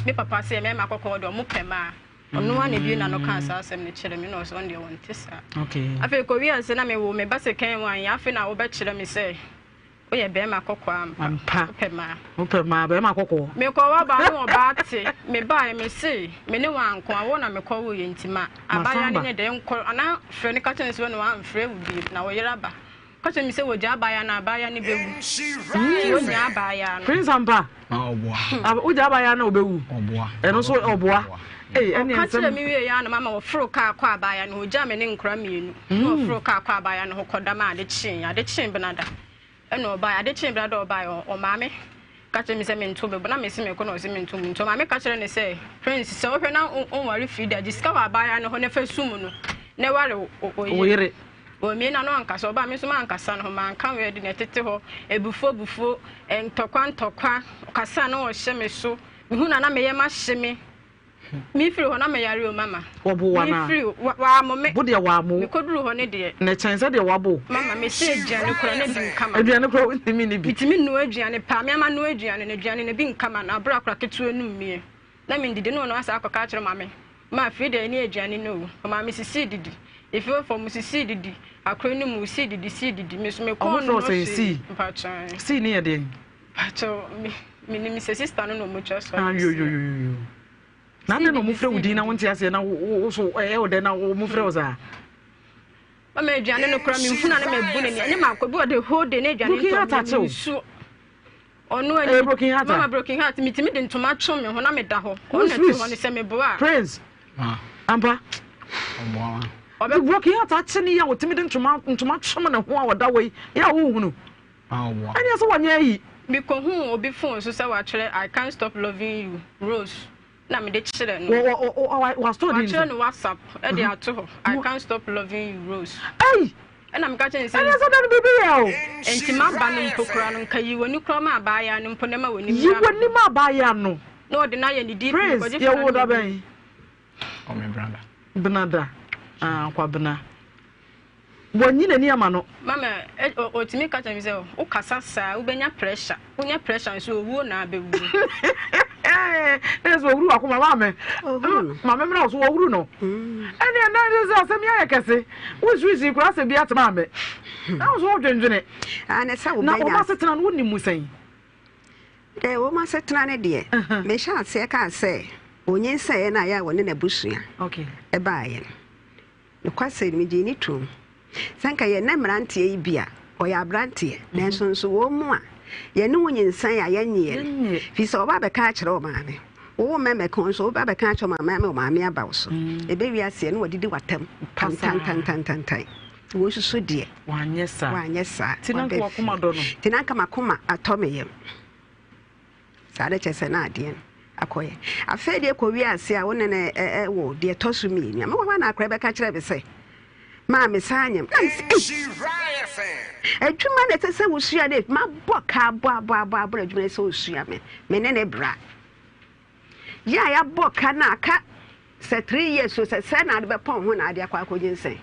me papa sɛ mmarima kɔkɔɔ deɛ ɔmo pɛ mmaa. Ɔno ara na ebue n'ano kaa saa asɛm no kyerɛɛ me na ɔsɛ ɔno deɛ ɔnte saa. Okay. Afei kɔwie ase na mewo me ba second one yi, afei na wobɛkyerɛ me sɛ woyɛ bɛrima kɔkɔɔ ampa. Ampa. Wopɛ mmaa. Wopɛ mmaa, bɛrima kɔkɔɔ. Mekɔwɔ ɔbaa ne ɔbaa te, mebaeɛ mese me ne wo anko a, wo na mekɔwoeɛ nti ma abaayewa no nyɛ dɛn nkɔ anaa frɛ no ka kyerɛ no sɛ wo na wamfrɛ wo bio na wo yere aba. Ka kyerɛ me sɛ wɔgya abaayewa no a, abaayewa no bɛwu. Nti wɔnnya abaayewa no. Prince ampa. Wogya abaayewa no a ɔbɛwu. Ɛno nso ɔboa. Ɔka kyerɛ me wie ya na mama wɔforo kaa kɔ abaayewa no hɔ. Ɔgyaa me ne nkora mmienu. Na wɔforo kaa kɔ abaayewa no hɔ kɔda ma ade kyee. Ade kyee benada. Ɛna ɔbaeɛ. Ade kyee benada ɔbaeɛ ɔmaa me. Ka kyerɛ me sɛ mento me bo na mese mekɔ na ɔse mento mu nti ɔmaame ka kyerɛ no sɛ Prince sɛ wohwɛ na wonware Frida gye sika wɔ abaayewa no hɔ na fa sum no na ware wo yere. Wɔmie na no ankasa ɔbaa me nso mankasa no ho manka wei de na ɛtete hɔ abufuo abufuo ntɔkwa ntɔkwa ɔkasa na ɔhyɛ me so mehu na na meyɛ mahye me Mefiri hɔ na meyare o mama. Wɔbo wo anaa? Mefiri wɔammo me. Bo deɛ wɔammo wo. Mekɔduru hɔ ne deɛ. Na ɛkyɛn sɛ deɛ wɔabo wo. Mama mesi aduane koraa na bi nka ma. Aduane koraa wontumi nni bi. Metumi noa aduane paa me ama noa aduane no aduane no bi nka ma no abere akora ketewa no mmie na mendidi na ɔno asa akɔka akyerɛ maame ma afei deɛ ɛne aduane no o ɔmaa me sisii didi efi hɔ fam sisii didi akora no mu sii didi sii didi me so mekɔɔ no no hwee mpakyɛw. Sii ne yɛ deɛn? Pakyɛw me menim sɛ sister no na ɔmo twa so Ah, yo yo yo yo. Na adɛn na ɔmo frɛ wo din na wonte aseɛ na wo so ɛyɛ wo dɛn na ɔmo frɛ wo saa? Mama aduane no kora menhunu a na mabu n'ani ɛnyɛ maakɔ bi wɔ the whole day na aduane Broken heart ntɔ akye wo. nsuo ɔno Ɛyɛ ani broken heart a? mama broken heart metumi de ntoma two me ho na meda hɔ ɔno Who's na ɛte this? hɔ no sɛ meboa a Prince. Ampa. Ɔbɛ broken heart akye ne yɛ a ɔtumi de ntoma ntoma twem ne ho a ɔda hɔ yi yɛ a wohunu. Ɛneɛ sɛ wɔnyɛ ayi. Mekohuu obi phone so sɛ watwerɛ I can't stop loving you Rose na mede kyerɛ no. Wastore din Watwerɛ no WhatsApp de ato hɔ I can't stop loving you Rose. Ei! Ɛna meka kyerɛ no sɛ. Ɛneɛ sɛ da no biribi yɛ o. Nti maba no mpo koraa no nka yi w'ani koraa ma abaayaa no mpo na ma w'ani Yi w'ani ma abaayaa no. Na ɔde no ayɛ ne DP. Prince yɛwoo da bɛn? Ɔme brada. Benada. Ah, Kwabena. Wanyi n'ani ama no. Mama, ɔtumi ka kyerɛ me sɛ, wokasa saa, wobɛnya pressure. Wonya pressure nso, owuo na abɛwuo. Na sɛ wɔhuru wakoma, maame. Maame mmra wo so, wɔhuru no. Ɛne ɛnɛ ɛne sɛ asɛm yi ayɛ kɛse. Wosuisui koraa sɛ bi ate maame. Na wo so wodwendwene. Na wɔn asetena no, wonim mu sɛn? Dɛ wɔn asetena no deɛ, mehyɛ aseɛ kaa sɛ, ɔnyinsɛeɛ no a yɛ a wɔne n'abusua ɛbaeɛ no. Nokwasɛm, migyee no toom. Sɛ anka yɛn nnɛ mmeranteɛ yi bi a, ɔyɛ aberanteɛ, nanso nso wɔn mu a yɛne wo nyinsɛn a yɛnnyeɛ no, firi sɛ wɔba abɛka akyerɛ wo maame, wowo mmɛmmɛka wo nso woba abɛka akyerɛ wo maame ama wo maame aba wo so. Ɛbɛwie aseɛ na wɔdidi w'atam tantantantantantan. Wo nso so deɛ, wanyɛ saa. Wanyɛ saa. Nti na anka w'akoma dɔ no. Nti na anka m'akoma atɔ me yam. Saa de kyerɛ sɛ na adeɛ no akɔyɛ. Afei deɛ kɔ wiase a wo ne no wɔ deɛ ɛtɔ so mmienu a, mewɔ hɔ a na akora bɛka kyerɛ me sɛ, maa me saa nyam. Na mesɛ, ei, adwuma na ɛsɛ sɛ wosua de, mabɔ ka abɔ abɔ abɔ abɔ adwuma sɛ wosua me, me ne ne bra. Yɛ a yɛabɔ ka na aka sɛ 3 years o, sɛ sɛ na ade bɛpɔn ho na ade akɔ akɔnyinsɛn.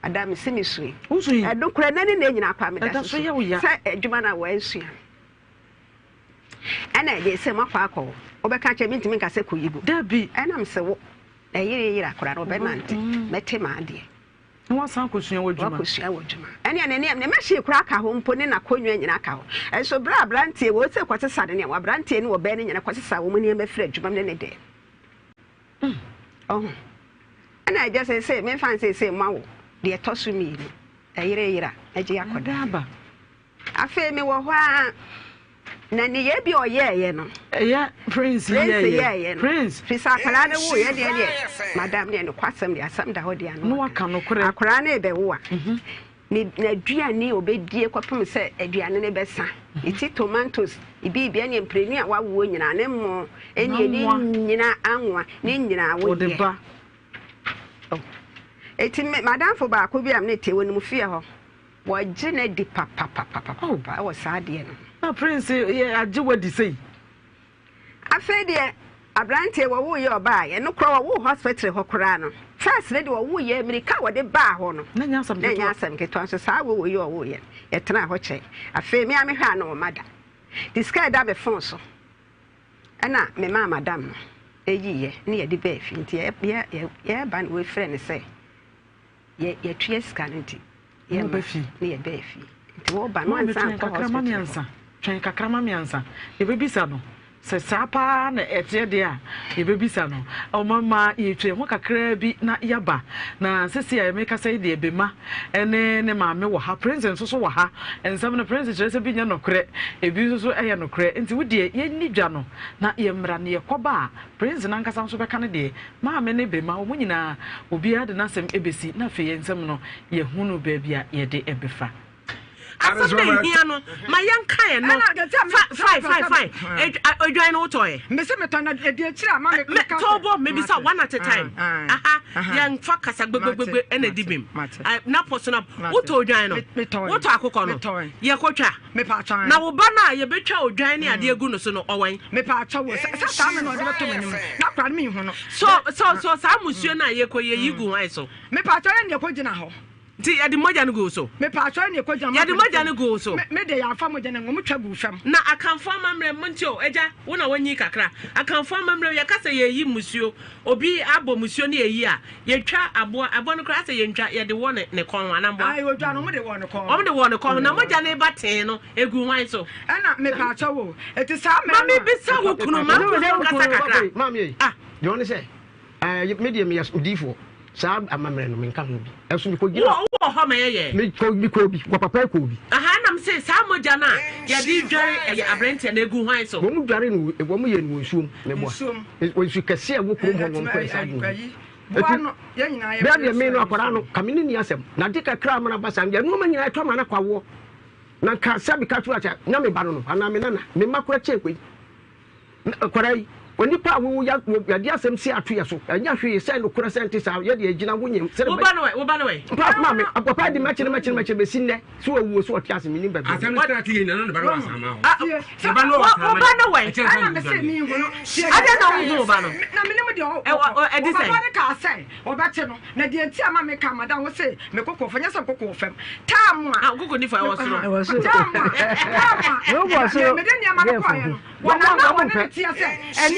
Ada me se me sui. Ɛno kora na ne na nyina akɔ a meda so sɛ adwuma no a wɔansua. Ɛna ɛdeɛ sɛ moakɔ akɔ hɔ wobɛka kyerɛ mentumi nka sɛ kɔyi gu dabi ɛnam sɛ wo ɛyere yere akora no ɔbɛnante mm. mɛte m'adeɛ na wasan akɔsua w'adwuma wakɔsua w'adwuma ɛne ɛne ne ne machine koraa ka ho mpo ne n'akonnwa nyinaa ka ho ɛnso berɛ a aberanteɛ wɔ sɛ kɔsesa ne nneɛma aberanteɛ ne ɔbɛn ne nyina kɔsesa wɔn nneɛma firi adwuma mu ne ne dɛm mm. ɔho ɛna agya sɛ sɛ memfa nsɛ sɛ ma wo deɛ ɛtɔ so mmienu ɛyere yera agye akɔda Afei mewɔ hɔ ara, na nneyɛe bi a ɔyɛeɛ no. Ɛyɛ Prince yɛeɛ no. Prince. Firi sɛ akwadaa no woeɛ deɛ deɛ, madam deɛ nokwasɛm deɛ asɛm da hɔ deɛ ano. Na waka nokorɛ. Akwadaa no rebɛwo a, mhm. ne n'aduane a ɔbɛdie kɔpem sɛ aduane no bɛsa. Ne ti tomatoes, biribi ɛne mprenu a wawoɔ nyinaa, ne mmo, ɛne ne nyinaa anwa, ne nyinaa woyɛ. Wɔde ba. Oh. Eti madamfo baako bi a mene te wɔ ne mu fie hɔ. Wɔagye no adi papapapapa wɔ saa adeɛ no ho. Na Prince yɛ agye wo adi sei. Afei deɛ abranteɛ wɔwoo yɛ ɔbaa yɛ no korɔ wɔwoo hospital hɔ koraa no first no deɛ wɔwoo yɛ mirika a wɔde baa hɔ no na nyɛ asɛm na nyɛ asɛm ketewa nso saa wɔwoo yɛ ɔwoo yɛ no yɛtenaa hɔ kyɛ afei me a mehwɛ a na wɔma da de sika ɛda me phone so ɛna me maa madam no ɛyiiɛ ne yɛde baa fi nti yɛba no wɔfrɛ no sɛ Yɛ yɛtua sika no nti yɛma fie ne yɛbɛɛ fie nti wɔba no ansa twɛn nkɔ kakra ma hospital miansa twɛn kakra ma miansa yɛbɛbisa no sɛ saa paa na ɛteɛ deɛ a yɛbɛbisa no ɔmama yɛtwa ho kakraa bi na yɛaba na sɛsi a yɛmekasa yi deɛ bema ne ne maame wɔ ha prince nso so wɔ ha nsɛm no prince kyerɛ sɛ bi nyɛ nokorɛ ebi nso so ɛyɛ nokorɛ nti wo deɛ yɛnni dwa no na yɛmmra ne yɛkɔba a prince nankasa nso bɛka ne deɛ Maame ne Bema, wɔn nyinaa, obiara de n'asɛm bɛsi, na afei yɛn nsɛm no, yɛahunu baabi a yɛde bɛfa. Asɛm na ehia no ma yɛnka yɛ no. Fine fine fine. Odwan no wotɔɛ. Mese metɔ na edi akyiri a ma me ka. Tɔbɔ mebisa one at a time. Aha yɛnfa kasa gbegbegbegbe ɛna di bim. Na pɔ so na wotɔ odwan no. Wotɔ akokɔ no. Yɛkɔtwa. Na wo ba no a yɛbɛtwa odwan ne adeɛ gu no so no ɔwɛn. Mepatwa wo sɛ saa me na ɔde bɛtɔ m'anim na akora no menhu no. So so so saa musuo no a yɛkɔ yɛyi gu hwan so? Mepatwa yɛn deɛ kɔ gyina hɔ. Nti yɛde mogya no gu wo so? Mepatwa yɛn deɛ kɔ gyina. Yɛde mogya no gu wo so? Me deɛ yɛamfa mogya no angu, wɔtwa guu fam. Na Akanfoɔ amammerɛ mu nti o, agya, wo na woanyin kakra. Akanfoɔ amammerɛ mu, yɛka sɛ yɛreyi mmusuo, obi abɔ mmusuo ne yɛyi a, yɛtwa aboa, aboa no koraa asɛ yɛntwa, yɛde wɔ ne ne kɔn ho anaa mmoa? Ae, odwa no, wɔde wɔ ne kɔn ho. Wɔde wɔ ne kɔn ho, na mogya no reba tee no, ɛgu hwan so? Ɛna mepatwa wo, ɛti saa mmerɛ no a. Ma mebisa wo kunu, ma wo kunu nkasa kakra. Maame ei, deɛ ɔne sɛ, Ɛɛ, me deɛ meyɛ odiyifoɔ. Saa amammerɛ no, menka ho bi. Ɛso mekɔgyina. Wowɔ, wowɔ hɔ ma yɛyɛ? Mekɔ, mekɔɔ bi. Wɔ papa kɔɔ bi. Aha, ɛna mese saa mogya no a yɛde dware ɛyɛ aberanteɛ no, ɛgu hwan so? Wɔn dware no, wɔn yɛ no wɔ nsuom. Meboa. Nsuom. Wɔ nsu kɛseɛ a ɛwɔ kurom hɔ no, wɔn kɔyɛ saa ade no bi. Boa no, yɛn nyinaa yɛ. Bɛɛ deɛ me no akwadaa no, ka me ne ni asɛm. Na ade kakra amana ba saa, deɛ nneɛma nyinaa ɛtɔ ama no akɔ awoɔ. Na nka sɛ meka to akyɛ, na me ba no no, anaa me nana, me mma koraa kyɛn wei. Na akwadaa yi, onipa a wowo ya wɔ yɛde asɛm si ato yɛ so, ɛnyɛ hwee sɛ nokorɛ sɛ ɛnte saa, yɛde agyina wo nyem sɛde Wo ba no ɛ, wo ba no ɛ. Mpa maame, papa di mɛkyere mɛkyere mɛkyere bɛsi nnɛ, so ɔwuo so ɔte ase mennim baabi Asɛm no start yɛ nyina na ne ba no wɔ asaman hɔ. Tie, Ne ba no wɔ Wo asaman. ba no wɛ. Ɛkyɛn sɛ ɛna ɔwu mese dwane. menhu no. Tie, Adɛn na wonhu wo ba no? Na menim deɛ ɔ- Ɛ, wɔ- ɔ- ɛde wɔ sɛn? papa no kaa sɛ wɔbɛkye no, na deɛ nti a ma meka madam wo se me koko fam, nyɛ sɛ me koko fam. Taam a, Ah, wo koko nifa ɛwɔ soro. Ɛwɔ soro. taam a, taam a, Wowɔ soro. mede nneɛma no Yɛ kɔeɛ no, fo. Wɔn a wɔne no teɛ sɛ,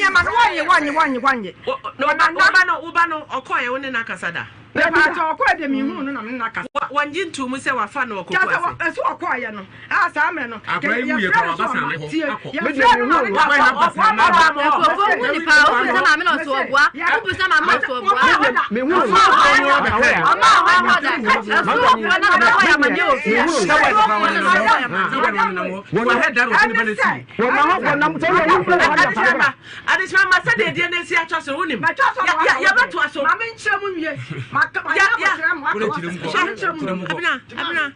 Nneɛma no, wɔnnye, wɔnnye, wɔnnye, wɔnnye. Wo ba no, wo ba no, ɔkɔeɛ, wo ne no akasa da? Mepaakyɛw, ɔkɔeɛ deɛ menhuu no na me ne no akasa. Wɔngye ntoo mu sɛ wafa no wɔ koko ase. Kyerɛ sɛ, ɛsɛ ɔkɔeɛ no, a saa mmerɛ no, Akwadaa yi wuiɛ yɛfrɛ koraa no sɛ waba ɔma, sane hɔ tie, akɔ. yɛfrɛ no ma ne ka sɛ Ɔba ɔba mo hɔ. Nkurɔfoɔ hu nipa a wobisa maame na ɔso ɔboa wobisa maame na ɔso ɔboa Mehu no. ɔma a hɔ hɔ da ɛso ɔboa na ɔbɛbɔ yɛ amaneɛ wɔ fie ɛso ɔboa na ɔbɛbɔ yɛ amaneɛ. Adesima ma sɛdeɛ deɛ no asi atwa so wonim yɛbɛtoa so abena abena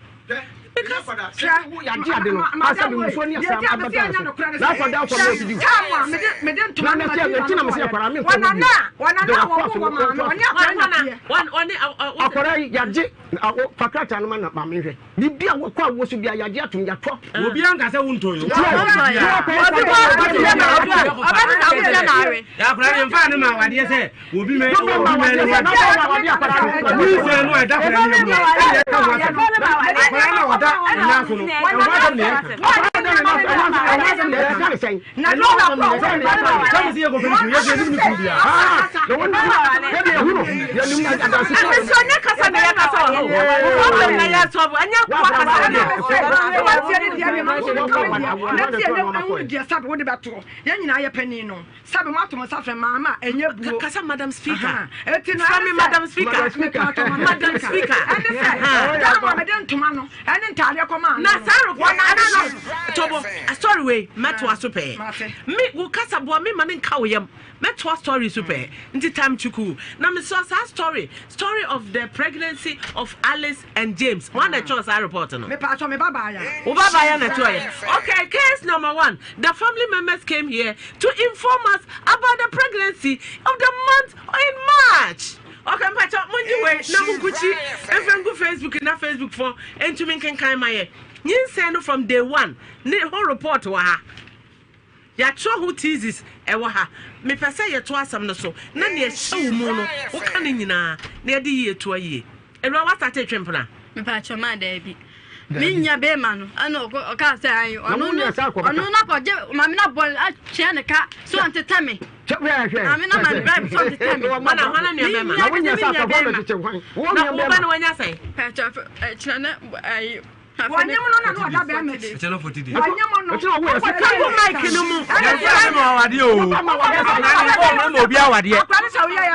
yagye ade no asɛ de musuo ne asɛ abɛda so na akɔda akɔ na ɔdidi na na sɛ ɛnti na mesɛ akwadaa me nkɔ mu bio de wakɔ so akwadaa yi yagye fa krataa no ma na maame nhwɛ Biribi a wɔkɔ awoɔ so biara yɛagye atom yɛatɔ. Obiara nka sɛ wontɔ yi. Akwadaa no mfa ne ma awadeɛ sɛ obi mɛ obi mɛ ne ho ade. Nyinsɛn no a ɛda akwadaa no mu ɛna ɛka ho asɛm. Akwadaa no a ɔda ne nan so no ɛho asɛm na yɛka. Ɛho asɛm na yɛka ne sɛn. Ɛno asɛm na yɛka. Sɛ mo sɛ yɛkɔ fɛn so yɛsɛ yɛnim ne kunu biara. Na wɔn yɛde ɛhunu yɛnim adansi. Ɛsɛ ɔnyɛ kasa na yɛ kasa wɔ hɔ. Problem na yɛ solve ɛnyɛ wa kasa na yɛ. Yɛn nyinaa yɛ panin no sɛbi mo ato mo nsa frɛ maama a ɛnyɛ buo. Kasa madam speaker. Eti no Frɛ me madam speaker. Madam speaker. Ɛne sɛ daa mede ntoma no ɛne ntaadeɛ kɔmaa no. Na saa report ɛna no tobo story wei mɛtoa so pɛɛ. Me wo kasa boa me ma ne nka wo yam. Mɛtoa story so pɛɛ. Nti time chuku na mesrɛ saa story story of the pregnancy of Alice and James. Hwan na ɛtwerɛ saa report no? Mepatwɔ me ba baaya. Wo ba baaya na ɛtwerɛ yɛ. Okay, case number one. The family members came here to inform us about the pregnancy of the month in March. Okay, mpakyɛ mongye wei na monkukyi mfa ngu Facebook na Facebook fo ntumi nkenkan ma yɛ. Nyinsɛn no from day one ne ho report wɔ ha. Yɛatwerɛ ho thesis ɛwɔ ha. Mepɛ sɛ yɛto asɛm no so na nea ɛhyɛ wo mu no woka ne nyinaa na yɛde yie toa yie. Awura woasate retwe mpena? Mepakyɛ maa daabi. Me nua bɛrima no ɛna ɔkaa sɛ ayi ɔno no ɔno no akɔgye maame no abɔ atua ne ka so ɔntetɛ me. Maame no ama no bribe so ɔntetɛ me. Hwana hwana nua bɛrima? Na wonya sɛ akɔfɔ bɛkyekyɛ hwan? Na wo ba no wanya sɛn? Pakyɛ ɛkyerɛ ne ayi. Wɔnyem no na na ɔda bɛrima akyi. Wɔnyem no. Kagu mic no mu. Yɛmfa ma awadeɛ o. Yɛmfa ma obi awadeɛ.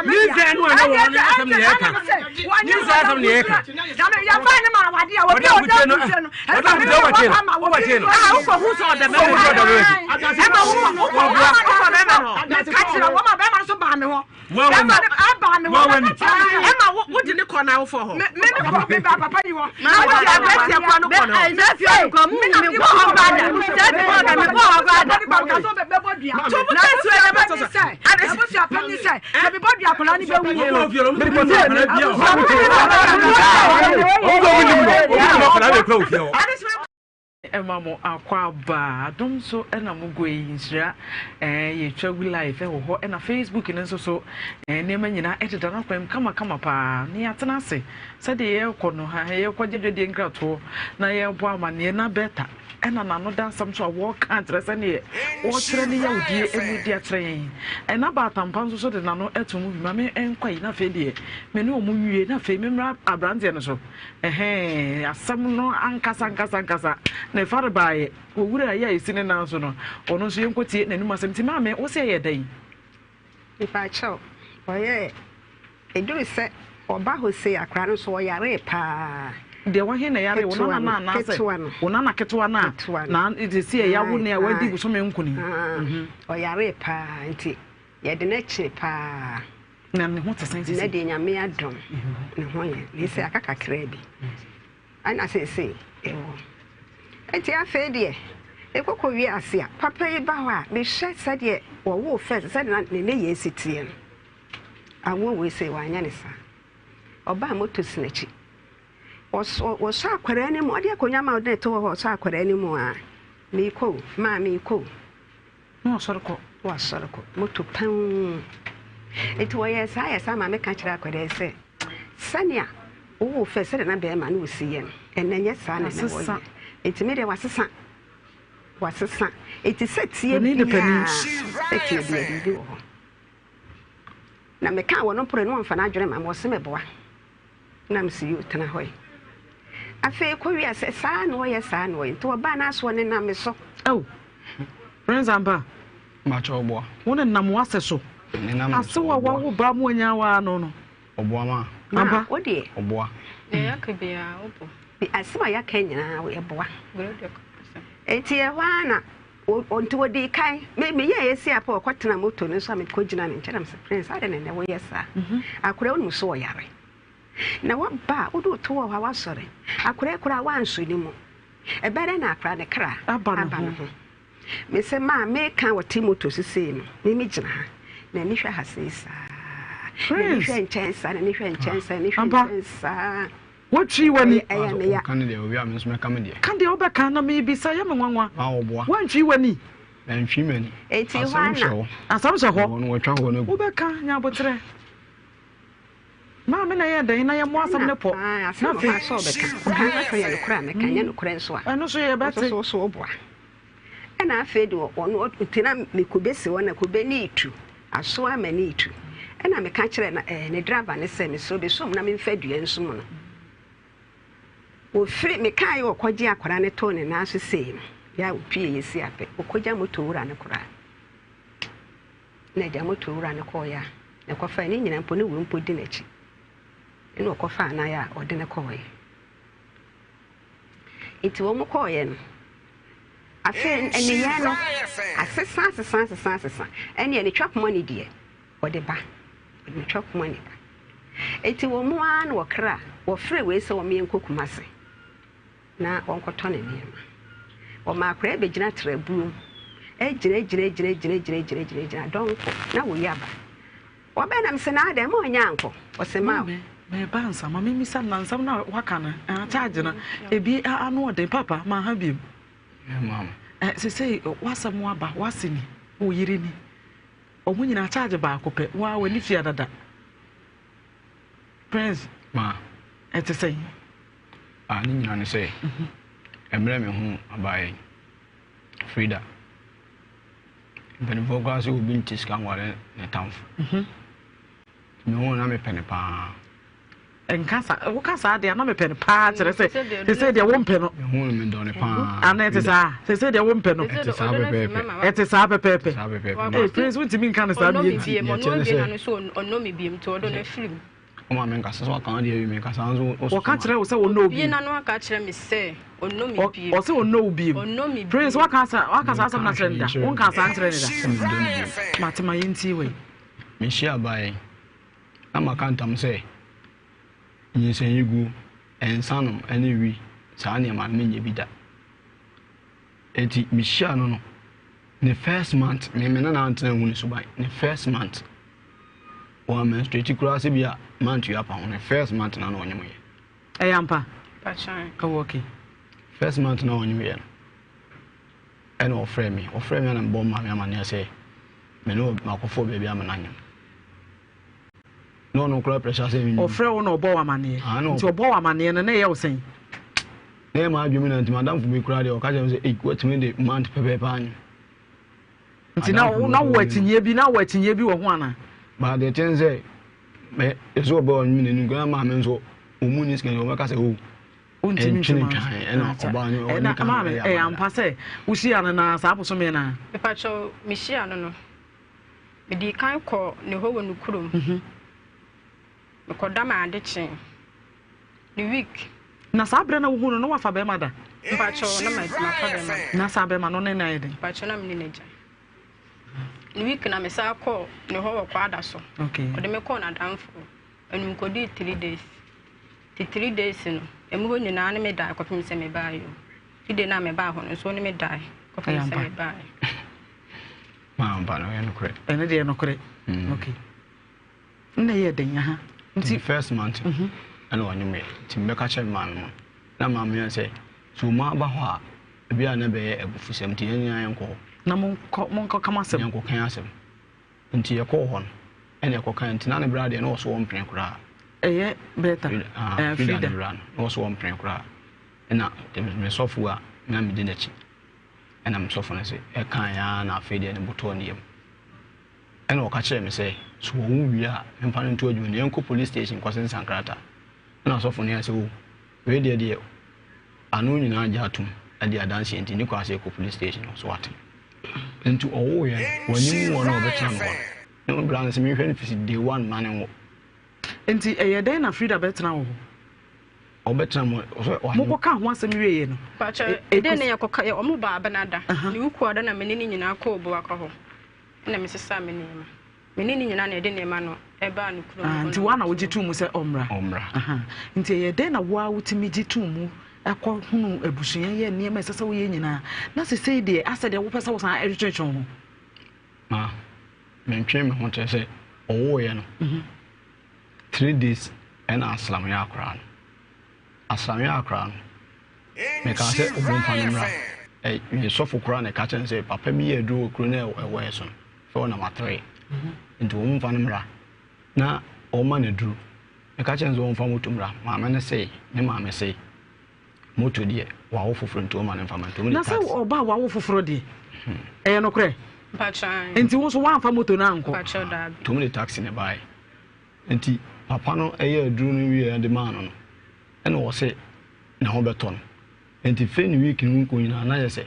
Nyinsɛn no a na wɔn no asɛm na yɛka. Nyinsɛn asɛm na yɛka. Yɛmfa ne ma awadeɛ obi a ɔda abusie no. Ɔda abusie wobɛkye no. Wobɛkye no. Ah, wokɔ hu sɛ ɔda bɛrima. Wokɔ hu sɛ ɔda bɛrima akyi. Ɛma wokɔ wokɔ wokɔ bɛrima no hɔ. Meka kyerɛ wɔn a bɛrima no so baa me hɔ. Wɔn Bɛrima no abaa me hɔ. Wɔn Ɛma wo. Wode ne kɔ n'awofoɔ hɔ. Me me kɔ me ba papa yi hɔ. Na wode aberanteɛ kɔ no kɔ no hɔ. Sɛ fie hɔ kɔ mu me kɔ hɔ kɔ ada. Sɛ fie hɔ me kɔ hɔ kɔ ada. To mu kɛ suo yɛ bɛtɔ so. Abusua panyin sɛ sɛ mebɔ dua akwadaa no bɛwu. Ɛma mo akwaaba. Adom so na mo guo yi nhyira eh, yɛtwa gu live ɛwɔ hɔ ɛna Facebook no nso so eh, nneɛma nyinaa ɛdeda no akwan mu kama kama paa ne yɛatena ase sɛdeɛ yɛrekɔ no ha yɛrekɔgye dwadie nkratoɔ na yɛrebɔ amanneɛ na bɛta ɛna n'ano da asɛm so a wɔreka akyerɛ sɛdeɛ wɔrekyerɛ ne yawdie mu di akyerɛ yɛn ɛna baatampa nso so de n'ano ɛto mu bi ma me nkɔ yi na afei deɛ me ne wɔn nwie na afei memmra aberanteɛ no so Ɛhɛɛ, asɛm no ankasa ankasa ankasa na ɛfa rebaeɛ. Owura yi a ɛsi ne nan so no, ɔno nso yɛnkɔtie n'anom asɛm. Nti maame, wo se ɛyɛ dɛn? Mepakyɛw, ɔyɛɛ, ɛduru sɛ ɔba hɔ sei akwadaa no nso ɔyaree paa. Deɛ wahe na ɛyaree, wo nana no anaasɛ? Ketewa no. Wo nana ketewa no a, na sisi ɛyɛ awo ne a wadi bosome nkron yi. Ɔyaree paa nti yɛde no akyiri paa. Na ne ho te sɛn sisi? Nnɛ deɛ Nyame adom ne ho yɛ ne sɛ aka kakraa bi ɛna seesei ɛwɔ nti afei deɛ ɛkɔkɔ wie ase a papa yi ba hɔ a mehwɛ sɛdeɛ wɔwoo fɛs sɛdeɛ ne ne yɛ si teɛ no awoɔ wei sɛ wanyɛ ne saa ɔbaa moto si n'akyi wɔsɔ akwadaa no mu ɔde akonnwa ma ɔde ne to hɔ hɔ ɔsɔ akwadaa no mu a meekɔ maa meekɔ Na wasɔre kɔ. Na wasɔre kɔ. Moto pɛn. Nti wɔyɛɛ saa yɛ saa ma meka kyerɛ akwadaa yi sɛ sɛnea wowoo fɛ sɛdeɛ na bɛrima no wɔsi yɛ no ɛnɛ nyɛ saa na ɛnɛ wɔyɛ. Nti me deɛ wasesa wasesa. Nti sɛ tie biara sɛ tie biara biribi wɔ hɔ. Na mekaa wɔn mpore no wɔmfa n'adwene ma me wɔse meboa. Na mese yoo tena hɔ yi. Afei kɔ wiase saa na ɔyɛ saa na ɔyɛ nti ɔbaa n'aso ɔnenam me so. Oh, Prince ampa. Makyɛ ɔboa. Wo nenam w'asɛ so. Nenam me Ase so wa ɔboa. wawo ba mu anya wa ano no. Ɔboa ma. Ma Ampa. wo deɛ. Ɔboa. Deɛ yɛaka biara wobɔ. Bi asɛm a yɛaka nyinaa yɛboa. Gloria kasa. Nti ɛhɔ ara na nti wɔdii kan me meyɛɛ esi apɛ ɔkɔtena moto no so a mekɔgyina ne nkyɛn na mesɛ Prince adɛn na ɛnɛ woyɛ saa akwadaa wonim so ɔyare na waba a wode woto wɔ hɔ a wasɔre akwadaa koraa wanso ne mu ɛbɛyɛ dɛn na akwadaa ne kra aba ne ho mesɛ maa meka wɔte moto so sei no me megyina ha na ani hwɛ ha sei saa na ani hwɛ nkyɛn saa na ani hwɛ nkyɛn saa na ani hwɛ nkyɛn saa Wotwi w'ani. Ɛyɛ me ya. Ka ne deɛ owie a me nso mɛka me deɛ. Ka deɛ wobɛka na mebisa yɛ me nwanwa. Ma wɔboa. Woantwi w'ani. Mantwi m'ani. Enti hɔ ara Asɛm hyɛ hɔ. Asɛm hyɛ hɔ. Wɔ no wɔatwa hɔ no agu. Wobɛka nya aboterɛ. Maame na ɛyɛ dɛn na yɛmmɔ asɛm no pɔ. Na asɛm wɔ hɔ a sɛ ɔbɛka. Ɔka asɛm yɛ nokorɛ a mɛka nyɛ nokorɛ nso a. Ɛno nso yɛbɛte. Wo nso so woboa. Ɛna afei de ɔno nti na me kube si hɔ na kube no retu. Aso ama no retu. Ɛna meka kyerɛɛ na ɛɛ ne driver no sɛ mesrɛ bɛsɔ mu na memfa dua nso mu no. Wɔfiri mekaeɛ ɔkɔgye akwadaa no too ne nan so sei no yɛ a ɔpie yɛ si apɛ ɔkɔgya moto wura no koraa. Na agya moto wura no kɔɔeɛ a na ɛkɔfae ne nyina mpo ne wei mpo di n'akyi. Ɛna ɔkɔfaa nan a ɔde no kɔɔeɛ. Nti wɔn kɔɔeɛ no, afei nneyɛɛ no asesa asesa asesa asesa. Ɛnneɛ ne twapoma no deɛ, ɔde ba. Ɔde ne twapoma no ba. Nti wɔn ara na wɔkra, wɔfrɛ wei sɛ wɔn yɛnkɔ Kumase na wɔnkɔtɔ ne nneɛma. Wɔma akwadaa bɛgyina trabuom, gyina gyina gyina gyina gyina gyina gyina gyina dɔnkɔ na wɔyi aba. Wɔbɛn na mese no adɛn ma ɔnyɛ ankɔ ɔse ma wo. Meba ansa ma memmisa no na nsɛm no a waka no charge no ebi ano ɔden papa manha biom. Sesei w'asɛm aba w'ase ni wo yere ni ɔmo nyinaa charge baako pɛ waa w'ani tua dada Prince ma ɛte sɛn? Ah, ne nyinaa ne sɛ mmerɛ me ho abaeɛ Frida Mpanimfoɔ koraa sɛ obi nte sika nware ne tamfo. Mhm. Mehu na mepɛ no paa. Nka sa woka saa deɛ na mepɛ no paa kyerɛ sɛ te sɛ deɛ wompɛ no. Mehu no medɔ no paa. Ana ɛte saa te sɛ deɛ wompɛ no. Ɛte saa pɛpɛɛpɛ. Ɛte saa pɛpɛɛpɛ. Saa pɛpɛɛpɛ. Ee Prince wontumi nka no saa mi yɛ nti. Ɔno ebien na ɔno mi biem nti ɔdɔ no afiri mu. Ɔma me nkasa sɛ waka wo deɛ awie mekasa nso wo Wɔka kyerɛ wo sɛ wɔnnɔ wo Obie bio. n'ano aka akyerɛ me sɛ ɔnnɔ me bio. Ɔse ɔnnɔ wo bio. Ɔnnɔ me bio. Prince waka sa waka saa asɛm no akyerɛ no da? Wonkaa saa nkyerɛ no da? Sɛ mennɔ no bio. Mate ma yɛntie wei. Mehyia baeɛ na maka ntam sɛ. Nyinsɛnyiguo, nsanom ne wi, saa nneɛma no menyɛ bi da. Enti mehyia no no, ne first month, me me ne no antena nhu ne suban, ne first month, wɔn menstruate koraa sɛ bi a month wi apa ho, ne first month na na ɔnyem yɛ. Ɛyɛ ampa? Ɛwɔ okay. First month na ɔnyem yɛ no, ɛna ɔfrɛ me, ɔfrɛ me ana mebɔ maame amaneɛ sɛ me ne makɔfɔ baabi ama no anyem. Na ɔno koraa pressure sɛ menyim. Ɔfrɛ wo na ɔbɔ wo amaneɛ. Ah, na Nti ɔbɔ wo amaneɛ no na ɛyɛ wo sɛn? Na ɛyɛ m'adwene mu na nti m'adamfo bi koraa deɛ ɔka kyerɛ me sɛ ei watumi de month pɛpɛɛpɛ anyem. Nti na wo na wowɔ akyinnyeɛ bi na wowɔ akyinnyeɛ bi wɔ ho anaa? But deɛ ɛteɛ ne sɛ mɛ ɛsɛ ɔbɛ ɔnwene n'anim koraa na maame nso ɔmu ni sika nti ɔbɛka sɛ o Wontumi ɛntwene ntwe ma twan ɛna ɔbaa no ɔne Ɛna kan maame ɛyɛ ɛyɛ amada. ampa sɛ wohyia no na saa bosome no a? Mepakyɛw mehyia no no Medii kan kɔɔ ne hɔ wɔ ne kurom. Mekɔda ma ade kyee. Ne week. Na saa berɛ na wohu no na wafa bɛrima da? Mpakyɛw na mafa bɛrima da. Na saa bɛrima no ne no ayɛ dɛn? Mpakyɛw na me ne no agyae. Ne week na mesan kɔɔ ne hɔ wɔ Kwada so. Okay. Ɔde me kɔɔ n'adamfo hɔ. Ɛno mekɔdii 3 days. Nti 3 days no, emu hɔ nyinaa ne me dae kɔpem sɛ mebaeɛ o. Nti day no a mebaa hɔ no nso ne me dae kɔpem sɛ mebaeɛ. Mampa no, ɛyɛ nokorɛ. Ɛno deɛ nokorɛ. Mm. Okay. Nna ɛyɛ dɛn aha? Nti first month mhm. ɛna ɔnye me nti mebɛka kyerɛ maame no na maame yɛ sɛ so mo aba hɔ a ebi a na bɛyɛ abufusɛm nti yɛn nyinaa yɛnkɔ hɔ. Na monkɔ monkɔ ka mo asɛm. Yɛnkɔ kan asɛm. Nti yɛkɔɔ hɔ no ɛna ɛkɔ kan nti na ne bra deɛ na ɔso wɔn mpene koraa. Ɛyɛ bɛta. Ah, Frida ne bra no na ɔso wɔn mpene koraa ɛna me sɔfo a na medi n'akyi. Ɛnna me sɔfo no se, Ɛkae ara na afei deɛ ne bo tɔɔ ne yam. Ɛnna ɔka kyerɛɛ me sɛ, So wɔwo wie a, memfa no nto adwuma mu, yɛnkɔ police station nkɔsensan krataa. Ɛnna ɔsɔfo no yɛɛ sɛ, O, wei deɛ deɛ ano nyinaa gye atom adi adanseɛ nti, ne kwan sɛ yɛkɔ police station hɔ. So wate? Nti ɔwoeɛ no, wanyim wɔn a wɔbɛtena no hɔ no. Ne bra no sɛ menhwɛ no fisi day one ma no nwo. Nti ɛyɛ dɛn na Frida bɛtena wo hɔ? Ɔbɛtena mo sɛ ɔanyem. Mokɔ kaa ho asɛm wieɛ no. Pakyɛ ɛdɛn ne yɛkɔ ka yɛ ɔmo baa Abenada ne Wukuada na me ne ne nyinaa kɔɔ Obuakwa hɔ ɛna me sesaa me nneɛma me ne ne nyinaa na yɛde nneɛma no ɛbaa ne kurom hɔ Nti woa na wogye too mu sɛ ɔmmra? Ɔmmra. Nti ɛyɛ dɛn na woa wotumi gye too mu ɛkɔ hunu abusua yɛ nneɛma ɛsɛ sɛ woyɛ nyinaa na sesei deɛ asɛ deɛ wopɛ sɛ wosan ɛtwetwe wo ho? Ma mentwe me ho kyerɛ sɛ ɔwooyɛ no. 3 days ɛna asram yɛ akora no asram yɛ akora no mekaa sɛ ɔmo mfa no mmra ɛ me sɔfo koraa na ɛka kyerɛ no sɛ papa bi yɛ aduro wɔ kuro no ɛwɔ yɛ so no fɛ ɔnam atere nti wɔn mfa no mmra na ɔma no aduro meka kyerɛ no sɛ wɔmfa moto mmra maame no sei ne maame sei moto deɛ wawo foforɔ nti ɔma no mfa ma nti ɔmo de Na sɛ taxi ɔba a wawo foforɔ deɛ ɛyɛ nokorɛ? Mpakyɛ Nti wo nso woamfa moto no ankɔ? Mpakyɛ daabi. Nti ɔmo de taxi na ɛbaeɛ nti papa no ɛyɛ aduro no wieɛ de maa no no ɛna ɔse ne ho bɛtɔ no nti fei ne week no mu kɔ nyinaa na yɛ sɛ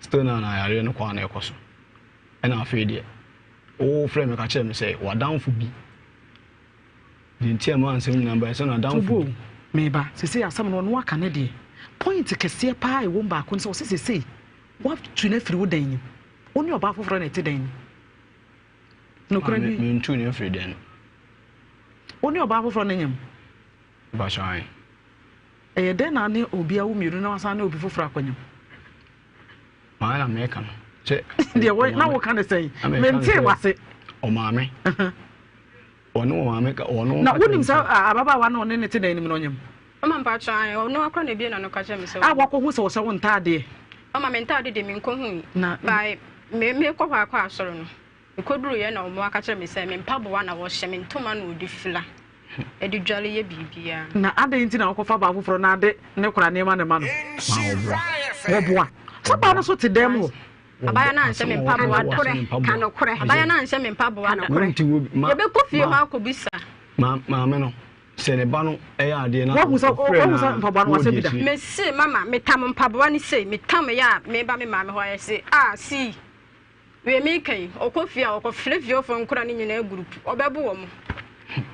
still na na yareɛ no kɔ a na ɛkɔ so ɛna afei deɛ wofrɛ me ka kyerɛ me sɛ w'adamfo bi deɛ nti a ma nsɛm nyinaa baeɛ sɛ n'adamfo Tobo bi meba sesei asɛm no ɔno aka ne deɛ point kɛseɛ paa ɛwɔ mu baako ne sɛ ɔse sesei woatu no afiri wo dan no mu wo ne ɔbaa foforɔ na ɛte dan no nokorɛ bi mentu no afiri dan no wo ne ɔbaa foforɔ no nyam Mpakyɛ ae. Ɛyɛ dɛn na ne obi awo mmienu na wasan ne obi foforɔ akɔnyam? Maa na meka no sɛ deɛ wɔ na woka ne sɛn mentee wase. Ɔmaame ɔne ɔmaame ka ɔno. Na wonim sɛ ababaawa na ɔne ne te dan no mu na ɔnyam? Ɔma mpakyɛ ae ɔno akora na ebie na no ka kyerɛ me sɛ. A wakɔhu sɛ ɔhyɛ wo ntaadeɛ. Ɔma me ntaade deɛ menkɔhu yi. Na by me mekɔ hɔ akɔ asɔre no mekoduru yɛ na ɔmo aka kyerɛ me sɛ me mpaboa na wɔhyɛ me ntoma na ɔde fila ɛde dwale yɛ biribiara. Na adɛn nti na wokɔfa baa foforɔ na ade ne kora nneɛma ne ma no? Ma ɔboa. Wɔboa. Sɛ baa no so te dɛm hɔ. Abaya no anhyɛ me mpaboa da. Ka nokorɛ. Abaya no anhyɛ me mpaboa da. Wonti wo ma Yɛbɛkɔ fie hɔ akɔbisa. Ma maame no sɛ ne ba no ɛyɛ adeɛ na Wahu sɛ ɔfrɛ wahu no sɛ a mpaboa no wasɛ bi da. wɔdi akyire. Mese mama metam mpaboa no sei metam yɛ a meba me maame hɔ ayɛ se ah see wei meka yi ɔkɔ fie a ɔkɔfrɛ fiefoɔ nkora no nyinaa group ɔbɛbo wɔ mo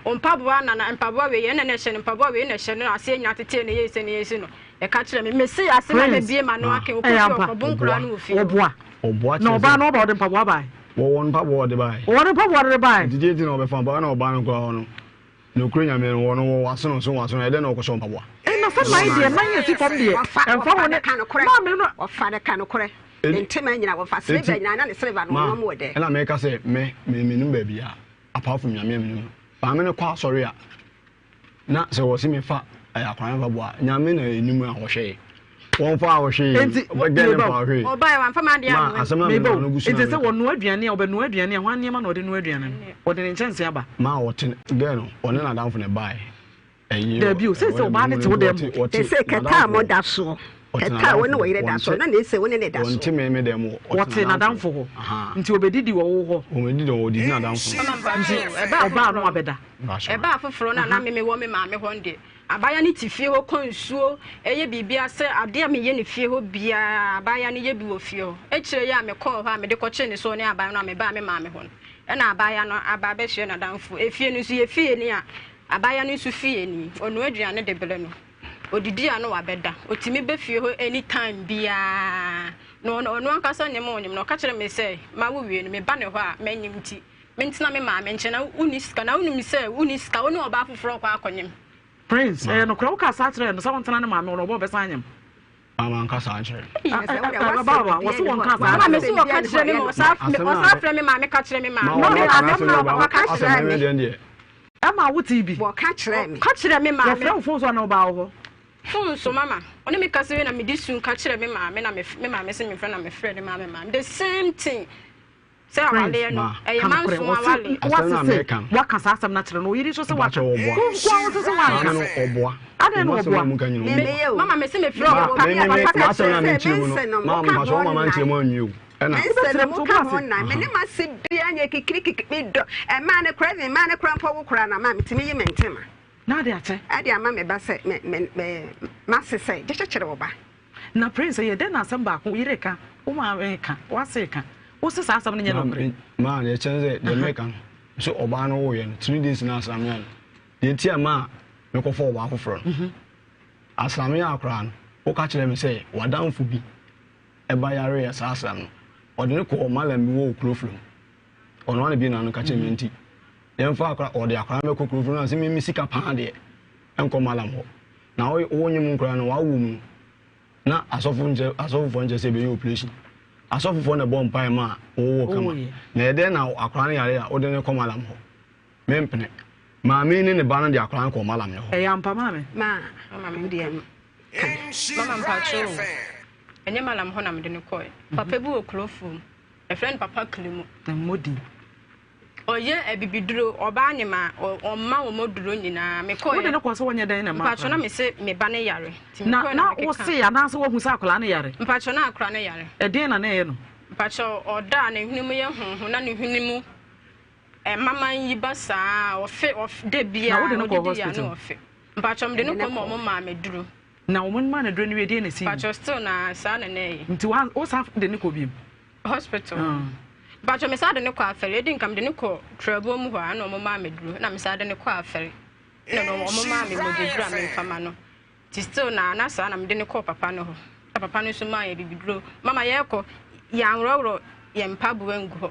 o mpaboa na na mpaboa wei ɛna na ɛhyɛ no mpaboa wei na ɛhyɛ no aseɛ nyinaa tetee no yɛ sɛ ne yɛ si no ɛka kyerɛ me mese ase na Prince. mebie ma no ake ɔkɔ Ɛyɛ fie ampa. ɔkɔbo nkora no wɔ fie hɔ. Wɔboa. Ɔboa Na kyerɛ ɔbaa sɛ no ɔba ɔde mpaboa bae. wɔwɔ mpaboa ɔde bae. Wɔde mpaboa de bae. Nti deɛ nti na ɔbɛfa mpaboa na ɔbaa no koraa hɔ no. Nokorɛ Nyame no, wɔ no wɔ w'asono so w'asono, ɛdɛn na ɔkɔhyɛ wo mpaboa? Ɛna sɛ nan deɛ nan yɛ si fam deɛ ɛmfa ho ne maame no. Ɔfa no ka nokorɛ ne ntema nyina wɔfa silver nyina na ne silver no wɔnom wɔ dɛ. Ɛna meka sɛ me me menim baabi a apart from Nyame a menim no maame no kɔ asɔre a na sɛ wɔse mefa akwadaa no mpaboa a Nyame na ɛnim a ɔhwɛ yɛ wɔmfa a ɔhwee Enti ɔbɛgɛ ne meba mfa o. ɔhwee Ɔbaeɛ wamfa m'adeɛ ma ammrɛ me. asɛm no a Meba mema o. no gu so Enti na sɛ meka wɔnoa aduane a ɔbɛnoa aduane a hwan nneɛma na ɔde noa aduane no? Ɔde ne nkyɛnse aba. Ma ɔte gɛ no ɔne n'adamfo na ɛbaeɛ ɛyi Daabi o, seesei ɛwɔ ɔbaa no ne te wo mu dan ɔte mu. ɔte Seesei kɛtɛ a n'adamfo hɔ moda soɔ, ɔte kɛtɛ a wo n'adamfo ne wo hɔ yere da soɔ, ɔnte na na ese wo ne ne da ɔnte soɔ. me me dan mu hɔ ɔte Wɔte n'adamfo n'adamfo hɔ hɔ. ahaa Nti ɔbɛdidi wɔ wo hɔ. ɔbɛdidi wɔ ɔdidi n'adamfo Mama mpakyɛ Nti o, ɛbaa ɔbaa no foforɔ no, abɛda. mpakyɛ ɛbaa foforɔ no a na me mewɔ me maame hɔ no deɛ, Abaayewa no te fie hɔ kɔ nsuo, yɛ biribiara sɛ adeɛ a meyɛ no fie hɔ biara abaayewa no yɛ bi wɔ fie hɔ. Akyire yi a mekɔɔ hɔ a mede kɔkyee ne soɔ ne abaayewa no a mebaa me maame hɔ no, ɛna abaayewa no aba abɛsoɛ n'adamfo. Efie no nso yɛ fie ni a abaayewa no nso fie ni. Ɔnoa aduane de brɛ no. Ɔdidi a na wabɛda. Ɔtumi ba fie hɔ anytime biara. Na ɔno ankasa nyem a ɔnyem no, ɔka kyerɛ me sɛ mawo wie no meba ne hɔ a manyem nti Mentena me maame nkyɛn na wonni sika na wonim sɛ wonni sika wo ne ɔbaa foforɔ kɔ akɔnyem. Prince, ɛyɛ nokorɛ wokaa saa kyerɛɛ no sɛ wontena ne maame hɔ na ɔba ɔbɛsan anyem? Ah, manka saa nkyerɛ no. Abaawa, wɔse wɔnkaa saa Mama nkyerɛ mese wo. wɔka kyerɛ me ma ɔsan frɛ me maame ka kyerɛ me maame. Ma wɔn ka n'asɛm yɛ ɔbaa asɛm me deɛ deɛ. Ɛma wo tee bi. Wɔka kyerɛ me. Ka kyerɛ me maame. Wɔfrɛ wo phone so anaa ɔbaa wo hɔ? Phone so mama. Ɔne me kasa wie na mede su ka kyerɛ me maame na me maame se memfrɛ na mefrɛ ne maame maame the same thing. Sɛ awaleɛ no, ɛyɛ manso awale. Wase se waka saa asɛm no akyerɛ no, oyere nso se waka. Wo nkoa wo se se wanka. Adɛn na ɔboa? Mama me se me frɛ wo papa papa ka kyerɛ sɛ me nse no mo ka ho nan. Me nse no mo ka ho nan. Me ne ma se bia nyɛ kikirikiki me dɔ. Ɛmaa ne kora even maa ne kora mpo wo kora na ma metumi yi me ntema. Na ade akyɛ. Ɛde ama me ba sɛ me me me ma se sɛ gye kyekyere wo ba. Na Prince ɛyɛ dɛn na asɛm baako wo yere ka, wo maame ka, w'ase ka, wo se saa asɛm no nyɛ nokorɛ? Maa deɛ kyɛn sɛ deɛ meka no nso ɔbaa no woeɛ no 3 days na asram yɛ no deɛ nti a maa mekɔfa ɔbaa foforɔ no mhm. asram yɛ akoraa no woka kyerɛ me sɛ w'adamfo bi ɛba yareɛ saa asram no ɔde no kɔɔ malam bi wɔ kuro firi mu ɔno ana bi na no ka kyerɛ me nti yɛmfa akora ɔde akora no bɛkɔ kuro firi mu na sɛ mimi sika paa deɛ ɛnkɔ malam hɔ Na wo wo nyem nkora no wawo mu no na asɔfo nkyɛ asɔfofoɔ nkyɛ sɛ ɛbɛyɛ operation asɔfofoɔ na ɛbɔ mpaeɛ ma wowɔ kama na ɛdɛn na akora no yare a wode no kɔ malam hɔ mempene maame ne ne ba no de akora no kɔ malam no hɔ. Ɛyɛ ampa maame. Ma mama deɛ ka. Mama mpakyɛ o ɛnyɛ malam hɔ na mede no kɔɛ papa bi wɔ kuro fam ɛfrɛ no papa kilimu. Mmɔ din. Ɔyɛ abibiduro, ɔbaa ne ma ɔma wɔn aduro nyinaa. Mekɔɛ. Wode no kɔɔ sɛ wɔnyɛ dɛn na ɛma Mpatsɔ na mese me ba no yare. Nti Na mekɔɛ na na mekeka. wose anaasɛ woahu sɛ akwadaa no yare? Mpatsɔ na akwadaa no yare. Ɛdeɛn na na ɛyɛ no? Mpatsɔ ɔda a ne hwene mu yɛ honho na ne hwene mu ɛmaman yi ba saa ɔfe ɔfe da Na biara wode no kɔɔ ɔdidi a na hospital? ɔfe. Mpatsɔ mede no kɔ ma wɔn maa me duro. Na wɔn maa no duro no wie deɛn na ɛsii mu? Mpatsɔ still na saa na na ɛyɛ. Nti wa wosan de no kɔɔ biom? Hospital. Mpatsɔ me saa de no kɔ afɛre. Edi nka mede no kɔ Trɛboɔ mu hɔ a ɛna ɔmo maa me duro. Ɛna me saa de no kɔ afɛre. Ɛna no ɔmo maa me mogya duro a memfa ma no. Nti still na na saa na mede no kɔɔ papa no hɔ. Ɛna papa no nso maa yɛ bibiduro. Mama yɛkɔ yɛanworɔworɔ yɛn mpaboa ngu hɔ.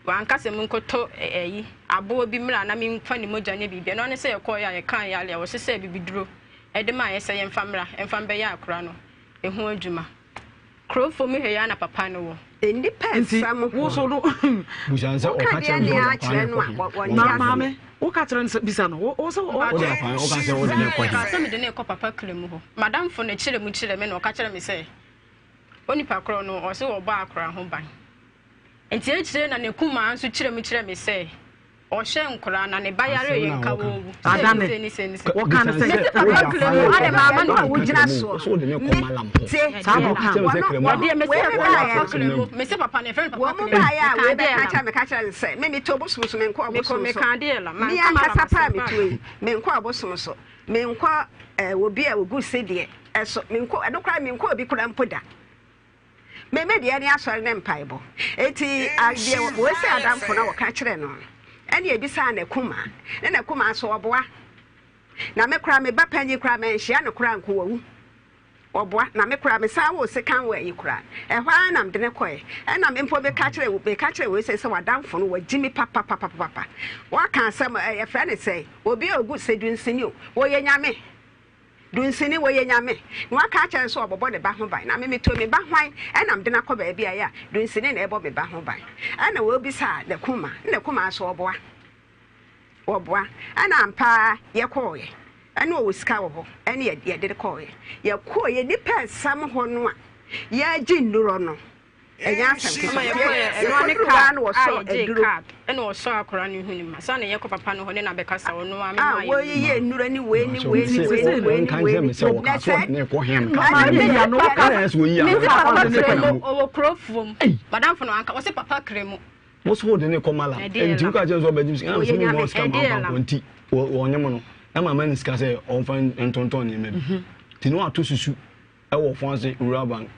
Wanka sɛ menkɔtɔ ɛyi aboɔ bi mmra na memfa ne mogya nyɛ biribi. Ɛno ara ne sɛ yɛkɔɔeɛ a yɛkaa yare a wɔhyehyɛɛ bibiduro de maa yɛ sɛ yɛmfa mmra mfa mbɛyɛ akora no ho adwuma. Kurofo mu hwɛ yi ara na papa no wɔ. Nnipa Nti nsɛm wo ho. so no. Busa no sɛ Woka ɔka deɛ kyerɛ no nea sɛ ɔde akyerɛ akwadaa no no a rekɔ he? wɔ- wɔnte Ma aseɛ. maame, woka kyerɛ no sɛ bisa no. Wo wo sɛ wo. Wode akwadaa no woka sɛ wode no rekɔ he? Ɔkaa sɛ mede no rekɔ papa kra mu hɔ. M'adamfo no kyerɛ mu kyerɛ me na ɔka kyerɛ me sɛ onipa korɔ no ɔse ɔbɔ akora ho ban. Nti akyire na ne kumaa nso kyerɛ mu kyerɛ me sɛ Ɔhwɛ nkwadaa na ne ba yare yɛ nka wɔwu. Adane. Wɔka ne sɛ. Mese papa kura mu adɛ maa ma no. Wogyina soɔ no. Me te. Saa na ɔka. Wɔdeɛ mese papa kura mu. Mese papa no yɛfrɛ no papa kura mu. Wɔn mu baayɛ a wei bɛka kyerɛ meka kyerɛ no sɛ me meto bosom so menkɔ ɔbosom so. Me ankasa paa metuo yi menkɔ ɔbosom so menkɔ obi a ogu sedeɛ ɛso menkɔ ɛno koraa menkɔ obi koraa mpo da. Me me deɛ ne asɔre ne mpaebɔ. Eti deɛ wɔsi adamfo na wɔka kyerɛ no no, ɛne ebisaa n'akuma, ne n'akuma nso ɔboa. Na me koraa me ba panyin koraa manhyia no koraa nko wawu. Ɔboa, na me koraa mesan woo sekan wɔ ayi koraa. Ɛhɔ ara na mede no kɔe. Ɛna me mpo meka kyerɛɛ meka kyerɛɛ wei sɛ sɛ w'adamfo no wagyi me papapapapapa. Waka asɛm ɛ yɛfrɛ no sɛn? Obi a ogu sɛ dunsini o, wɔyɛ nyame. Dunsini, wɔyɛ nyame. Na waka akyerɛ no sɛ ɔbɔbɔ ne ba ho ban. Na me metoo me ba hwan ɛna mede no akɔ baabi a ɛyɛ a dunsini na ɛbɔ me ba ho ban. Ɛna wɔbisaa Nakuma, na Nakuma nso ɔboa. Wɔboa. Ɛna ampa ara yɛkɔɔeɛ. Ɛna ɔwɔ sika wɔ hɔ. Ɛna yɛ yɛde no kɔɔeɛ. Yɛkɔɔeɛ nnipa ɛsam hɔ no a yɛregye nnuro no, ɛnyɛ asɛm ketewa. Ama yɛkɔɔeɛ, ɛno ara ne Yɛkɔduruu hɔ card ara na a wɔsɔɔ yɛgyee aduro. card. Ɛna ɔsɔɔ akwadaa no hwene mu. Ansa na yɛkɔ papa no hɔ ne no abɛkasa, ɔno ara A memaa yɛn. wɔreyiyi nnuro ne wei ne wei ne wei ne wei ne wei ne. Na sɛ Maame yi ano ka. Mese papa kra mu, ɔwɔ kuro fuom. Madamfo no anka, ɔse papa kra mu. Wo so wode no kɔ Malam nti woka kyerɛ no sɛ ɔbɛgye sika na mesɛ memmɔ sika ma ɔmfa nkɔ nti wɔnyem no na mama no sika sɛ ɔmfa ntontɔn nneɛma bi nti na wato susu ɛwɔ Fonse Rural Bank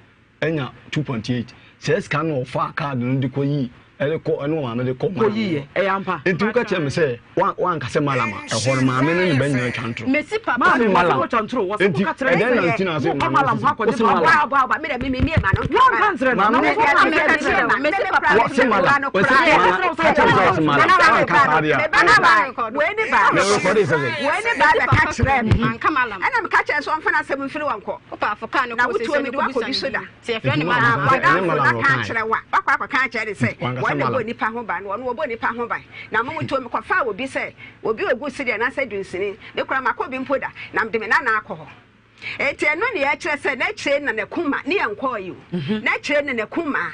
anya 2.8 sɛ sika no ɔfa card no de kɔ yi ɛde kɔ ɛne ɔmaame de kɔ Malam kɔyiiɛ ɛyɛ ampa nti woka kyerɛ me sɛ wanka sɛ Malam a ɛhɔ no maame ne ne ba nyinaa twa ntoro Mesi papa maame Wose Malam wɔse wotwa ntoro wɔse nti woka kyerɛ ɛdɛn na sɛ nti na ase wokɔ maame Malam hɔ akɔgye wose Malam papa Boa boa me dɛ me me me ma no nka Wɔnka nkyerɛ no, na Maame wo nso Maame ka kyerɛ wo, mesi papa Wɔse Malam wɔse Malam ka kyerɛ me sɛ wɔse Malam wanka saa deɛ a wei ne baa Me rekɔde sɛ sɛ. wei ne baa bɛka kyerɛ me Manka Malam. ɛna meka kyerɛ sɛ ɔmfa n'asɛm mfiri wɔn kɔ Wopaafo kaa no na kɔɔ wotuo sɛ mede ne wakɔdi kɔbisa so no da bi. Nti yɛfrɛ no Nti Malam. wanka sɛ ɛnyɛ wadamfo Malam na na ka ɔkae. akyerɛ wo a wakɔ akɔka akyerɛ ne sɛ Wanka sɛ wɔn na ɛbɔ Malam. nipa ho ban no ɔno wɔbɔ nipa ho ban na mo mutuo mekɔfaa obi sɛ obi ogu sidi anaasɛ dunsini me koraa makɔ bi mpo da na mede me nana akɔ hɔ enti ɛno ne yɛkyerɛ sɛ n'akyire na n'akuma ne yɛn nkɔɔ yi o n'akyire na n'akuma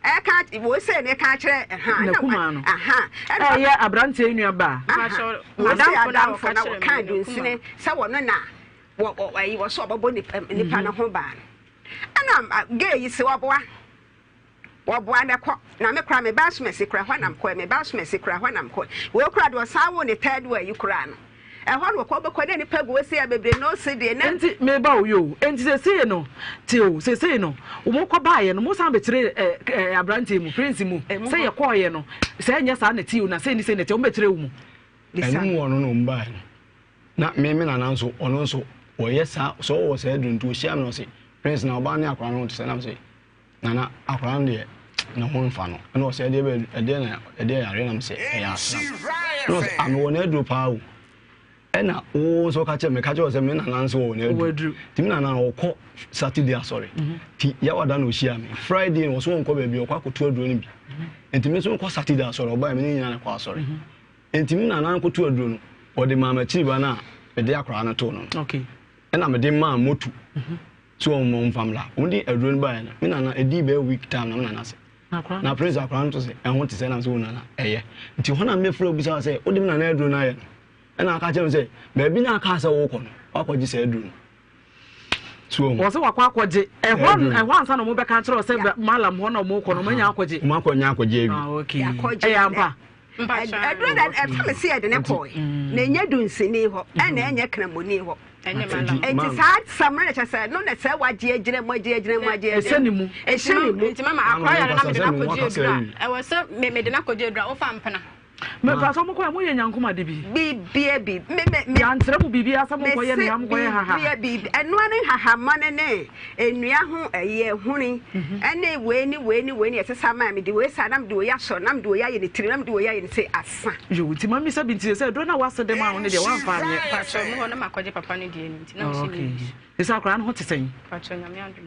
ɛka wɔ sɛ ne ka kyerɛ ɛha N'akumaa no. aha Ɛyɛ aberanteɛ yi nua baa. wɔ sɛ adamfo na wɔka dunsini sɛ wɔno na wɔ wɔ ayi wɔ so ɔbɛbɔ nipa nipa no ho ban ɛna gay yi sɛ ɔboa wɔboa na ɛkɔ na me kora me ba asomasi kora hɔ nam kɔɛ me ba asomasi kora hɔ nam kɔɛ wei kora deɛ ɔsan wo ne third way yi kora no ɛhɔ no wɔkɔ bɛkɔ ne nipa gu wɔsi yɛ bebree na ɔsi deɛ na. Enti meba o yoo enti sesei no te o sesei no mo kɔ baayɛ no mo san bɛkyerɛ ɛ ɛ aberanteɛ mu prince mu sɛ yɛ kɔɔyɛ no sɛ ɛnyɛ saa na ɛte o na sɛ ni sɛ na ɛte wɔn bɛkyerɛ wo mu. Ɛno mu ɔno na ɔmo baeɛ no na me me nana nso ɔno nso ɔyɛ saa sɛ ɔwɔ saa aduru nti ɔhyia me na ɔse prince na ɔbaa ne akwadaa no ho te sɛ nam sɛ nana akwadaa no deɛ ne ho mfa no ɛna ɔsɛ ɛdeɛ bɛ ɛdeɛ na ɛdeɛ yareɛ nam sɛ ɛyɛ asram ɛna ɔsɛ ano wɔ n'aduro paa o ɛna wo nso ka kyerɛ me ka kyerɛ sɛ me nana nso wɔ n'aduro nti me nana ɔkɔ Saturday asɔre mhm. nti yawada na ɔhyia me Friday na ɔso wɔnkɔ baabi ɔkɔ akɔto aduro no bi mhm. nti me nso nkɔ Saturday asɔre ɔbaa me ne nyinaa na kɔ asɔre mhm. Nti me nana kɔto aduro no, ɔde maa m'akyiri ba no a mede akwadaa no too no no. Ɛna mede maa motu sɛ wɔn wɔn mfa mmra. Wɔn de aduro no baeɛ no, me nana ɛdii bɛyɛ week time na me nana sɛ, na prince akwadaa no to sɛ ɛho te sɛ nam sɛ wo nana ɛyɛ. Nti hɔ na mefrɛ obi sɛ wode me nana aduro no ayɛ no. Ɛna aka kyerɛ me sɛ baabi na aka sɛ wokɔ no, wakɔgye saa aduro no. Wɔsɛ wakɔ akɔgye ɛhɔ ɛhɔ ansa na wɔn bɛka akyerɛ wɔ sɛ malam hɔ na wɔn kɔ no wɔn anya akɔgye. Wɔn akɔ nya akɔgye awi. Ah okay ɛyɛ ampa. Ɛduro na ɛfa mi si yɛde ne kɔɛ na enye dunsini hɔ ɛna ɛnyɛ kramoni hɔ. Nti saa sam no kyɛ sɛ no na sɛ wagye agyina mu agye agyina mu agye agyina. Ɛhyɛ ne mu. Ɛhyɛ ne mu. Nti mama akora yare na mede no akɔgye aduro a ɛwɔ sɛ mede no akɔgye aduro a wofa mpena. Mepɛ sɛ mokɔ a moyɛ nyankom ade bi. Bibia bi. Me me me. Yɛankyerɛ mo biribiara sɛ monkɔyɛ nea monkɔyɛ haha. Bibia bi. Ɛnoa ne nhahamma no ne nnua ho ɛyɛ huni ɛne wei ne wei ne wei ne ɛsesa maa mede wei saa na mede wei asɔ na mede wei ayɛ ne tiri na mede wei ayɛ ne sei asa. Yoo nti ma misa bi nti sɛ aduro no a w'ase de maa wo no deɛ w'anfa anyɛ. Patrɔ me hɔ na makɔgye papa no deɛ no nti na mehyɛ ne bi. Sɛ akwadaa no ho te sɛn? Patrɔ nyame adom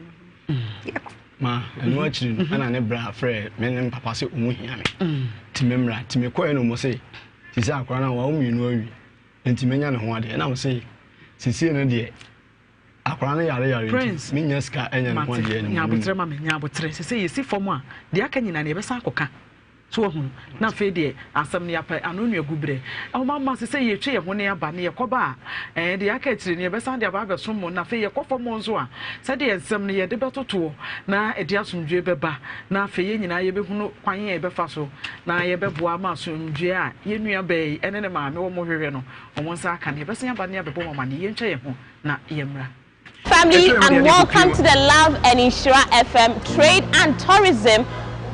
ne ho. Ma ɛno akyiri no ɛna ne bra frɛ me ne papa sɛ ɔmu hia me nti me mmra nti mekɔɛ no ɔmo se sisi akora no a wawo mmienu awie nti menya ne ho adeɛ ɛna mo se sisie no deɛ akora no yare yare nti menya sika ɛnya ne ho adeɛ ne mu. Nyabotrɛ ma me nyabotrɛ sɛ sɛ yɛsi fam a deɛ aka nyinaa no yɛbɛsan akɔka. So wahunu? Na afei deɛ asɛm no yɛapɛ ano nua gu berɛ. Ɔma ma sɛ sɛ yɛtwe yɛn ho ne aba ne yɛkɔba a, ɛɛ deɛ aka akyire no yɛbɛsan de aba abɛsom mo. Na afei yɛkɔ fam hɔ nso a, sɛdeɛ nsɛm no yɛde bɛtotoɔ na ɛde asomdwoeɛ bɛba. Na afei yɛn nyinaa yɛbɛhunu kwan a yɛbɛfa so na yɛbɛboa ama asomdwoeɛ a yɛn nua baa yi ne ne maame wɔn hwehwɛ no, wɔn nsa aka no. Yɛbɛsan aba ne abɛbɔ mo amaneɛ. Yɛntwa yɛn ho na yɛmmra. Family and welcome to the Love and Inshira FM Trade and Tourism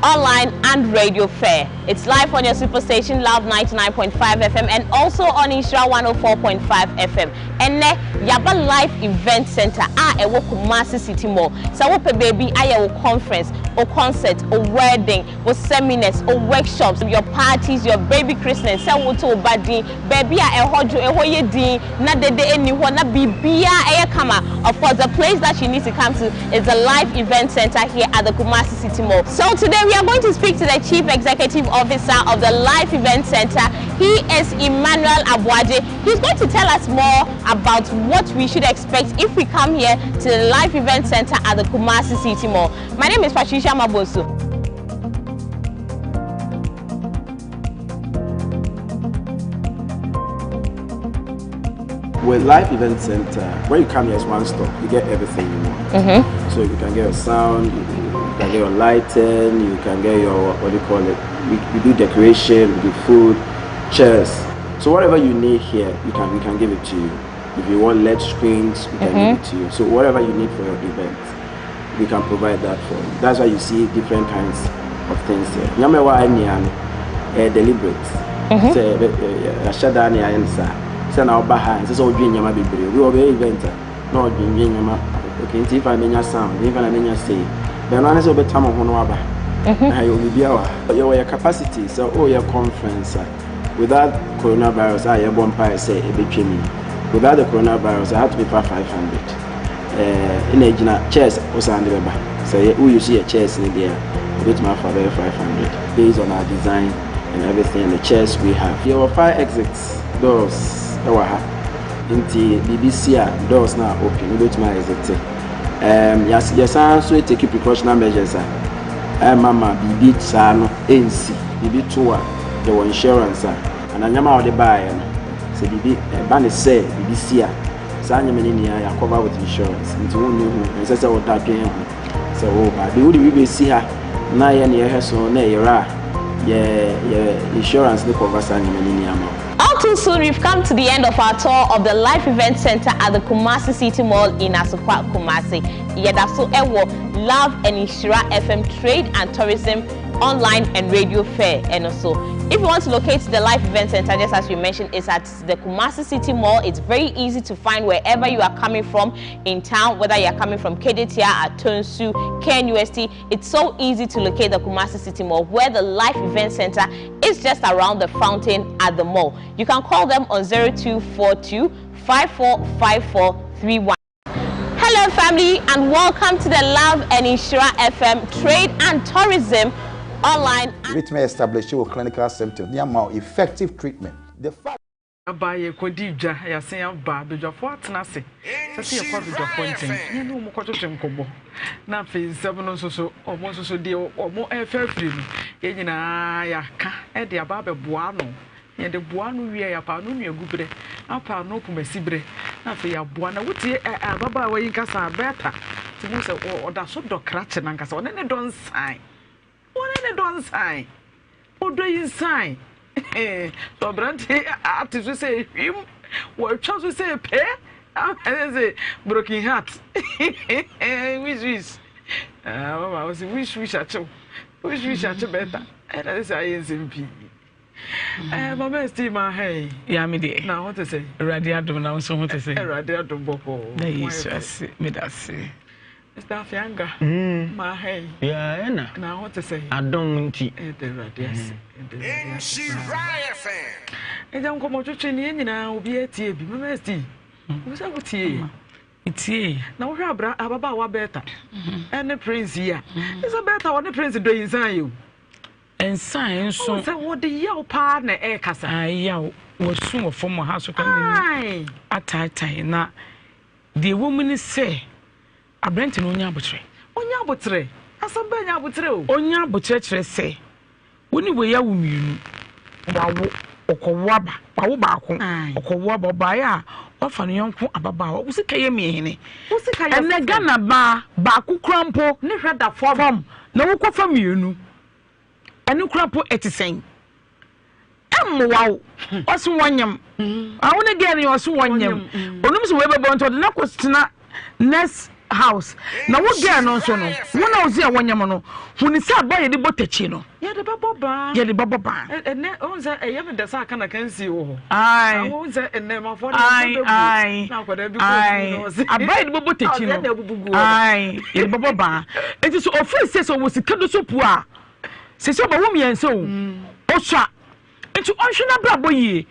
Online and Radio Fair. It's live on your superstation Love 99.5 FM and also on Nhyira 104.5 FM. Ɛnnɛ, yɛaba Life Event Centre a ɛwɔ Kumasi City Mall. Sɛ wopɛ baabi ayɛ wo conference, wo concert, wo wedding, wo seminars, wo workshops, your parties, your baby christening, sɛ woto wo ba din, baabi a ɛhɔ dwo, ɛhɔ yɛ din na dede nni hɔ na biribiara ɛyɛ kama, of course the place that you need to come to is the Life Event Centre here at the Kumasi City Mall. So today we are going to speak to the Chief Executive Officer of the Life Event Centre. He is Emmanuel Aboagye. He's going to tell us more about what we should expect if we come here to the Life Event Center at the Kumasi City Mall. My name is Patricia Mabosu. With Life Event Center, when you come here, it's one stop. You get everything you want. Mm -hmm. So you can get your sound, you can get your lighting, you can get your, what do you call it? We, we do decoration, we do food, chairs. So whatever you need here, you can, we can give it to you. If you want LED screens, we can mm -hmm. give it to you. So whatever you need for your event, we can provide that for you. That's why you see different kinds of things here. Nyame wa ania no, eh, deliberate. Mm-hmm. Sɛ yɛahyɛ da ne ayɛ no saa. Sɛ na ɔba ha, ɛnsɛ sɛ ɔdwen nneɛma bebree. Obi ɔbɛyɛ event a, na ɔdwendwen nneɛma. Okay, nti ifa na menya sound, ifa na menya sei. Bɛn no ane sɛ wobɛtam ho no aba. Mm-hmm. Na yɛwɔ biribiara wɔ ha. Yɛwɔ yɛ capacity sɛ woyɛ conference a, without coronavirus a yɛbɔ mpaeɛ sɛ ɛbɛtwam yi, without the coronavirus, I had to be 500. Ɛɛ na egyina chairs wosan de bɛba sɛ yɛ wo use yɛ chairs no deɛ a ebetumi afa bɛyɛ 500 based on our design and everything and the chairs we have. Yɛwɔ fire exit doors ɛwɔ ha nti biribi si a doors no a open wobetumi a exit. Ɛɛm yas yɛsan nso take precautionary measures a ɛmma ma biribi saa no ɛnsi biribi to a yɛwɔ insurance a anaa nneɛma a wɔde baeɛ no sɛ biribi ɛba ne sɛ biribi si a Saa nneɛma no nyinaa yɛ cover with insurance nti wonni ho ɛnsɛ sɛ woda dwen ho sɛ woba de wode bi bɛsi ha na yɛ ne yɛhwɛ so na ɛyera a yɛ yɛ insurance no cover saa nneɛma no nyinaa ma wo. All too soon, we've come to the end of our tour of the Life Event Center at the Kumasi City Mall in Asokwa, Kumasi. Yɛda so wɔ Love and Nhyira FM Trade and Tourism Online and Radio Fair ɛno so. If you want to locate the Life Event Center, just as we mentioned, it's at the Kumasi City Mall. It's very easy to find wherever you are coming from in town, whether you are coming from Kejetia, Atonsu, KNUST. It's so easy to locate the Kumasi City Mall, where the Life Event Center is just around the fountain at the mall. You can call them on 0242 545431. Hello family and welcome to the Love and Nhyira FM Trade and Tourism Online. Yɛbɛtumi a establish wo clinical symptoms ne ama wo effective treatment. The fact. Aba yɛkɔdi dwa, yɛasen aba, abadwafoɔ atena ase sɛ sɛ yɛkɔ abadwafoɔ nkyɛn na yɛne wɔn kɔtwetwe nkɔmmɔ, na afei nsɛm no nso so, wɔn nso so deɛ wɔn refa afiri no, yɛn nyinaa yɛaka de aba abɛboa ano. Yɛde boa ano wie a, yɛapa ano nnuaguberɛ, apa ano pomasiberɛ, na afei yɛaboa. Na wotie ɛ ɛ ababaawa yi nkasa a, Bertha, nti mu sɛ ɔda so dɔ krakye no ankasa, ɔne ne dɔ nsan. Ɔne ne dɔ nsan. Ɔdɔ yi nsan. Sɛ ɔberante ate so sɛ ehwim, wɔatwa so sɛ pɛ, ɛsɛ sɛ broken heart. Wish wish. Ah, mama, wɔsi wish wish akyew. Wish wish akye Bertha. Ɛna sɛ ayɛ nsɛm pii. Eh, Mama Esteem aha yi. Ya me deɛ. Na ho te sɛ. Awurade adom na nso ho te sɛ. Awurade adom bɔkɔɔ. Na Yesu ase meda ase. Mr. Afianga. Mm. Ma aha yi. Ya ɛna. Na ho te sɛ. Adom nti. Ɛda Awurade ase. Ɛda Awurade ase. Ɛgya nkɔmɔtwetwe ne yɛn nyinaa obi atie bi. Mama Esteem. Wo sɛ wotie. Metie. Na wohwɛ abra ababaawa Bertha. Ɛne Prince yi a. Ɛsɛ Bertha wɔne Prince dɔ yi nsan yɛ o. Nsan nso. Wohu sɛ wɔde yaw paa na ɛrekasa. Ae, yaw. Wɔasu wɔ fam wɔ ha so koraa n'ani ataetae. Na deɛ ɛwɔ mu ne sɛ, aberante no ɔnya aboterɛ. Ɔnya aboterɛ. Asɛm bɛn nya aboterɛ o? Ɔnya aboterɛ kyerɛ sɛ, wo ne wei awo mmienu, wawo, ɔkɔwo aba, wawo baako, ɔkɔwo aba, ɔbaeɛ a, wafa ne yɔnko ababaawa. Wo sika yɛ mmiɛhene. Wo sika yɛ Ɛnnɛ Ghana baa baako koraa mpo. Ne hwɛ da fam. Fam. Na wokɔfa mmienu. Ɛno koraa po ɛte sɛn? Ɛmmoa wo. Ɔse wɔnyem. Awo ne gɛɛ no yɛ ɔse wɔnyem. Onim sɛ wei bɛbɔ nti ɔde no akɔtena nurse. house na wo girl no nso no wo na wo se a wɔnyam no huni sɛ aba yɛde bɔ takyi no. Yɛde bɛbɔ baa. Yɛde bɛbɔ baa. Ɛnɛ ohun sɛ ɛyɛ mi dɛ sɛ aka na kansi wɔ hɔ. Ayi. Ohun sɛ ɛnɛ ma fɔ ne nsa bɛ bu. Na akwadaa bi kɔ sukuu na ɔsi. Aba yɛde bɛbɔ takyi no. Ayi yɛde bɛbɔ baa. Eti so ofiri sɛ sɛ ɔwɔ sika do so pu a sɛ sɛ ɔbɛwo mmiɛnsa o osua nti ɔnhwɛ n'abrabɔ yie.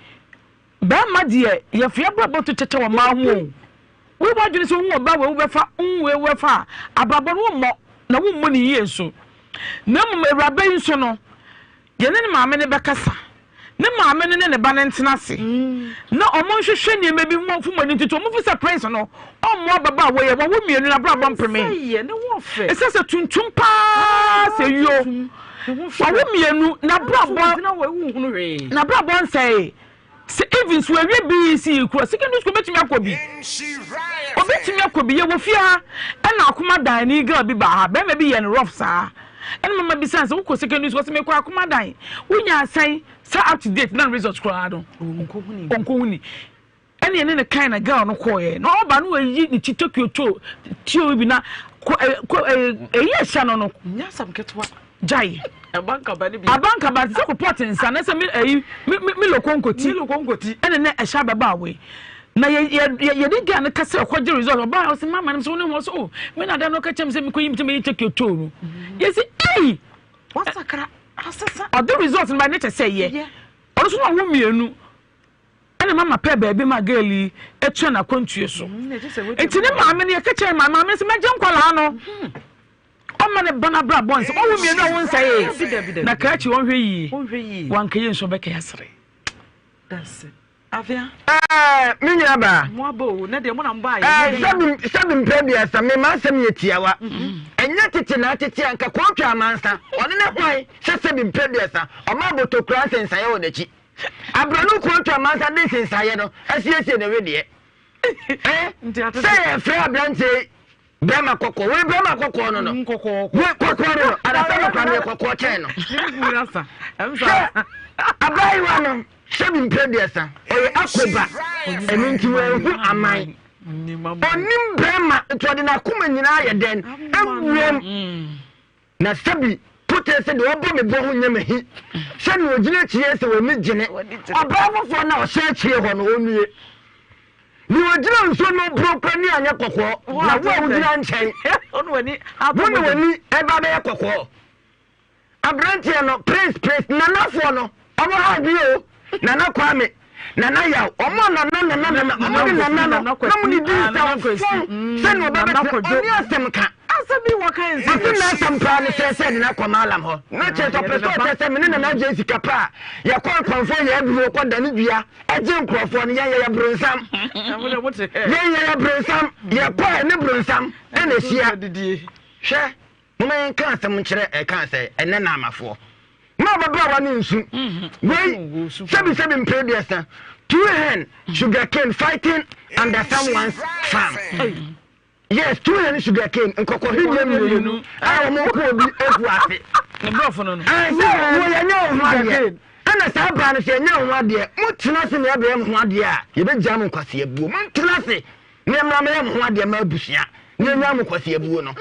Bɛɛma deɛ yɛfo yɛabrabɔ to kyɛkyɛ wɔ mmaa ho o. Woyɛ w'adwene sɛ wohu ɔbaa wei wobɛfa, wohu wei wobɛfa a, abrabɔ no wommɔ na wommɔ no yie nso. Na mmom awuraba yi nso no, yɛne ne maame no bɛkasa. Ne maame no ne ne ba no ntena ase na wɔn nhwehwɛ nneɛma bi mu mfom ani ntutu. Wɔn fi sɛ prince no ɔmmoa ababaawa yi a wawo mmienu na abrabɔ mpeme. Ɛsɛ sɛ tuntum paa sɛ yio. Wawo mmienu na abrabɔ na abrabɔ nsɛe. Sɛ even so awie BEC yi kura secondary school obetumi akɔ bi. Obetumi akɔ bi. Yɛwɔ fie ha ɛna akoma dan ne girl bi baa ha. Bɛrima bi yɛ no rough saa. Ɛna mama bisa sɛ wokɔ secondary school ɔsɛ mekɔ akoma dan. Wonya asɛn sɛ up to date na results koraa no. Ɔnkɔhu ni. Ɛna yɛne no kae na girl no kɔɔeɛ na ɔba no wayi ne ti Tokyo to tio bi na kɔ ɛ kɔ ɛ ɛyi ɛhyɛ no no. Nyɛ asɛm ketewa. Gyae. Abankaba no bi. Abankaba te sɛ kopɔt nsa na sɛ mi ɛyi mi mi mi lokonkoti. Mi lokonkoti. Ɛna na ɛhyɛ ababaawa yi. Na yɛ yɛ yɛ yɛde girl no kasa ɛkɔgye result ɔbaa ɔsɛ mama no sɛ wɔn ne ho ɔsɛ o mi na da no ɔka kyɛm sɛ mi kɔ yi mi ti mi yi Tokyo to no. Yɛsi ɛyi. Wasakra asesa. Ɔde result no ba ne kyɛ sɛ yɛ. Ɔno nso na ɔho mmienu. Ɛna mama pɛɛ baabi ma girl yi atua n'akwantuo so. Nti ne maame no yɛka kyerɛ maame, maame no sɛ mɛgye nkwadaa no. Ɔma ne ba no abrabɔ nsɛ ɔwo mmienu a wonsɛe na krakye ɔnhwɛ yie wanka yie nso ɔbɛka asere. Ɛɛ, me nua baa. Ɛɛ, sɛbi sɛbi mpɛ biasa me m'asɛm yɛ tiawa. Ɛnyɛ tete na atete anka kɔɔtwa amansa. Ɔne ne hwan sɛ sɛbi mpɛ biasa ɔma abotokura nsensaeɛ wɔ n'akyi. Abrɛ no kɔɔtwa amansa de nsensaeɛ no asiesie ne wedeɛ. Ɛɛ, sɛ yɛfrɛ aberanteɛ yi bɛrima kɔkɔɔ, wei bɛrima kɔkɔɔ no no. Wei kɔkɔɔ no no, anasa no kora meyɛ kɔkɔɔ kyɛn no. Hwɛ, abaayewa no, sɛbi mpɛ duasa, ɔyɛ akoba, ɛno nti wanhu aman. Ɔnim bɛrima, nti ɔde n'akoma nyinaa yɛ dɛn? Awuram. Na sɛbi potee sɛ deɛ ɔbɔ me bɔ ho nyɛ m'ahi, sɛ nea ɔgyina akyire sɛ w'ani gyene ɔbaa foforɔ no a ɔhyɛ akyire hɔ no, ɔnnue. Nea ɔgyina nsuo no boro kora ni anyɛ kɔkɔɔ, na wo a wogyina nkyɛn, wo na w'ani ɛba bɛyɛ kɔkɔɔ. Aberanteɛ no, Prince, Prince, nanafoɔ no, ɔmo ha adwene o, Nana Kwame, Nana Yaw, ɔmo a nana nana nana, ɔmo de nana no, na mo ne di nsɛmfo sɛnea ɔba bɛtena, ɔne asɛm ka. Asɛm bi wɔ kan nsi. Ɔse n'asɛm paa ne sɛ sɛ nana kɔ maalam hɔ, na kyerɛ sɛ ɔpɛ sɛ ɔkyerɛ sɛ me ne nana gye sika pa a, yɛkɔ nkɔmfoɔ yɛ aduro kɔ dane dua gye nkurɔfoɔ no, yɛn yɛyɛ bronsam. Yɛn yɛyɛ bronsam, yɛkɔ a ɛne bronsam ɛna ɛhyia. Hwɛ. Momma yɛnka asɛm nkyerɛ ɛka sɛ ɛnɛ Naamafoɔ. Ma ababaawa no nsu. Wei, sɛbi sɛbi mpere duasa. Two hen sugar cane fighting under someone's farm. Yes, two hen sugar cane nkɔkɔhwedeɛ mmienu a wɔn kɔ obi afu ase. Ne borɔfo no no. Ɛn sɛ wɔyɛ nyɛ wɔn ho adeɛ. Ɛna saa baa no sɛ yɛnyɛ wɔn ho adeɛ. Mo tena ase na yɛbɛyɛ mo ho adeɛ a yɛbɛgya mo nkwaseabuo. Mo ntena ase na yɛmmra mɛyɛ mo ho adeɛ ma abusua na yɛnya mo kwaseabuo no.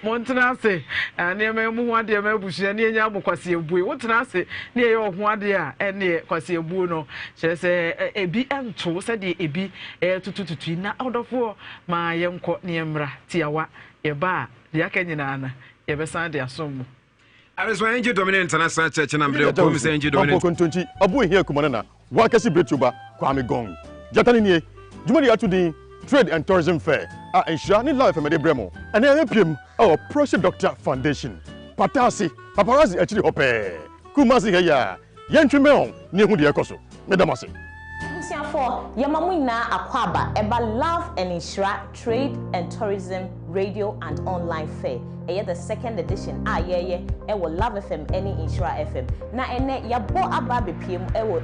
Montena ase na yɛmmɛyɛ mo ho adeɛ ma abusua na yɛnya mo kwaseabuo. Wotena ase na yɛyɛ wo ho adeɛ a, ɛnneɛ kwaseabuo no kyerɛ sɛ ebi nto sɛdeɛ ebi retutututu yi. Na ɔdɔfoɔ, ma yɛnkɔ na yɛmmra tiawa. Yɛba a, deɛ aka nyinaa no, yɛbɛsan de asom mo. Adesoa Angel Dominion International Church na mbrɛ ɔkɔm sɛ Angel Dominion. Mampɔ Kontonkyi, Abu Ehia Kumane na Wakɛse Biretuba Kwame Gong. Gyata no nie, dwumadi a yɛato din Trade and Tourism Fair a Nhyira ne Love FM de brɛ mo. Ɛnnɛ yɛapiem wɔ Prossy Doctor Foundation, Pata ase, Paparazzi akyiri hɔ pɛɛ, Kumasi ha yi a. Yɛntwe mmɛn wɔn na yɛnhu deɛ ɛrekɔ so. Meda mo ase. Abusuafoɔ, yɛma mo nyinaa akwaaba ɛba Love and Nhyira Trade and Tourism Radio and Online Fair. Ɛyɛ the second edition a yɛreyɛ ɛwɔ Love FM ɛne Nhyira FM. Na ɛnnɛ yɛabɔ aba abɛpue mu ɛwɔ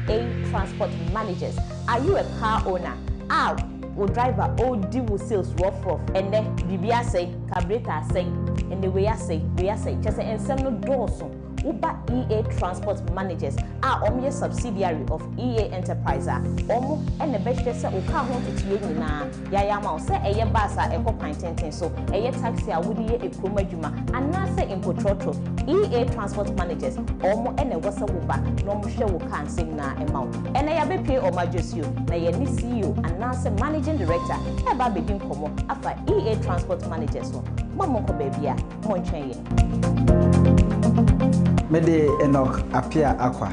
EA Transport Managers. Are you a car owner a wo driver ɔredi wo sales rough rough? Ɛnnɛ biribi asɛe, carburetor asɛe, ɛnnɛ wei asɛe, wei asɛe, kyerɛ sɛ nsɛm no dɔɔso. Woba EA Transport Managers a wɔyɛ subsidiary of EA Enterprise a, wɔn na ɛbɛhwɛ sɛ wo kaa ho ntotoeɛ nyinaa yɛayɛ ama wo, sɛ ɛyɛ bus a ɛkɔ kwan tenten so, ɛyɛ taxi a wode yɛ kurom adwuma, anaasɛ mpo trɔtrɔ. EA Transport Managers, wɔn na ɛwɔ sɛ woba na wɔhwɛ wo kaa nsɛm nyinaa ma wo. Ɛnnɛ yɛabɛpue wɔn adwosuo, na yɛne CEO anaasɛ Managing Director reba abɛdi nkɔmmɔ afa EA Transport Managers ho. Mma monkɔ baabiara, montwɛn yɛn. Mede Enoch Appiah Akwa,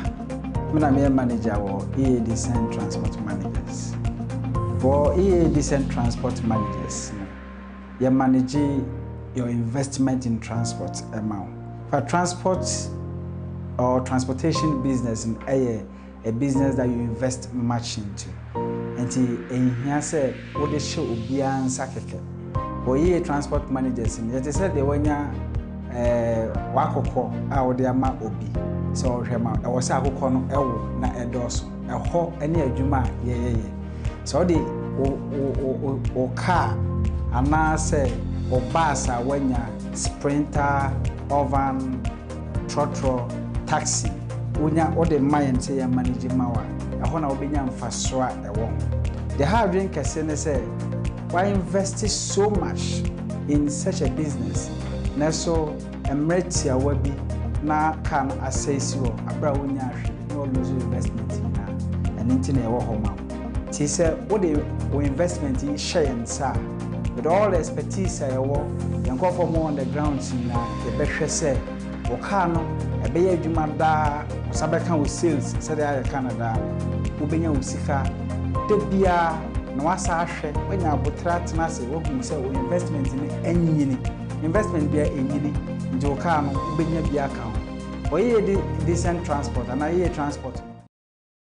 me na meyɛ manager wɔ EA Decent Transport Managers. Wɔ EA Decent Transport Managers no, yɛ manage your investment in transport ma wo. Fa transport or transportation business no yɛ a business that you invest much into. Nti ɛnhia sɛ wode hyɛ obiara nsa kɛkɛ. Wɔ yie transport managers no, yɛte sɛ deɛ wanya eh, w'akokɔ a wode ama obi sɛ ɔhwɛ ma ɛwɔ sɛ akokɔ no ɛwo na ɛdɔɔso. Ɛhɔ ne adwuma a yɛyɛyɛ. Sɛ wode wo, wo, wo, wo kaa anaasɛ wo bus a woanya, sprinter, ovan, trɔtrɔ, taxi, wonya wode ma yɛn sɛ yɛn manage ma wo a, ɛhɔ na wobɛnya mfasoɔ a ɛwɔ ho. Deɛ ɛha adwene kɛse ne sɛ, wa invest so much in such a business, nanso mmerɛ tiawa bi na car no asɛe si hɔ aberɛ a wonyaa hwee na wa lose wo investment nyinaa. Ɛno nti na yɛwɔ hɔ ma wo. Nti sɛ wode wo investment yi hyɛ yɛn nsa a, with all the expertise a yɛwɔ, yɛn nkurɔfoɔ a wɔwɔ on the grounds nyinaa, yɛbɛhwɛ sɛ wo car no ɛbɛyɛ adwuma daa, wo nsa bɛka wo sales sɛdeɛ a yɛka no daa no, wobɛnya wo sika da biara na woasan ahwɛ, woanya aboterɛ atena ase, woahunu sɛ wo investment no anyini. Investment biara ɛnyini, nti wo car no wobɛnya bi aka ho. Wɔyɛ yɛ decent transport anaa yɛyɛ transport no.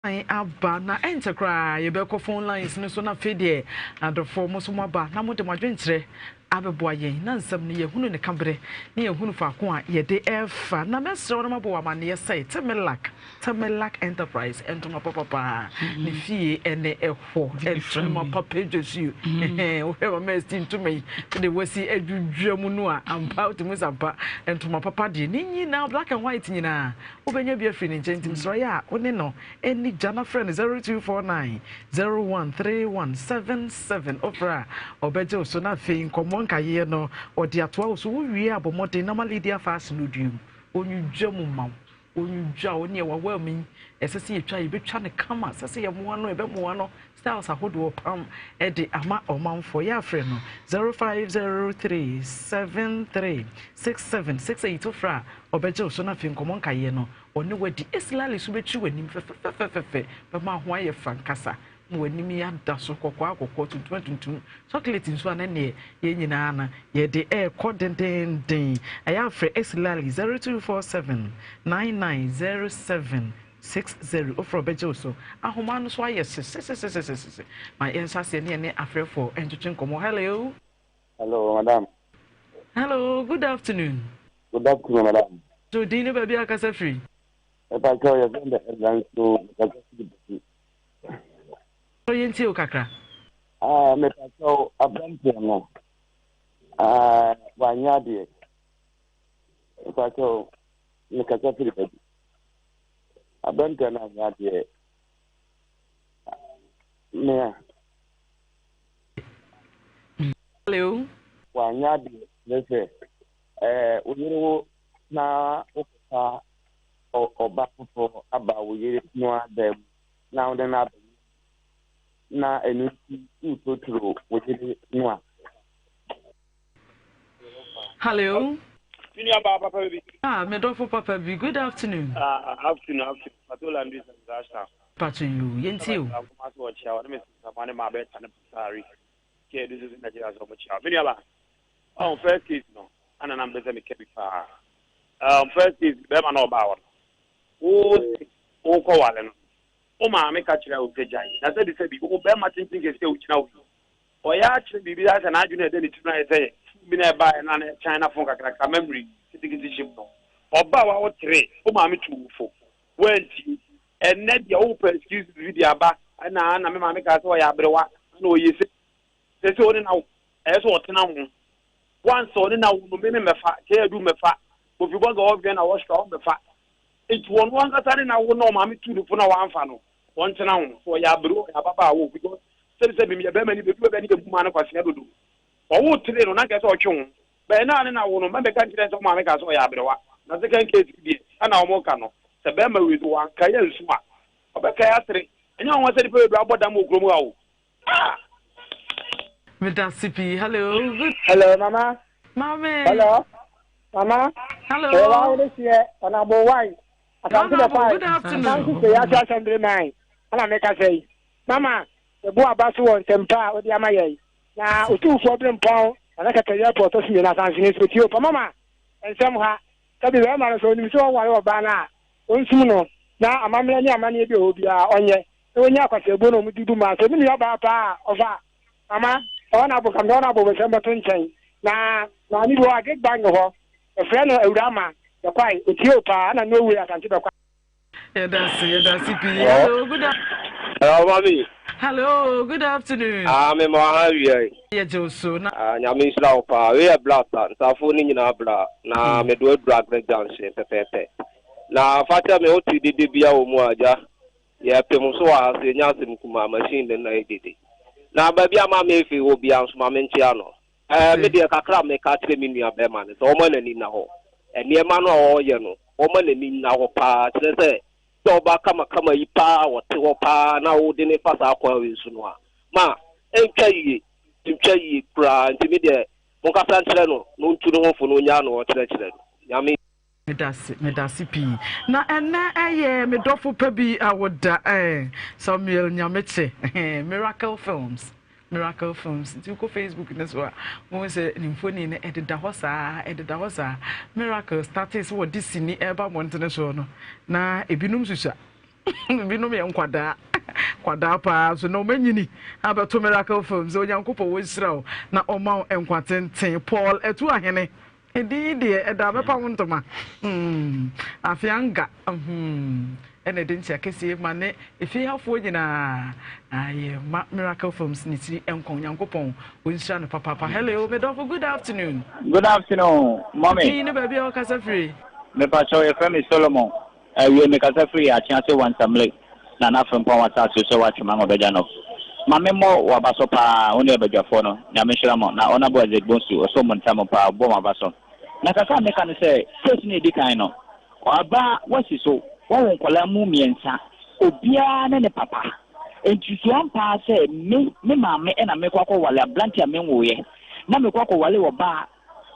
Kwan aba na ɛnkyɛ koraa yɛbɛkɔ phone lines no so na afei deɛ adɔfoɔ mo nso moaba na mode mo adwenkyerɛ abɛboa yɛn na nsɛm no yɛhunu ne kaberɛ ne yɛhunu faako a yɛde ɛrefa na mɛsrɛ wo na mabɔ wo amanneɛ sɛ Temelac Temelac Enterprise ntoma papa paa ne fie ɛne ɛhɔ ntoma papa dwasuo wohwɛ ma mɛsti ntoma yi de wasi adwudwa mu no a ampa wotumi sɛ ampa ntoma papa deɛ ne nyinaa black and white nyinaa Wobɛnya bi afiri ne nkyɛn nti mesrɛ yɛ a wo ne no nni gya na frɛ no 0249 013177 wofrɛ a ɔbɛgye wo so na afei nkɔmmɔ nkayeɛ no ɔde atoa wo so wowie a bɔ mmɔden na ma Lydia Fashion no duam ɔnwudwa mu ma wo ɔnwudwa wo neɛ wawa mu yi ɛsɛ sɛ yɛtwa yɛbɛtwa no kama sɛ sɛ yɛmoa no yɛbɛmoa no styles ahodoɔ pam de ama ɔmanfoɔ yɛ afrɛ no 0503 73 6768 wofrɛ a ɔbɛgye wo so na afei nkɔmmɔ nkaeɛ no ɔne wadi Esilale so bɛtwi w'anim fɛfɛfɛfɛfɛ bɛma ho ayɛ fa nkasa ma w'anim yi ada so kɔkɔɔ akɔkɔɔ tuntum atuntum chocolate nso a na neɛ yɛn nyinaa no yɛde ɛrekɔ dendenden ɛyɛ afrɛ Esilale 0247 9907 60 wofrɛ ɔbɛgye wo so ahoma no so ayɛ sesesesesese ma yɛnhyɛ aseɛ ne yɛne afrɛfoɔ ntwetwe nkɔmmɔ hello Hello, madam. Hello, good afternoon. Good afternoon, madam. So din ne baabi akasa firi? Ɛpa kyɛw yɛ fɛn dɛ ɛdra nso mepɛ firi baabi. So yɛntie wo kakra. Ah, mepa kyɛw aberanteɛ no. Ah, wanyɛ adeɛ. Mepa kyɛw mekasa firi baabi. Aberanteɛ no anyɛ adeɛ. Mea. Hello. Wanyɛ adeɛ ne sɛ ɛɛ wo yere wo na wokɔfa ɔba foforɔ aba wo yere no ada mu na wode no aba na ɛno nti wotorotoro wo yere no a. Hello. Me nua baa papa bi. Ah, me dɔfo papa bi. Good afternoon. Ah, afternoon, afternoon. Pato Landry Sasha. Pato yo, yɛntie o. Kuma so ɔkyea wa ne me sisa ma ne ma bɛta ne pasari. Kɛ edu so Nigeria so ɔmo kyea. Me nua ba. Oh, first case no. Ana na mpɛ sɛ meka bi paa. Um, first case bɛrima na ɔbaa hɔ no. Wo wo kɔ wale no. Wo maame ka kyerɛ wo sɛ gyae. Na sɛbi sɛbi wo bɛrima tenten kɛse a wogyina wo yi. Ɔyɛ akyerɛ biribi ara sɛ n'adwene a ɛda ne tirim no ayɛ sɛ fon bi na ɛbaeɛ na na China fon kakraka memory ketekete hyɛ mu no. Ɔbaa wa wo tere, wo maame tuu wo fo, woantie. Ɛnnɛ deɛ wopɛ excuses bi de aba, ɛna na me maame kaa sɛ ɔyɛ aberewa, ɛna ɔyɛ sei. Seesei wo ne no awo, ɛyɛ sɛ ɔtena ho. Once ɔne no awo no, me memmɛfa, Kay Adu mmɛfa. Kofi Bɔga wɔ Vienna Austria ɔmmɛfa. Nti ɔno ankasa ne n'awo na ɔmaame tuu no fo na wamfa no, ɔntena ho. Sɛ ɔyɛ aberewa ɔyɛ ababaawa o because sɛbi sɛbi meyɛ bɛrima ni bɛdu baabi a ne yɛbu maa no kwasea dodo. Ɔwoo three no na anka ɛsɛ sɛ ɔtwe ho. But ɛna a ne na wo no mɛmmɛka nkyerɛ no sɛ wo maame kaa sɛ ɔyɛ aberewa. Na second case yi deɛ ɛna wɔka no sɛ bɛrima wei so wankae ansu a ɔbɛkae asere. Ɛnyɛ nwanwa sɛ nnipa bebree abɔ dam wɔ kurom ha o. Ah! Medase pii. Hello. Good. Hello, mama. Mame. Hello, mama. Hello. Ɛwɔ awo de seɛ ɔnabo wai. Asante bɛ Honorable, good afternoon. Asante sɛ yɛahyɛ assembly man. Ɛna meka sɛ yi. Mama, yɛbu aba so wɔ nsɛmpa a wode ama yɛ yi. Na otumfoɔ bere mpɔn na na kɛtɛ yɛ pɔ ɔtɔ so mmienu asante ne so tie o pa mama. Nsɛm ha. Sɛbi bɛrima no sɛ onim sɛ ɔware ɔbaa no a, onsum no na amammerɛ ne amanneɛ bi a ɔwɔ biara ɔnyɛ. Na wɔnya akwaseabuo na wɔde bu maa sɛ me nua baa paa a ɔfa mama ɔwɔ na abokam na ɔwɔ na abobosɛm bɛto nkyɛn na maame bi wɔ agric bank hɔ yɛfrɛ no awura ama bɛkwae otie o paa na Norway asante bɛkwae. Yɛdase yɛdase pii. Hello good Hello mami. Hello good afternoon. Ah me ma ha wia yi. Yɛgye wo so na. Ah nyame nhyira wo paa. Wei yɛ blaster nsafo ne nyinaa bra na me do aduru agric junction pɛpɛɛpɛ. Na fakyɛ me wote dede bia wɔ mu a agya. Yɛpem so wɔ ha so yɛnya asɛm kumaa, machine no na ɛdede. Na baabi a Maame Efe wɔ biara nso ma menkyea no. Ɛɛ, me deɛ kakra a meka akyerɛ me nua bɛrima no sɛ ɔmma n'ani nna hɔ. Nneɛma no a ɔreyɛ no, ɔmma n'ani nna hɔ paa. Kyerɛ sɛ, sɛ ɔba kamakama yi paa a ɔte hɔ paa na wode no fa saa kwan wei so no a, ma ɛntwa yie. Ɛntwa yie koraa. Nti me deɛ, monkasa nkyerɛ no na ɔntu ne ho fo na ɔnnyaa no ɔkyerɛkyerɛ no. Nyame. Medase, medase pii. Na ɛnɛ ɛyɛ me dɔfo pa bi a woda eh, Samuel Nyamekye, eh, Miracle Films, Miracle Films. Nti wokɔ Facebook no so a, wohu sɛ ne mfoni no ɛdeda hɔ saa, ɛdeda hɔ saa. Miracle startee sɛ wɔde sini ɛreba mmɔntene soɔ no, na ebinom susua. Ebinom yɛ nkwadaa, nkwadaa paa so na wɔanyini abɛto Miracle Films. Onyankopɔn wɔnhyira wo na ɔma wo nkwa tenten. Paul Atuahene. Edin yi deɛ ɛda bɛpa wo ntoma hmm Afeanga hmm ɛna ɛde nkyea kɛseɛ ma ne efie hafoɔ nyinaa ayɛ ma Miracle Films ne tiri nkɔn Nyankopɔn ɔnhyira no papaapa Hello me dɔfo good afternoon. Good afternoon mommy. Din ne baabi a wɔkasa firi. Mepakyɛw yɛfrɛ me Solomon Awiei mekasa firi Akyease Wansamle Nana Frimpong w'asase so sɛ w'atwe m'ano bɛgya no ma me mmɔ w'abaso paa wo ne abadwafoɔ no Nyame nhyira mo na Honourable Isaac Bonsu ɔsɔ mo ntam paa ɔbɔ mo abaso na kakra a meka ne sɛ case no a ɛdi kan no ɔbaa w'asi so w'awo nkwadaa mu mmiɛnsa obiara ne ne papa nti so ampa ara sɛ me me maame na mekɔ akɔ wale aberanteɛ a menwoeɛ na mekɔ akɔ wale ɔbaa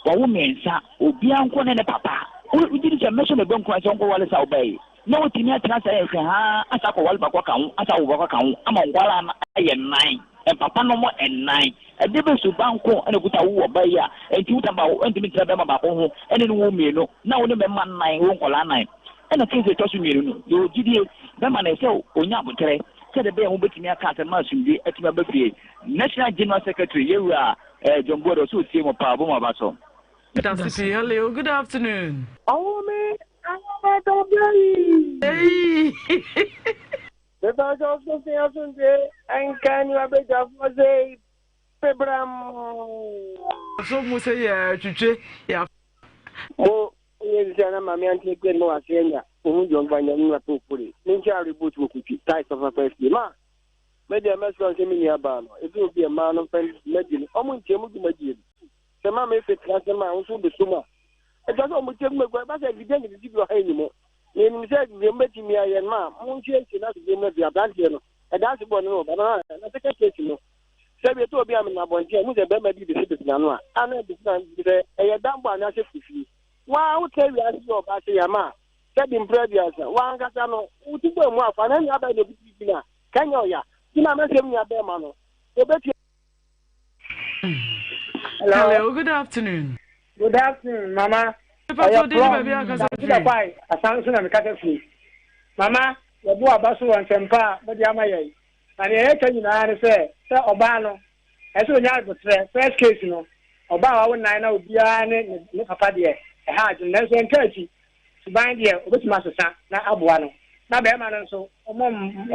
Wawo mmiɛnsa, obiara nko ne ne papa. Wogye di sɛ mɛhyɛ me ba nkuran sɛ ɔnkɔware saa ɔbaa yi, na watumi atena ase ayɛ nhwɛhaa asan akɔware baako aka ho, asan awo baako aka ho ama nkwadaa no ayɛ nnan, mpapanom nnan. Ɛdeɛ bɛn suban nko na ɛkuta wo ɔbaa yi a enti wo ba ntumi ntena barima baako ho ne no nwo mmienu na wo ne mmarima nnan wo nkwadaa nnan? Ɛna case a ɛtɔ so mmienu no, yɛwɔ gyidie, bɛrima no ɛsɛ sɛ ɔnya aboterɛ sɛdeɛ ɛbɛyɛ a mobɛtumi aka asɛm ma asomdwoeɛ atumi aba fie. National General Secretary, Yɛwura Eh John Boadu ɔsɛ otie mo paa ɔbɔ mo aba so. Medase pii hello good afternoon. Ɔwɔ me ahoma dɔbɛ yi. Eii. Mepa kyɛw so fi asomdwe nka ni wabedwafoɔ sei pebram. So mu sɛ yɛ twitwe yɛ. Mo yɛ sisi ana maame ante kwe no ase anya ohun jɔn ba nya nuna to pore ne nkyɛ reboot wɔ kutwi tais papa fie ma. Me deɛ mɛsrɛ wo sɛ me nua baa no, ɛduru obi a mmaa no mfa dwumadie no, ɔmo ntie mo dwumadie no. Sɛ ma mefe tena ase ma wo nso wobɛsɔ mu a, ɛtwa sɛ ɔmo tie mu ɛba sɛ afidie nketenkete bi wɔ ha ɛnni mu. Na yɛnim sɛ deɛ mobɛtumi ayɛ no ma monsiesie no asodie mu afiri aberanteɛ no ɛda ase bɔne no ɔba no na second case no sɛ bi ɛtɔ obi a mena abɔnten a mu sɛ bɛrima bi besibesi n'ano a ana besi na sɛ ɛyɛ dambɔ anaasɛ fifie waa wotɛ wiase yɛ ɔbaa sɛ yɛma a sɛbi mprɛ aduasa wankasa no wotu bɔ mu afa na nua bɛyɛ na obi bi na Kanya ɔya. Ti na mɛsɛm nua bɛrima no. Obetie. Hello. Hello, good afternoon. Good afternoon, Mama. Ɔyɛ plɔm. Dade kwae asan so na mekasa firi. Mama, yɛbo aba so wɔ nsɛmpa a mode ama yɛn. Na nea yɛka nyinaa ne sɛ, sɛ ɔbaa no, ɛsɛ sɛ onya aboterɛ. First case no, ɔbaa a wawo nnan na obiara ne ne papa deɛ, ɛha adwene. Nanso ɛnka akyi. Suban deɛ, obetumi asesa na aboa no. Na barima no nso, ɔmmɔ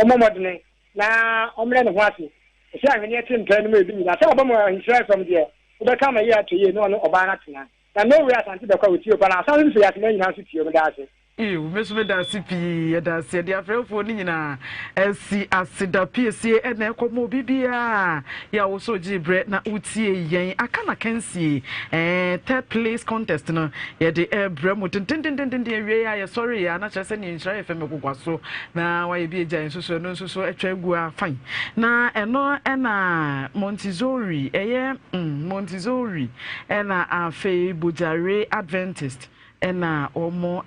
ɔmmɔ mmɔdene na ɔmmrɛ ne ho ase. Ɛsɛ ahweneɛ te mpaa no mu ebi nyinaa. Sɛ ɔba mu a, nhyira fam deɛ, wobɛka ama yie atɔ yie na ɔne ɔbaa no atena. Na Norway Asante bɛkɔ a wɔtie o pa na asan nso firi asema nyinaa nso tie o. Meda ase. Ew, me nso meda ase pii, yɛda ase, yɛde afrɛfoɔ no nyinaa asi ase da piesie ɛna ɛkɔ ma obi biara yɛ a wosɔ gyee berɛ na wotie yɛn aka na kansie ɛɛ third place contest no yɛde ɛbrɛ mu dendendendenden awie a yɛsɔre yɛ a na kyerɛ sɛ ne nhyira yɛ fɛ mɛgogwa so na wayɛ bi agya nso so ɛno nso so atwa agu a fine na ɛno ɛna Montessori ɛyɛ mm, Montessori ɛna afei Bojare Adventist Ɛna wɔn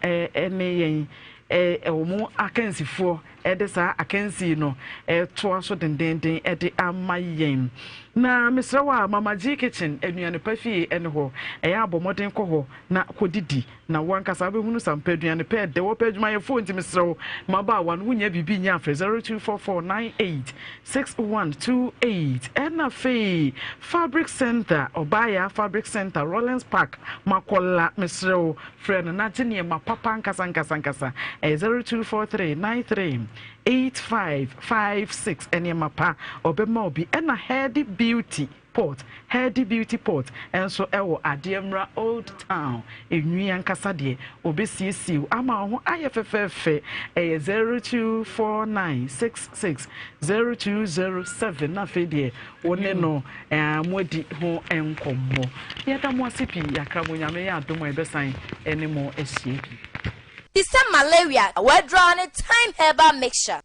ne yɛn wɔn akansifoɔ de saa akansie no retoa so dendeenden de ama yɛn. Na mesrɛ wo a, Mama G Kitchen, aduane pa fie ne hɔ. Ɛyɛ a bɔ mmɔden kɔ hɔ na kɔdidi, na wo ankasa wobɛhunu sɛ ampa aduane pa ɛdɛ. Wɔpɛ adwumayɛfoɔ nti mesrɛ wo, mmabaawa no wonya biribi nyɛ a frɛ 0244986128. Ɛna afei Fabric Center, Ɔbaayaa Fabric Center, Rollins Park, Makola, mesrɛ wo, frɛ no na gye nneɛma papa ankasa ankasa ankasa. Ɛyɛ 0243938556. Nneɛma pa, ɔbɛma wo bi. Ɛna Heady Beauty Pot, Heady Beauty Pot nso ɛwɔ Adeɛ Mmra Old Town. Enwi ankasa deɛ, ɔbɛsiesie wo ama wo ho ayɛ fɛfɛɛfɛ. Ɛyɛ 0249660207. Na afei deɛ, Wo ne no moadi ho nkɔmmɔ. Yɛda mo ase pii. Yɛakra mo. Nyame yɛ adom a yɛbɛsan ne mo ahyia bio. Te sɛ malaria, w'aduro ara ne Thyme Herbal Mixture.